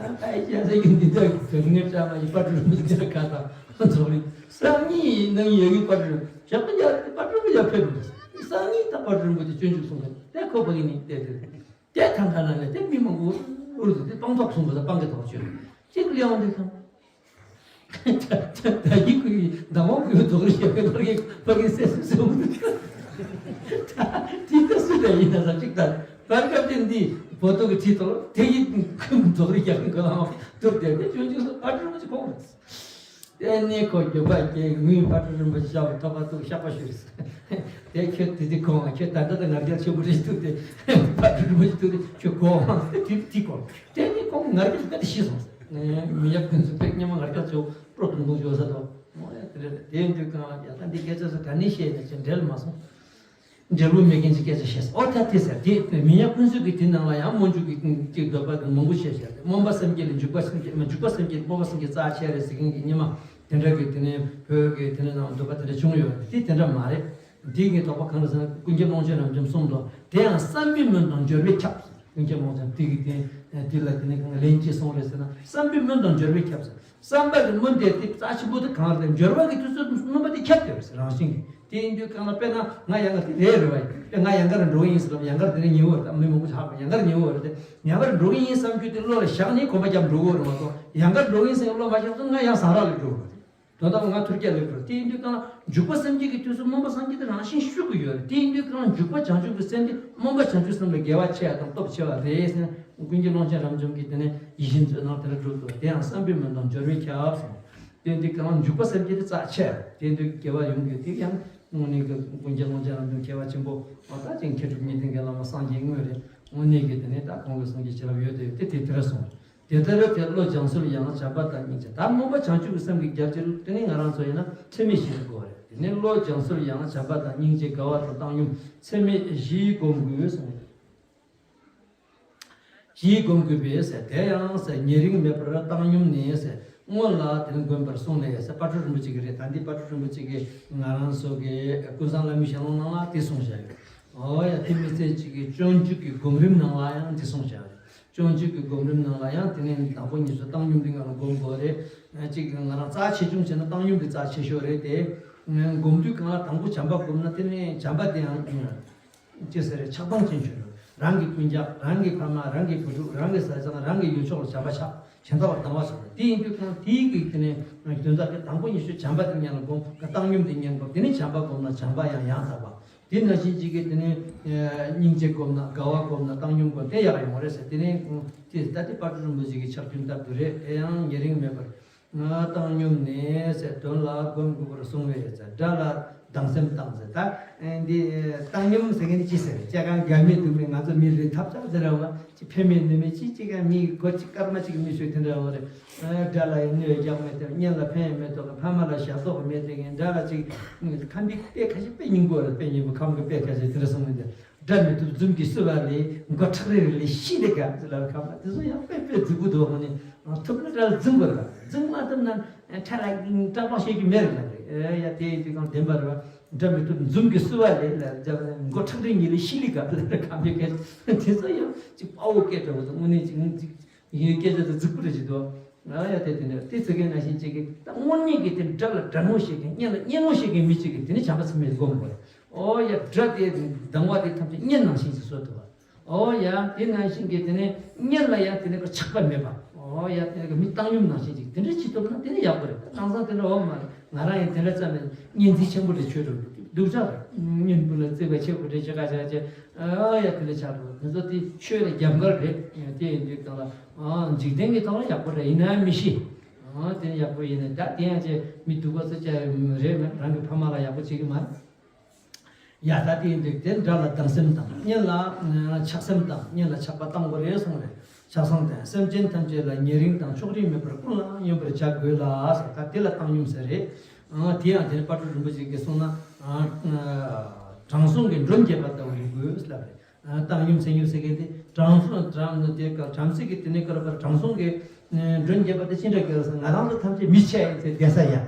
ཨ་ད་ཨེ་ཅག་ཟེར་གི་འདི་ད་དོན་ངན་བཀྲ་མ་ཡི་དཔལ་སྤྲུལ་རིན་པོ་ཆེ་ཁ་དང་། རྫོགས་རིགས། སང་ཉིན་ནང་ཡོད་ཀྱི་དཔལ་སྤྲུལ་ཞག་པ་ཡ་དཔལ་སྤྲུལ་ཡ་ཕེབས་མི་འདུག་སང་ཉིན་ད་དཔལ་སྤྲུལ་རིན་པོ་ཆེ་སྤྱོད་འཇུག་གསུང་གི་དེ་ཁོ་པ་ཡིན་ནི་དེ་དེ་དེ་ཐང་ཁ་ན་ནས་དེ་མི་མང་པོ་རུ་དེ་སྤང་ཐོག་གསུང་གི་ད་སྤང་གི་ཐོག་ཆོད་གཅིག་ལེའོ་འདི་ཁང་། ད་ཡིག་ཁུ་ཡི་ཟླ་བ་ཁུ་ཡི་རྫོགས་རིགས་ཞེས་པའི་ཕ་གི་ཕ་གི་སེ་སུ་སུ་དེ་ད་སུ་ད་ཡིན་ན་ས་གཅིག་ད་བར་སྐབས་དེ་འདི་བོད་ཐོག་གི་ཁྲིད་ཐོག་དེ་ཡིག་ཁུ་རྫོགས་རིགས་ཞེས་པའི་གོ་ལ་དུར་དེ་དེ་སྤྱོད་འཇུག་སུ་ཨ་ཀྲུ་མ་ཅི་ཁོང་རེད། དེ་ནས་ཁོ་རྒྱུད་པ་སྐྱེས། ངུས་དཔལ་སྤྲུལ་རིན་པོ་ཆེ་ཞབས་ཐོབ་པ་ཐུག་བཤགས་པ་ཞུས། དེ་ཁྱོད་དེ་དེ་གོང་ཁྱོད་ད་ལྟ་དང་ང་རྒྱལ་ཆེན་པོ་རེད་ཐུག་དེ་དཔལ་སྤྲུལ་རིན་པོ་ཆེ་ཐུག་དེ་ཁྱོད་གོང་དེ་དེ་གོང་། དེ་ནས་ཁོང་ང་རྒྱལ་དཔེ་དེ་ཤི་སོང་། མི་ཡག་ཀུན་སུ་དཔེ་སྙན་མ་ང་རྒྱལ་ཆེ་བོ་སྤྲོ་དུ་འདུག་ཞོ་ས་དོ། དེ་འདྲ་དེ་འདྲ་གང་ཡག་ད་འདི་སྐད་ཆ་ས་ག་ནས་བཤད་ན་ཅི་འབྲེལ་མ་སོང་། འབྲས་བུ་མེད་མཁན་གྱི་སྐད་ཆ་བཤད། ཨོ་ད་དེ་ཟེར་དེ་མི་ཉག་ཀུན་གཟིགས་ཀྱི་དེ་ནང་ལ་ཡང་སྨོན་འཇུག་གི་ཅིག་འདོད་པ་དེ་མང་པོ་བཤད་བཤད་དེ་སྨོན་པ་སེམས་བསྐྱེད་ལ་འཇུག་པ་སེམས་བསྐྱེད་མ་འཇུག་པ་སེམས་བསྐྱེད་སྨོན་པ་སེམས་བསྐྱེད་རྩ་ཆེ་རེད་ཟེར་མཁན་གྱི་སྙེ་མ་དེ་འདྲ་གི་དེ་ནས་བོད་ཀྱི་དེ་ནས་ནང་འདོད་པ་དེ་འདྲ་བྱུང་ཡོད་རེད། དེ་དེ་འདྲ་མ་རེད། འདི་ངའི་དོགས་པ་གང་རེད་ཟེར་ན་ཀུན་མཁྱེན་ཀློང་ཆེན་རབ་འབྱམས་གསུངས་འདུག་དེ་ཡང་བསམ་པའི་མུན་དང་འབྱོར་བས་ཁྱབ། ཀུན་མཁྱེན་ཀློང་ཆེན་དེ་གི་དེ་དེ་ལ་དེ་ནས་གང་ལན་ཅི་གསུངས་རེད་ཟེར་ན་བསམ་པའི་མུན་དང་འབྱོར་བས་ཁྱབ་ཟེར། བསམ་པ་གི་མུན་དེ་དེ་རྩ་ཆེན་པོ་དེ་གང་རེད། འབྱོར་བ་གི་དུས་ཚོད་སྨོན་པ་དེ་ཁྱབ་སྟེ་རེད་ཟེར་རང་བཞིན་གྱིས། དེ་ཡིན་དུས་གང་ལ་དཔེར་ན་ང་ཡང་ང་དེ་རེད་རེད་བ་ཡིན་དཔེ་ང་ཡང་གར་འགྲོ་གི་ཡིན་ཟེར་ལབ་ཡང་གར་དེ་ནས་ཉེ་བོ་རེད། མི་མང་པོ་ཆགས་པ་ཡང་གར་ཉེ་བོ་རེད་དེ་ཡང་གར་འགྲོ་གི་ཡིན་བསམ་རྒྱུ་དེ་བློ་ལ་བཞག་ནས་གོམ་པ་རྒྱབ་འགྲོ་གི་རེད་མ་གཏོགས་ཡང་གར་འགྲོ་གི་ཡིན་ཟེར་བློ་མ་བཞག་ཚོ་ང་ཡང་ཟངས་རག་ལ་འགྲོ་གི་རེད། དོན་དག་ང་ཐུར་རྒྱག་ལེགས་འགྲོ། དེ་ཡིན་དུས་གང་ལ་འཇུག་པ་སེམས་བསྐྱེད་ཀྱི་དུས་སུ་སྨོན་པ་སངས་རྒྱས་དེ་རང་བཞིན་ཤུགས་ཀྱི་ཡོད་རེད། དེ་ཡིན་དུས་གང་ལ་འཇུག་པ་བྱང་ཆུབ་ཀྱི་སེམས་དེ་སྨོན་པ་བྱང་ཆུབ་སེམས་ལ་དགེ་བ་ཆེ་བ་དང་སྟོབས་ཆེ་བ་རེད་ཟེར་ན་ཀུན་མཁྱེན་ཀློང་ཆེན་རབ་འབྱམས་ཀྱིས་དེ་ནས་ཡིད་བཞིན་མཛོད་ནང་དེ་འདྲ་བསྒྲུབས་འདུག་དེ་ཡང་བསམ་པའི་མུན་དང་འབྱོར་བས་ཁྱབ་གསུངས། དེ་ཡིན་དུས་གང་ལ་འཇུག་པ་སེམས་བསྐྱེད་དེ་རྩ་ཆེ་རེད། དེ་ཡིན་དུས་དགེ་བ་ཡོང་དགོས། དེ་ཡང་དངོས་གནས་ཀྱི་ཀུན་མཁྱེན་ཀློང་ཆེན་རབ་འབྱམས་མཁས་པ་ཆེན་པོ་འོ་ད་ཅིག་མཁས་གྲུབ་གཉིས་ལྡན་གྱི་བླ་མ་སངས་རྒྱས་དངོས་རེད། དངོས་གནས་ཀྱི་དེ་ནས་ད་ཁོང་གི་གསུང་གི་བྱིན་རླབས་ཡོད་དེ་དེ་དེ་ལྟར་གསུངས། དེ་ལྟར་དེ་བློ་སྦྱང་ཚུལ་ཡང་བྱམས་པ་དང་སྙིང་རྗེ། ད་སྨོན་པ་བྱང་ཆུབ་ཀྱི་སེམས་ཀྱི་རྒྱལ་ཆེ་རུ་དེ་ནི་ང་རང་ཚོ་ཡིན་ན་ཚད་མེད་བཞི་དགོས་པ་རེད། དེ་ནི་བློ་སྦྱང་ཚུལ་ཡང་བྱམས་པ་དང་སྙིང་རྗེ་དགའ་བ་དང་བཏང་སྙོམས་ཚད་མེད་བཞི་སྒོམ་དགོས་གསུངས། བཞི་སྒོམ་དགོས་པས་ཟེར། དེ་ཡང་ཟེར་ཉེ་རིང་མེད་པར་བཏང་སྙོམས་ནས་ཟེར་སྔོན་ལ་དེ་ནི་བསྒོམ་པར་གསུངས་ནས་ཟེར་དཔལ་སྤྲུལ་རིན་པོ་ཆེ་གི་རེད། ད་འདི་དཔལ་སྤྲུལ་རིན་པོ་ཆེ་གི་ང་རང་ཚོ་གི་ཀུན་བཟང་བླ་མའི་ཞལ་ལུང་ནང་ལ་དེ་གསུངས་བཞག་ཡོད། འོ་ཡ་དེ་མི་ཚད་ཅིག་གི་སྤྱོད་འཇུག་གི་སྒོམ་རིམ་ནང་ལ་ཡང་དེ་གསུངས་བཞག་ཡོད། སྤྱོད་འཇུག་གི་སྒོམ་རིམ་ནང་ལ་ཡང་དེ་ནས་དང་པོ་ཉིད་སུ་བཏང་སྙོམས་འདི་ང་ལ་སྒོམ་དགོས་རེད། གཅིག་ང་རང་རྩ་ཆེ་ཆུང་བྱས་ན་བཏང་སྙོམས་འདི་རྩ་ཆེ་ཤོས་རེད་དེ། སྒོམ་དུས་གང་ལ་དང་པོ་བྱམས་པ་སྒོམ་ན་དེ་ནས་བྱམས་པ་དེ་ཡང་ཅི་ཟེར་རེད་ཆགས་སྡང་ཅན་ཆོས་རེད། རང་གི་སྤུན་ཀྱག་རང་གི་ཕ་མ་རང་གི་བུ་ཕྲུག་རང་གི་བཟའ་ཚང་རང་གི་ཡུལ་ཕྱོགས་ལ་བྱམས་པ་ཆགས་གཞན་དག་ལ་སྡང་བ་ཆགས་དེ་ཡིན་དུས་གང་དེའི་གི་དེ་ནས་དོན་དག་དེ་དང་པོ་ཉིད་སུ་བྱམས་པ་དེ་ཉན་ལ་སྒོམ་བཏང་སྙོམས་དེ་ཉན་སྒོམ་དེ་ནས་བྱམས་པ་སྒོམ་ན་བྱམས་པ་ཡང་ཡང་དག་པ། དེ་ནང་བཞིན་གཅིག་གིས་དེ་ནས་སྙིང་རྗེ་སྒོམ་ན་དགའ་བ་སྒོམ་ན་བཏང་སྙོམས་སྒོམ་དེ་ཡག་ཡོང་བ་རེད་ཟེར། དེ་ནས་དེ་ལྟ་དེ་དཔལ་སྤྲུལ་རིན་པོ་ཆེ་གི་ཕྱག་རྒྱུན་ལྟར་དུ་རེད། དེ་ཡང་ཉེ་རིང་མེད་པར་ང་བཏང་སྙོམས་ནས་ཟེར་དོན་ལ་སྒོམ་དགོས་པར་གསུངས་པས་ཟེར། དགྲ་ལ་སྡང་སེམས་བཏང་ཟེར། ད་འདི་བཏང་སྙོམས་ཟེར་མཁན་ནི་ཅི་ཟེར་རེད། སྐྱེ་གང་རྒྱ་མི་སྡུག་མི་ང་ཚོ་མི་རེད་ཐབས་ཆག་ཟེར་ར་བ་ཅི་ཕན་མེད་ནུས་མེད་ཅི་ཅི་ག་མི་གོ་ཅི་སྐར་མ་ཅིག་མི་ཤོད་དེ་འདྲ་བ་རེད། དགྲ་ལ་ཡང་གནོད་རྒྱག་མེད་དེ་གཉེན་ལ་ཕན་ཡང་མེད་དོ། ཕ་མ་ལ་ཞབས་ཏོག་མེད་དེ་གཉེན་དགྲ་ལ་ཅིག་ཁམས་པའི་དཔེ་ཁ་ཤས་དཔེ་སྙིང་པོ་རེད། དཔེ་སྙིང་པོ་ཁམས་ཀྱི་དཔེ་ཁ་ཤས་དེ་འདྲ་གསུངས་ནས་དེ་དགྲ་མི་ཐུབ་འཛུམ་གྱིས་བསུ་བ་ལས། མགོ་ཁྲག་རེ་རེ་ལས་ཤི་ལེ་ག་ཟེར་ལ་ཁམས་པ་དེ་ཚོ་ཡང་དཔེ་དཔེ་རྫིག་པོ་འདུག་ཧོ་ནི་ཐུབ་ན་དགྲ་ལ་འཛུམ་དགོས་རེད། འཛུམ་མ་ཐུབ་ན་ཁྲ་ལ་སྐྲག་པ་བཤད་རྒྱུ་མེད་རེད་ལ་རེད། ཡ་དེ་དུས་གང་བདེན་པ་རེད་བ། དགྲ་མི་ཐུབ་འཛུམ་གྱིས་བསུ་བ་ལས་ལ་མགོ་ཁྲག་རེ་གཉིས་ལས་ཤི་ལེ་ག་ལ་ཁམས་པའི་སྐད་དེ་ཚོ་ཡང་ཅིག་དཔའ་བོ་སྐད་འདྲ་བོ་དང་དངོས་གནས་ཅིག་ཡིན་སྐད་ཆ་དེ་རྫིག་པོ་རེད་ཅེས་དོ། ང་ཡ་དེ་དེ་འདྲ་དེ་ཚེ་གའི་ན་བཞིན་ཅིག་གིས་ད་དངོས་གནས་ཀྱི་དེ་དགྲ་ལ་དགྲ་ངོ་ཤེས་མཁན་གཉེན་ལ་གཉེན་ངོ་ཤེས་མཁན་མི་གཅིག་གིས་དེ་ནི་བྱམས་པ་ཚད་མེད་སྒོམ་དགོས་རེད། ཨོ་ཡ་དགྲ་དེ་སྡང་བ་དེ་ཐམས་ཅད་གཉེན་ནང་བཞིན་ཅིག་བཟོ་ཐུབ་པ། ཨོ་ཡ། དེ་ནང་བཞིན་གྱི་དེ་ནས་གཉེན་ལ་ཡང་དེ་ནས་ཆགས་པ་མེད་པ། ཨོ་ཡ། དེ་ནས་མི་བཏང་སྙོམས་ནང་བཞིན་ཅིག་དེ་འདྲ་བྱེད་ཐུབ་ན་དེ་ནས་ཡག་པོ་རེད། དེང་སང་དེ་འདྲ་འོ་མ་རེད། ང་རང་ཡང་དེ་འདྲ་ཙམ་ནས་གཉེན་ཚན་ཆེན་པོ་རེད། ཆོས་རུ་སྡུག་ཅག་རེད། གཉེན་པོ་ལ་བརྩེ་བ་ཆེ་པོ་རེད། ཅི་ག་ཅག་ཅེ། ཨོ་ཡ། དེ་འདྲ་ཆགས་འགྲོ། དེ་ཚོ་དེ་ཆོས་ལ་རྒྱབ་འགལ་རེད། དེ་ཡིན་དུས་ད་ལ་འཇིག་རྟེན་གྱི་ཐོག་ལ་ཡག་པོ་རེད། ཡིན་ན་མི་ཤི། ཨོ་དེ་ཡག་པོ་ཡིན་ན་ད་དེ་ཡང་ཅེ་མི་སྡུག་པ་ཚོ་ཅེ་རེད། རང་གི་ཕ་མ་ལ་ཡག་པོ་བྱེད་ཀྱི་མ་རེད། ཡ། ད་དེ་ཡིན་དུས་དེ་དགྲ་ལ་སྡང་སེམས་དང་། གཉེན་ལ་ཆགས་སེམས་དང་། གཉེན་ལ་ཆགས་པ་བཏང་དགོས་རེད་གསུངས་རེད། ཆགས་སེམས་དང་། སེམས་ཅན་ཐམས་ཅད་ལ་ཉེ་རིང་དང་ཕྱོགས་རིས་མེད་པར་ཀུན་ལའང་སྙོམས་པར་བྱ་དགོས་ལ་ཟེར། ད་དེ་ལ་བཏང་སྙོམས་ཟེར་རེད། ཨང་། དེ་ཡང་དེ་ནི་དཔལ་སྤྲུལ་རིན་པོ་ཆེ་གིས་གསུངས་ན། ཨང་། དྲང་སྲོང་གི་མགྲོན་རྒྱས་པ་ལྟ་བུ་ཡིན་དགོས་ལབ་རེད། ཨང་། བཏང་སྙོམས་བྱས་སྙོམས་ཟེར་མཁན་དེ་དྲང་སྲོང་དྲང་དེ་ག་བྲམ་ཟེ་གི་དེ་ནི་ག་རེ་བར་དྲང་སྲོང་གི་མགྲོན་རྒྱས་པ་དེ་ཅི་འདྲ་གི་ཟེར། ང་རང་ཚོ་ཐམས་ཅད་མི་ཆེ་ཡིན་ཟེར། བསྡད་ས་ཡག་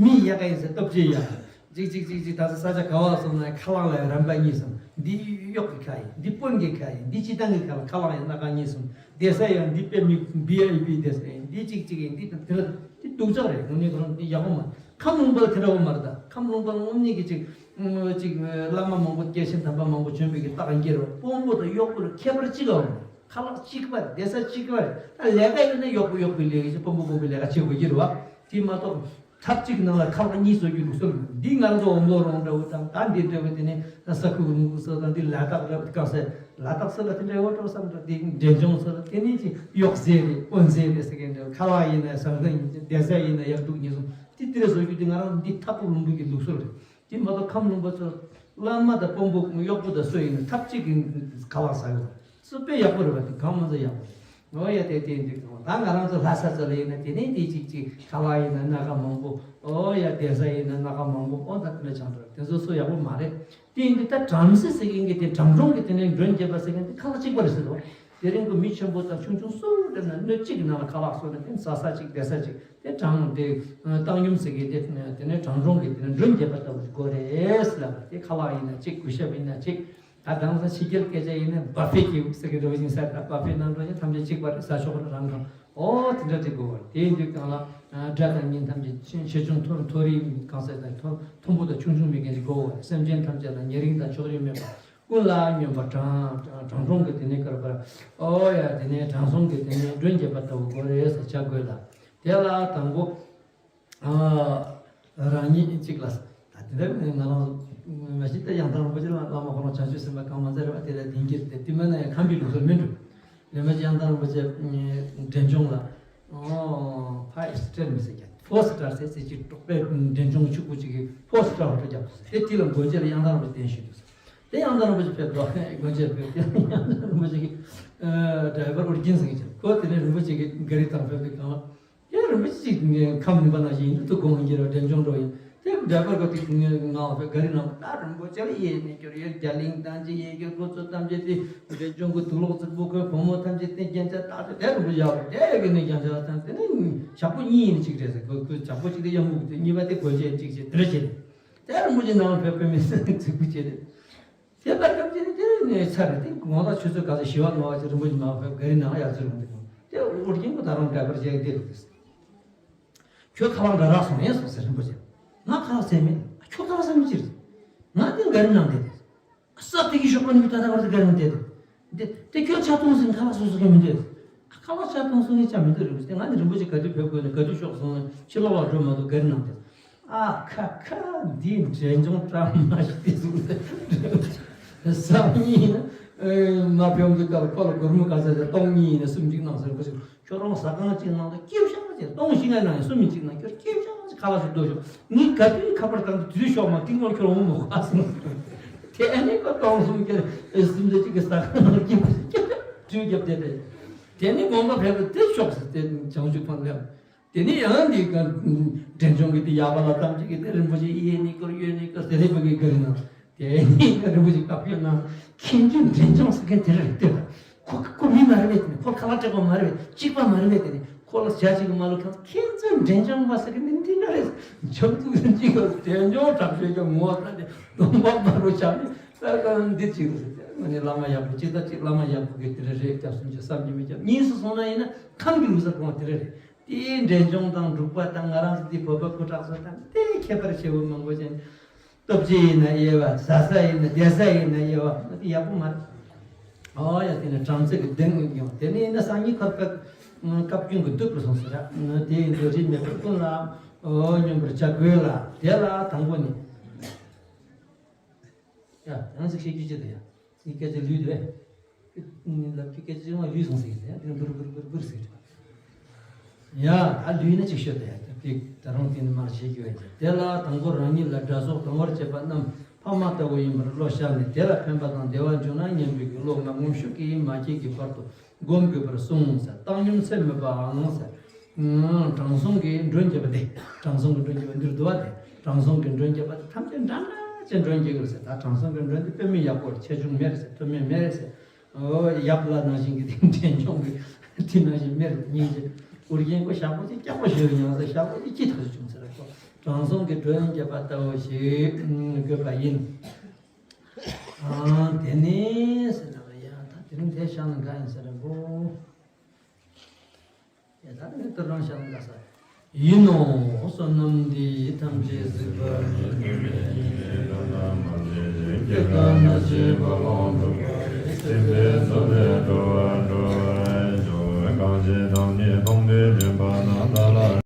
མི་ཡག་ག་ཡིན་ཟེར། སྟོབས་ཆེ་ཡག་ཅིག་ཅིག་ཅིག་ཅིག་ད་ས་ས་ཆ་ག་བ་སོང་ན་ཁ་ལག་ལ་རམ་པ་གཉིས་སམ། འདི་གཡོག་གི་ཁ་ཡིན། འདི་དཔོན་གྱི་ཁ་ཡིན། འདི་སྤྱི་བཏང་གི་ཁ་ལ་ཁ་ལག་ཡིན། སྣ་ཁ་གཉིས་སམ། བསྡད་ས་ཡང་འདི་དཔེ་མི་བི་ཨའི་པི་བསྡད་ས་ཡིན། འདི་ཅིག་ཅིག་ཡིན། འདི་དང་དེ་ལ་འདི་སྡུག་ཅག་རེད། དངོས་གནས་ཁོ་རང་འདི་ཡག་པོ་མ་རེད། ཁམས་ལུང་པ་ལ་དེ་འདྲ་བོ་མ་རེད། ད་ཁམས་ལུང་པ་ལ་དངོས་གནས་ཀྱི་ཅིག་ཅིག་བླ་མ་མང་པོ་སྐྱེས་ཆེན་དམ་པ་མང་པོ་བྱོན་པའི་གི་རྟགས་འགྱེར་བ། དཔོན་པོ་དང་གཡོག་པོ་ལ་ཁྱད་པར་ཅི་ག་བ་མ་རེད། ཁ་ལག་གཅིག་པ་རེད། བསྡད་ས་གཅིག་པ་རེད། ད་ལས་ཀ་ཡིན་ན་གཡོག་པོ་གཡོག་པོའི་ལས་ཀ་བྱེད། དཔོན་པོ་དཔོན་པོ་གི་ལས་ཀ་བྱེད་དགོས་ཀྱི་རེད་བ། དེ་མ་གཏོགས་ཐབ་གཅིག་ནང་ལ་ཁ་ལག་གཉིས་བཟོ་རྒྱུ་ལུགས་སྲོལ་མེད། འདི་ང་རང་ཚོ་འོམ་ལོ་རོང་འདྲ་བོ་དང་། ད་འདི་འདྲ་བོ་དེ་ནས་ས་ཁུག་རོང་ཁུག་ས་དང་འདི་ལ་དྭགས་འདྲ་བོ། དཀར་ཟས་ལ་དྭགས་ས་ལ་དེ་འདྲ་བོ་འགྲོ་བསམ་འགྲོ། འདི་འབྲས་ལྗོངས་ས་ལ་དེ་ནས་ཅིག་གཡོག་ཟས་རེད། དཔོན་ཟས་རེད་ཟེར་མཁན་འདྲ་བོ། ཁ་ལག་ཡིན་ན་བཟང་ས་ཡིན། བསྡད་ས་ཡིན་ན་ཡག་སྡུག་གཉིས་སོང་། དེ་དེ་འདྲ་བཟོ་རྒྱུ་དེ་ང་རང་འདི་ཐབ་ཁུག་ལུང་པའི་གི་ལུགས་སྲོལ་རེད། དེ་མ་གཏོགས་ཁམས་ལུང་པ་ཚོ་བླ་མ་དང་དཔོན་པོ་གཡོག་པོ་དང་སུ་ཡིན་ན་ཐབ་གཅིག་གི་ཁ་ལག་ཟ་ཡོད། སུ་དཔེ་ཡག་པོ་རེད་བ། དེ་གང་མ་ཚོ་ཡག་པོ་རེད། འོ་ཡ། དེ་དེ་འདུག་ད་ང་རང་ཚོ་ལྷ་ས་ཚོ་ལ་ཡིན་ན་དེ་ནས་དེ་གཅིག་གཅིག་ཁ་ལག་ཡིན་ན་སྣ་ཁ་མང་པོ། འོ་ཡ། བསྡད་ས་ཡིན་ན་སྣ་ཁ་མང་པོ། འོ་ད་དེ་འདྲ་ཆགས་འགྲོ། དེ་ཚོ་སུ་ཡག་པོ་མ་རེད། དེ་ཡིན་དུས་ད་བྲམ་ཟེ་ཟེར་མཁན་གྱི་དེ་དྲང་སྲོང་གི་དེ་ནས་མགྲོན་རྒྱས་པ་ཟེར་མཁན་དེ་ཁ་ལག་གཅིག་པ་རེད་ཟེར་དོ། དེ་རིང་གི་མི་ཆེན་པོ་དང་ཆུང་ཆུང་སུ་རེད་ན་སྣོད་གཅིག་གི་ནང་ལ་ཁ་ལག་བཟོས་ནས་དེ་ཟ་ས་གཅིག་བསྡད་ས་གཅིག་དེ་དྲང་དེ་བཏང་སྙོམས་ཟེར་མཁན་དེ་དེ་ནས་དྲང་སྲོང་གི་དེ་ནས་མགྲོན་རྒྱས་པ་ལྟ་བུ་ཞིག་དགོས་རེད་ལབ་པ། དེ་ཁ་ལག་ཡིན་ན་གཅིག་གུས་ཞབས་ཡིན་ན་གཅིག་ད་དེང་སང་ཕྱི་རྒྱལ་སྐད་ཆ་ཡིན་ན་བ་ཕེ་ཀྱི་ཟེར་གི་འདྲ་བོ་ཞིག་ཟེར། ད་བ་ཕེ་ནང་འགྲོ་ཡིན། ཐམས་ཅད་གཅིག་པ་རེད། ཟ་ཆོག་རེད། རང་གང་། ཨོ་དེ་འདྲ་དེ་དགོས་པ་རེད། དེ་ཡིན་དུས་གང་ལ་དགྲ་དང་གཉེན་ཐམས་ཅད་ཆེ་ཆུང་མཐོ་མཐོ་རིས་གང་ཟེར་དང་མཐོ་མཐོན་པོ་དང་ཆུང་ཆུང་མེད་མཁན་ཞིག་དགོས་པ་རེད། སེམས་ཅན་ཐམས་ཅད་ལ་ཉེ་རིང་དང་ཕྱོགས་རིས་མེད་པ། ཀུན་ལ་སྙོམས་པར་དྲང་དྲང་སྲོང་གི་དེ་ནས་བསྐལ་པར། ཨོ་ཡ། དེ་ནས་དྲང་སྲོང་གི་དེ་ནས་མགྲོན་རྒྱས་པ་ལྟ་བུ་དགོས་རེད་ཟེར་བྱ་དགོས་ལ། དེ་ལ་དང་པོ། ཨ། རང་ཉིད་གཅིག་ལ། ད་དེ་འདྲ་ང་རང་མ་གཞི་ད་ཡང་དག་རིན་པོ་ཆེ་ལ་བླ་མ་ཁོ་རང་བྱང་ཆུབ་སེམས་དཔའ་གང་མ་ཚད་རེད་བ། དེ་ལ་བདེན་གྱི་དེ་དེ་མིན་ན་ཡང་ཁམས་པའི་ལུགས་སྲོལ་མིན་འགྲོ། རིན་པོ་ཆེ་ཡང་དག་རིན་པོ་ཆེ་འབྲས་ལྗོངས་ལ། ཨོ། ཕ་ཨེ་སི་ཊར་མི་ཟེར་ཀྱང་ཕོ་སི་ཊར་ཟེར་ཟེར་གྱི་འབྲོག་པའི་འབྲས་ལྗོངས་ཕྱུག་པོ་གཅིག་གིས་ཕོ་སི་ཊར་ཧོ་ཊེལ་རྒྱབ་སོང་ཟེར། དེ་དེ་ལ་སྒོ་འབྱེད་ལ་ཡང་དག་རིན་པོ་ཆེ་གདན་ཞུས་འདུག་ཟེར། དེ་ཡང་དག་རིན་པོ་ཆེ་ཕེབས་འགྲོ། སྒོ་འབྱེད་ཕེབས། དེ་ཡང་དག་རིན་པོ་ཆེ་གི་ཨ་ཌ་རའི་བར་ཨོ་རྒྱན་ཟེར་གྱི་ཅིག་ཁོ་དེ་ནས་རིན་པོ་ཆེ་གི་ག་རི་དང་ཕེབས་ཏེ་གང་། དེ་རིན་པོ་ཆེ་གཅིག་ཁམས་ནུས་པ་ནང་བཞིན་ཡིན་དུ་དགོངས་འགྱུར་བ་འབྲས་ལྗོངས་འགྲོ་ཡིན། དེ་ཌ་རའི་བར་ག་དེ་ངའི་ངག་ལ་ཕེབས། ག་རི་ནང་ད་རིན་པོ་ཆེ་ལ་ཡེ་ནས་སྐྱོར་ཡོད། རྒྱ་གླིང་ཐམས་ཅད་ཡེ་སྐྱོར། ཁོ་ཚོ་ཐམས་ཅད་དེ་འབྲས་ལྗོངས་ཀྱི་དུག་ལོག་རྫིག་པོ་ཁོའི་བུ་མོ་ཐམས་ཅད་དེ་རྒྱན་ཆ་བཏགས་ཏེ་དེ་རིན་པོ་ཆེ་ཡག་པོ་དེ་གི་ནས་རྒྱན་ཆ་བཏགས། དེ་ནས་ཞག་པོ་གཉིས་ཡིན་གཅིག་རེད་ཟེར། ཁོ་ཁོ་ཞག་པོ་གཅིག་དེ་གཡང་འགུགས་ཏེ་གཉིས་པ་དེ་སྒོ་འབྱེད་གཅིག་བྱས། དེ་འདྲ་བྱས་ནས་དེ་རིན་པོ་ཆེ་ནང་ཕེབས་པའི་མི་སེར་རྫིག་པོ་བྱས་ཏེ། དེ་ལྟར་སྐབས་ཅིག་དེ་ནས་ཚར་རེ་དེ་ངོ་ཐག་ཆོད་ཚོད་ག་ཚོད་ཞི་བ་ངོ་བ་ཅིག་རིན་པོ་ཆེ་མ་ཕེབས་ག་རི་ནང་ཡར་འཛུལ་འོང་དུས་དེ་ཨོ་རྒྱན་པོ་ད་རུང་ཌ་རའི་བར་བྱས་བསྡད་འདུག་ཟེར། ཁྱོད་ཁ་ལག་འདྲ་རག་སོང་ངས་ཟེར་རིན་པོ་ཆེ། ང་ཁ་ལག་ཟས་མེད། ཁྱོད་ཁ་ལག་ཟས་མེད་ཅི་རེད། ང་དེ་ག་རི་ནང་བསྡད་དེ། ས་དེ་གི་ཞོགས་པ་ནས་ད་ལྟ་བར་དུ་ག་རི་ནང་བསྡད་དེ། དེ་དེ་ཁྱོད་ཆ་མཐོང་ཟིན་ཁ་ལག་སོ་སོ་ག་མི་འདོད། ཁ་ལག་ཆ་མཐོང་སོང་ངས་ཆ་མི་འདོད་རེད་པས། དེ་ང་ནི་རིན་པོ་ཆེ་ག་དུས་ཕེབས་དགོས་ན་ག་དུས་ཤོག་སོང་ཕྱི་ལོགས་ལ་འགྲོ་མ་ཐུབ་ག་རི་ནང་བསྡད། ཨ་ཁ་ཁ། འདི་འབྲས་ལྗོངས་བཀྲ་མ་ཤིས་ཏེ་ཟུག་ཟ་མི་ཡིན་ན། མ་ཕེབས་དུས་སྐབས་ཁོ་ལ་སྒོར་མོ་ག་ཚད་ཟེར། སྟོང་གཉིས་ཡིན་ན་སུམ་གཅིག་གནང་ཟེར། ཁོ་ཞིག་ཁྱོད་རང་ཟ་ཁང་གཅིག་ནང་དུ་སྐྱིད་ཤག་ཅིག་སྟོང་བཞི་ལྔ་ནང་སུམ་གཅིག་ནང་ཁྱོད་སྐྱིད་ཤག་ཅིག་ཁ་ལག་ཞིག་ལྟོས་ཤོག་ངས་ག་དུས་ཁ་པར་བཏང་དུས་དུས་ཤོག་མ་ཏིང་ལོ་ཁྱོད་འོང་མ་ག་སོང་། དེ་ནས་ཁོ་སྟོང་གསུམ་གྱི་སུམ་ཅུ་གཅིག་གི་ཟ་ཁང་ནང་སྐྱིད་པོ་ཞིག་སྐྱིད་ཤག་དུས་རྒྱབ་བསྡད་པས། དེ་ནས་དགོངས་པ་ཕེབས་པ་དེ་ཤོག་ཟེར་ཏེ་བྱང་ཆུབ་ཕར་སླེབས། དེ་ནས་ཡང་འདི་ག་འབྲས་ལྗོངས་ཀྱི་དེ་ཡག་པ་ལ་གཏམ་གཅིག་གི་དེ་རིན་པོ་ཆེ་གཡས་ནས་སྐོར་གཡོན་ནས་སྐོར་དེ་རེད་པ་གི་ག་རི་ནང་། དེ་ནས་རིན་པོ་ཆེ་བཀའ་བཀྱོན་གནང་། མཁྱེན་ཆུང་འབྲས་ལྗོངས་ཟེར་མཁན་དེ་རེད་ལྟོས་དང་། ཁོ་ཁོ་མི་མ་རེད་པས། དེ་ནས་ཁོ་ཁ་ལག་སྤྲད་པ་མ་རེད་པས། གཅིག་པ་མ་རེད་པས། དེ་ནས་ཁོ་ལ་ཞག་གཅིག་གི་མ་ལོ་ཁ་མཁྱེན་ཆུང་འབྲས་ལྗོངས་པ་ཟེར་མཁན་དེ་འདི་འདྲ་རེད། ཆབ་ཏུ་གཅིག་ག་འབྲས་ལྗོངས་གྲགས་ཆོད་ཀྱང་ངོ་ཚ་ནས་གདོང་པ་དམར་པོ་ཆགས་ནས་ད་ག་འདི་གཅིག་རེད། ང་ནི་བླ་མ་ཡག་པོ་གཅིག་ད་གཅིག་བླ་མ་ཡག་པོ་གི་དེ་འདྲ་རེད་སྐྱབས་སུ་མཆི་བསམ་གྱི་མི་སྐྱབས། གཉིས་སུ་སོང་ན་ཡིན་ན་ཁམས་ཀྱི་ལུགས་སྲོལ་གོང་དེ་འདྲ་རེད། དེའི་འབྲས་ལྗོངས་དང་འབྲུག་པ་དང་ང་རང་ཚོ་འདི་བོད་པ་སྐུ་དྲག་ཚོ་དང་དེ་ཁྱད་པར་ཆེ་བོ་མང་པོ་ཅན། སྟོབས་ཆེ་ཡིན་ན་དབྱེ་བ། ཟ་ས་ཡིན་ན་བསྡད་ས་ཡིན་ན་དབྱེ་བ་དེ་ཡག་པོ་མ་རེད། ཨོ་ཡ་དེ་ནས་བྲམ་ཟེ་གི་གདན་ཡོང་། དེ་ནས་ཡིན་ན་སང་ཉིན་ཁར་བཀའ་བཀའ་བཀྱོན་གྱི་བདུད་པར་སོང་ཟེར་ར། དེ་ཡིན་དུས་རིས་མེད་པར་ཀུན་ལ་ཨོ་སྙོམས་པར་བྱ་དགོས་ལ། དེ་ལ་དང་པོ་ནི། ཡ་ཡང་ཟིག་བཤད་རྒྱུ་ཅི་འདུག་ཡ། ངའི་སྐད་ཆ་ལུས་འདུག་ཨེ། ལབ་ཀྱི་སྐད་ཆ་ཅི་མ་ལུས་སོང་ཟིག་ཡ། དེ་ནས་འབུར་འབུར་འབུར་འབུར་ཟིག་རེད། ཡ་ད་ལུས་ན་ཅིག་ཤོད་དེ་ཡ། ད་ད་རུང་དེ་ནི་མར་བཤད་རྒྱུ་ཡ། དེ་ལ་དང་པོ་རང་ཉིད་ལ་དགྲ་སོགས་གཏོང་བར་བྱེད་པ་རྣམས་ཕ་མ་ལྟ་བུ་ཡིན་པར་བློ་བཞག་ནས། དེ་ལ་ཕན་པ་དང་བདེ་བ་འབྱུང་ན་སྙམ་པའི་བློ་ལྔ་ངོམ་ཤུགས་ཀྱིས་མ་སྐྱེས་ཀྱི་བར་དུ་སྒོམ་དགོས་པར་གསུངས་ཟེར། བཏང་སྙོམས་ཚད་མེད་པའང་ཟེར། ཨང་། དྲང་སྲོང་གི་མགྲོན་བརྒྱད་པ་དེ། དྲང་སྲོང་གི་མགྲོན་བརྒྱད་པ་འདིར་འདུ་བ་དེ། དྲང་སྲོང་གི་མགྲོན་བརྒྱད་པ་དེ་ཐམས་ཅད་འདྲ་འདྲ་ཅན་མགྲོན་བརྒྱད་ཀྱི་ཟེར། ད་དྲང་སྲོང་གི་མགྲོན་དེ་དཔེ་མི་ཡག་པོ་རེད། ཆེ་ཆུང་མེད་རེད་ཟེར། མཐོ་དམན་མེད་རེད་ཟེར། ཨོ་ཡབ་ལ་ནང་བཞིན་གྱི་དེ་འདྲེན་སྐྱོང་གི་དེ་ནང་བཞིན་མེད་རེད། སྙིང་རྗེ་ཨོ་རྒྱན་ཁོ་ཞག་པོ་ཅིག་སྐྱག་པ་ཞོས་མྱངས་ཟེར། ཞག་པོ་ཅིག་ཅི་ཐག་ཆོད་བྱུང་ཟེར་ཁོ། དྲང་སྲོང་གི་མགྲོན་བརྒྱད་པ་ལྟ་བུ་ཞིག་དགོས་པ་ཡིན། ཨང་། དེ་ནས་ཟེར་ན་ཡ་ད་དེ་རིང་དེ་ཤང་ན་འགའ་ཡིན་ཟེར་ར་བོ། ཡ་ད་ནི་དུ་རང་ཤང་ན་འགའ་ས། ཡིན་ནོ། བསོད་ནམས་འདི་ཐམས་ཅད་གཟིགས་པ་ཉིད། སྐྱེ་རྒ་ན་འཆིའི་རྦ་ཀློང་འཁྲུགས་པ་ཡི། སྲིད་པའི་མཚོ་ལས་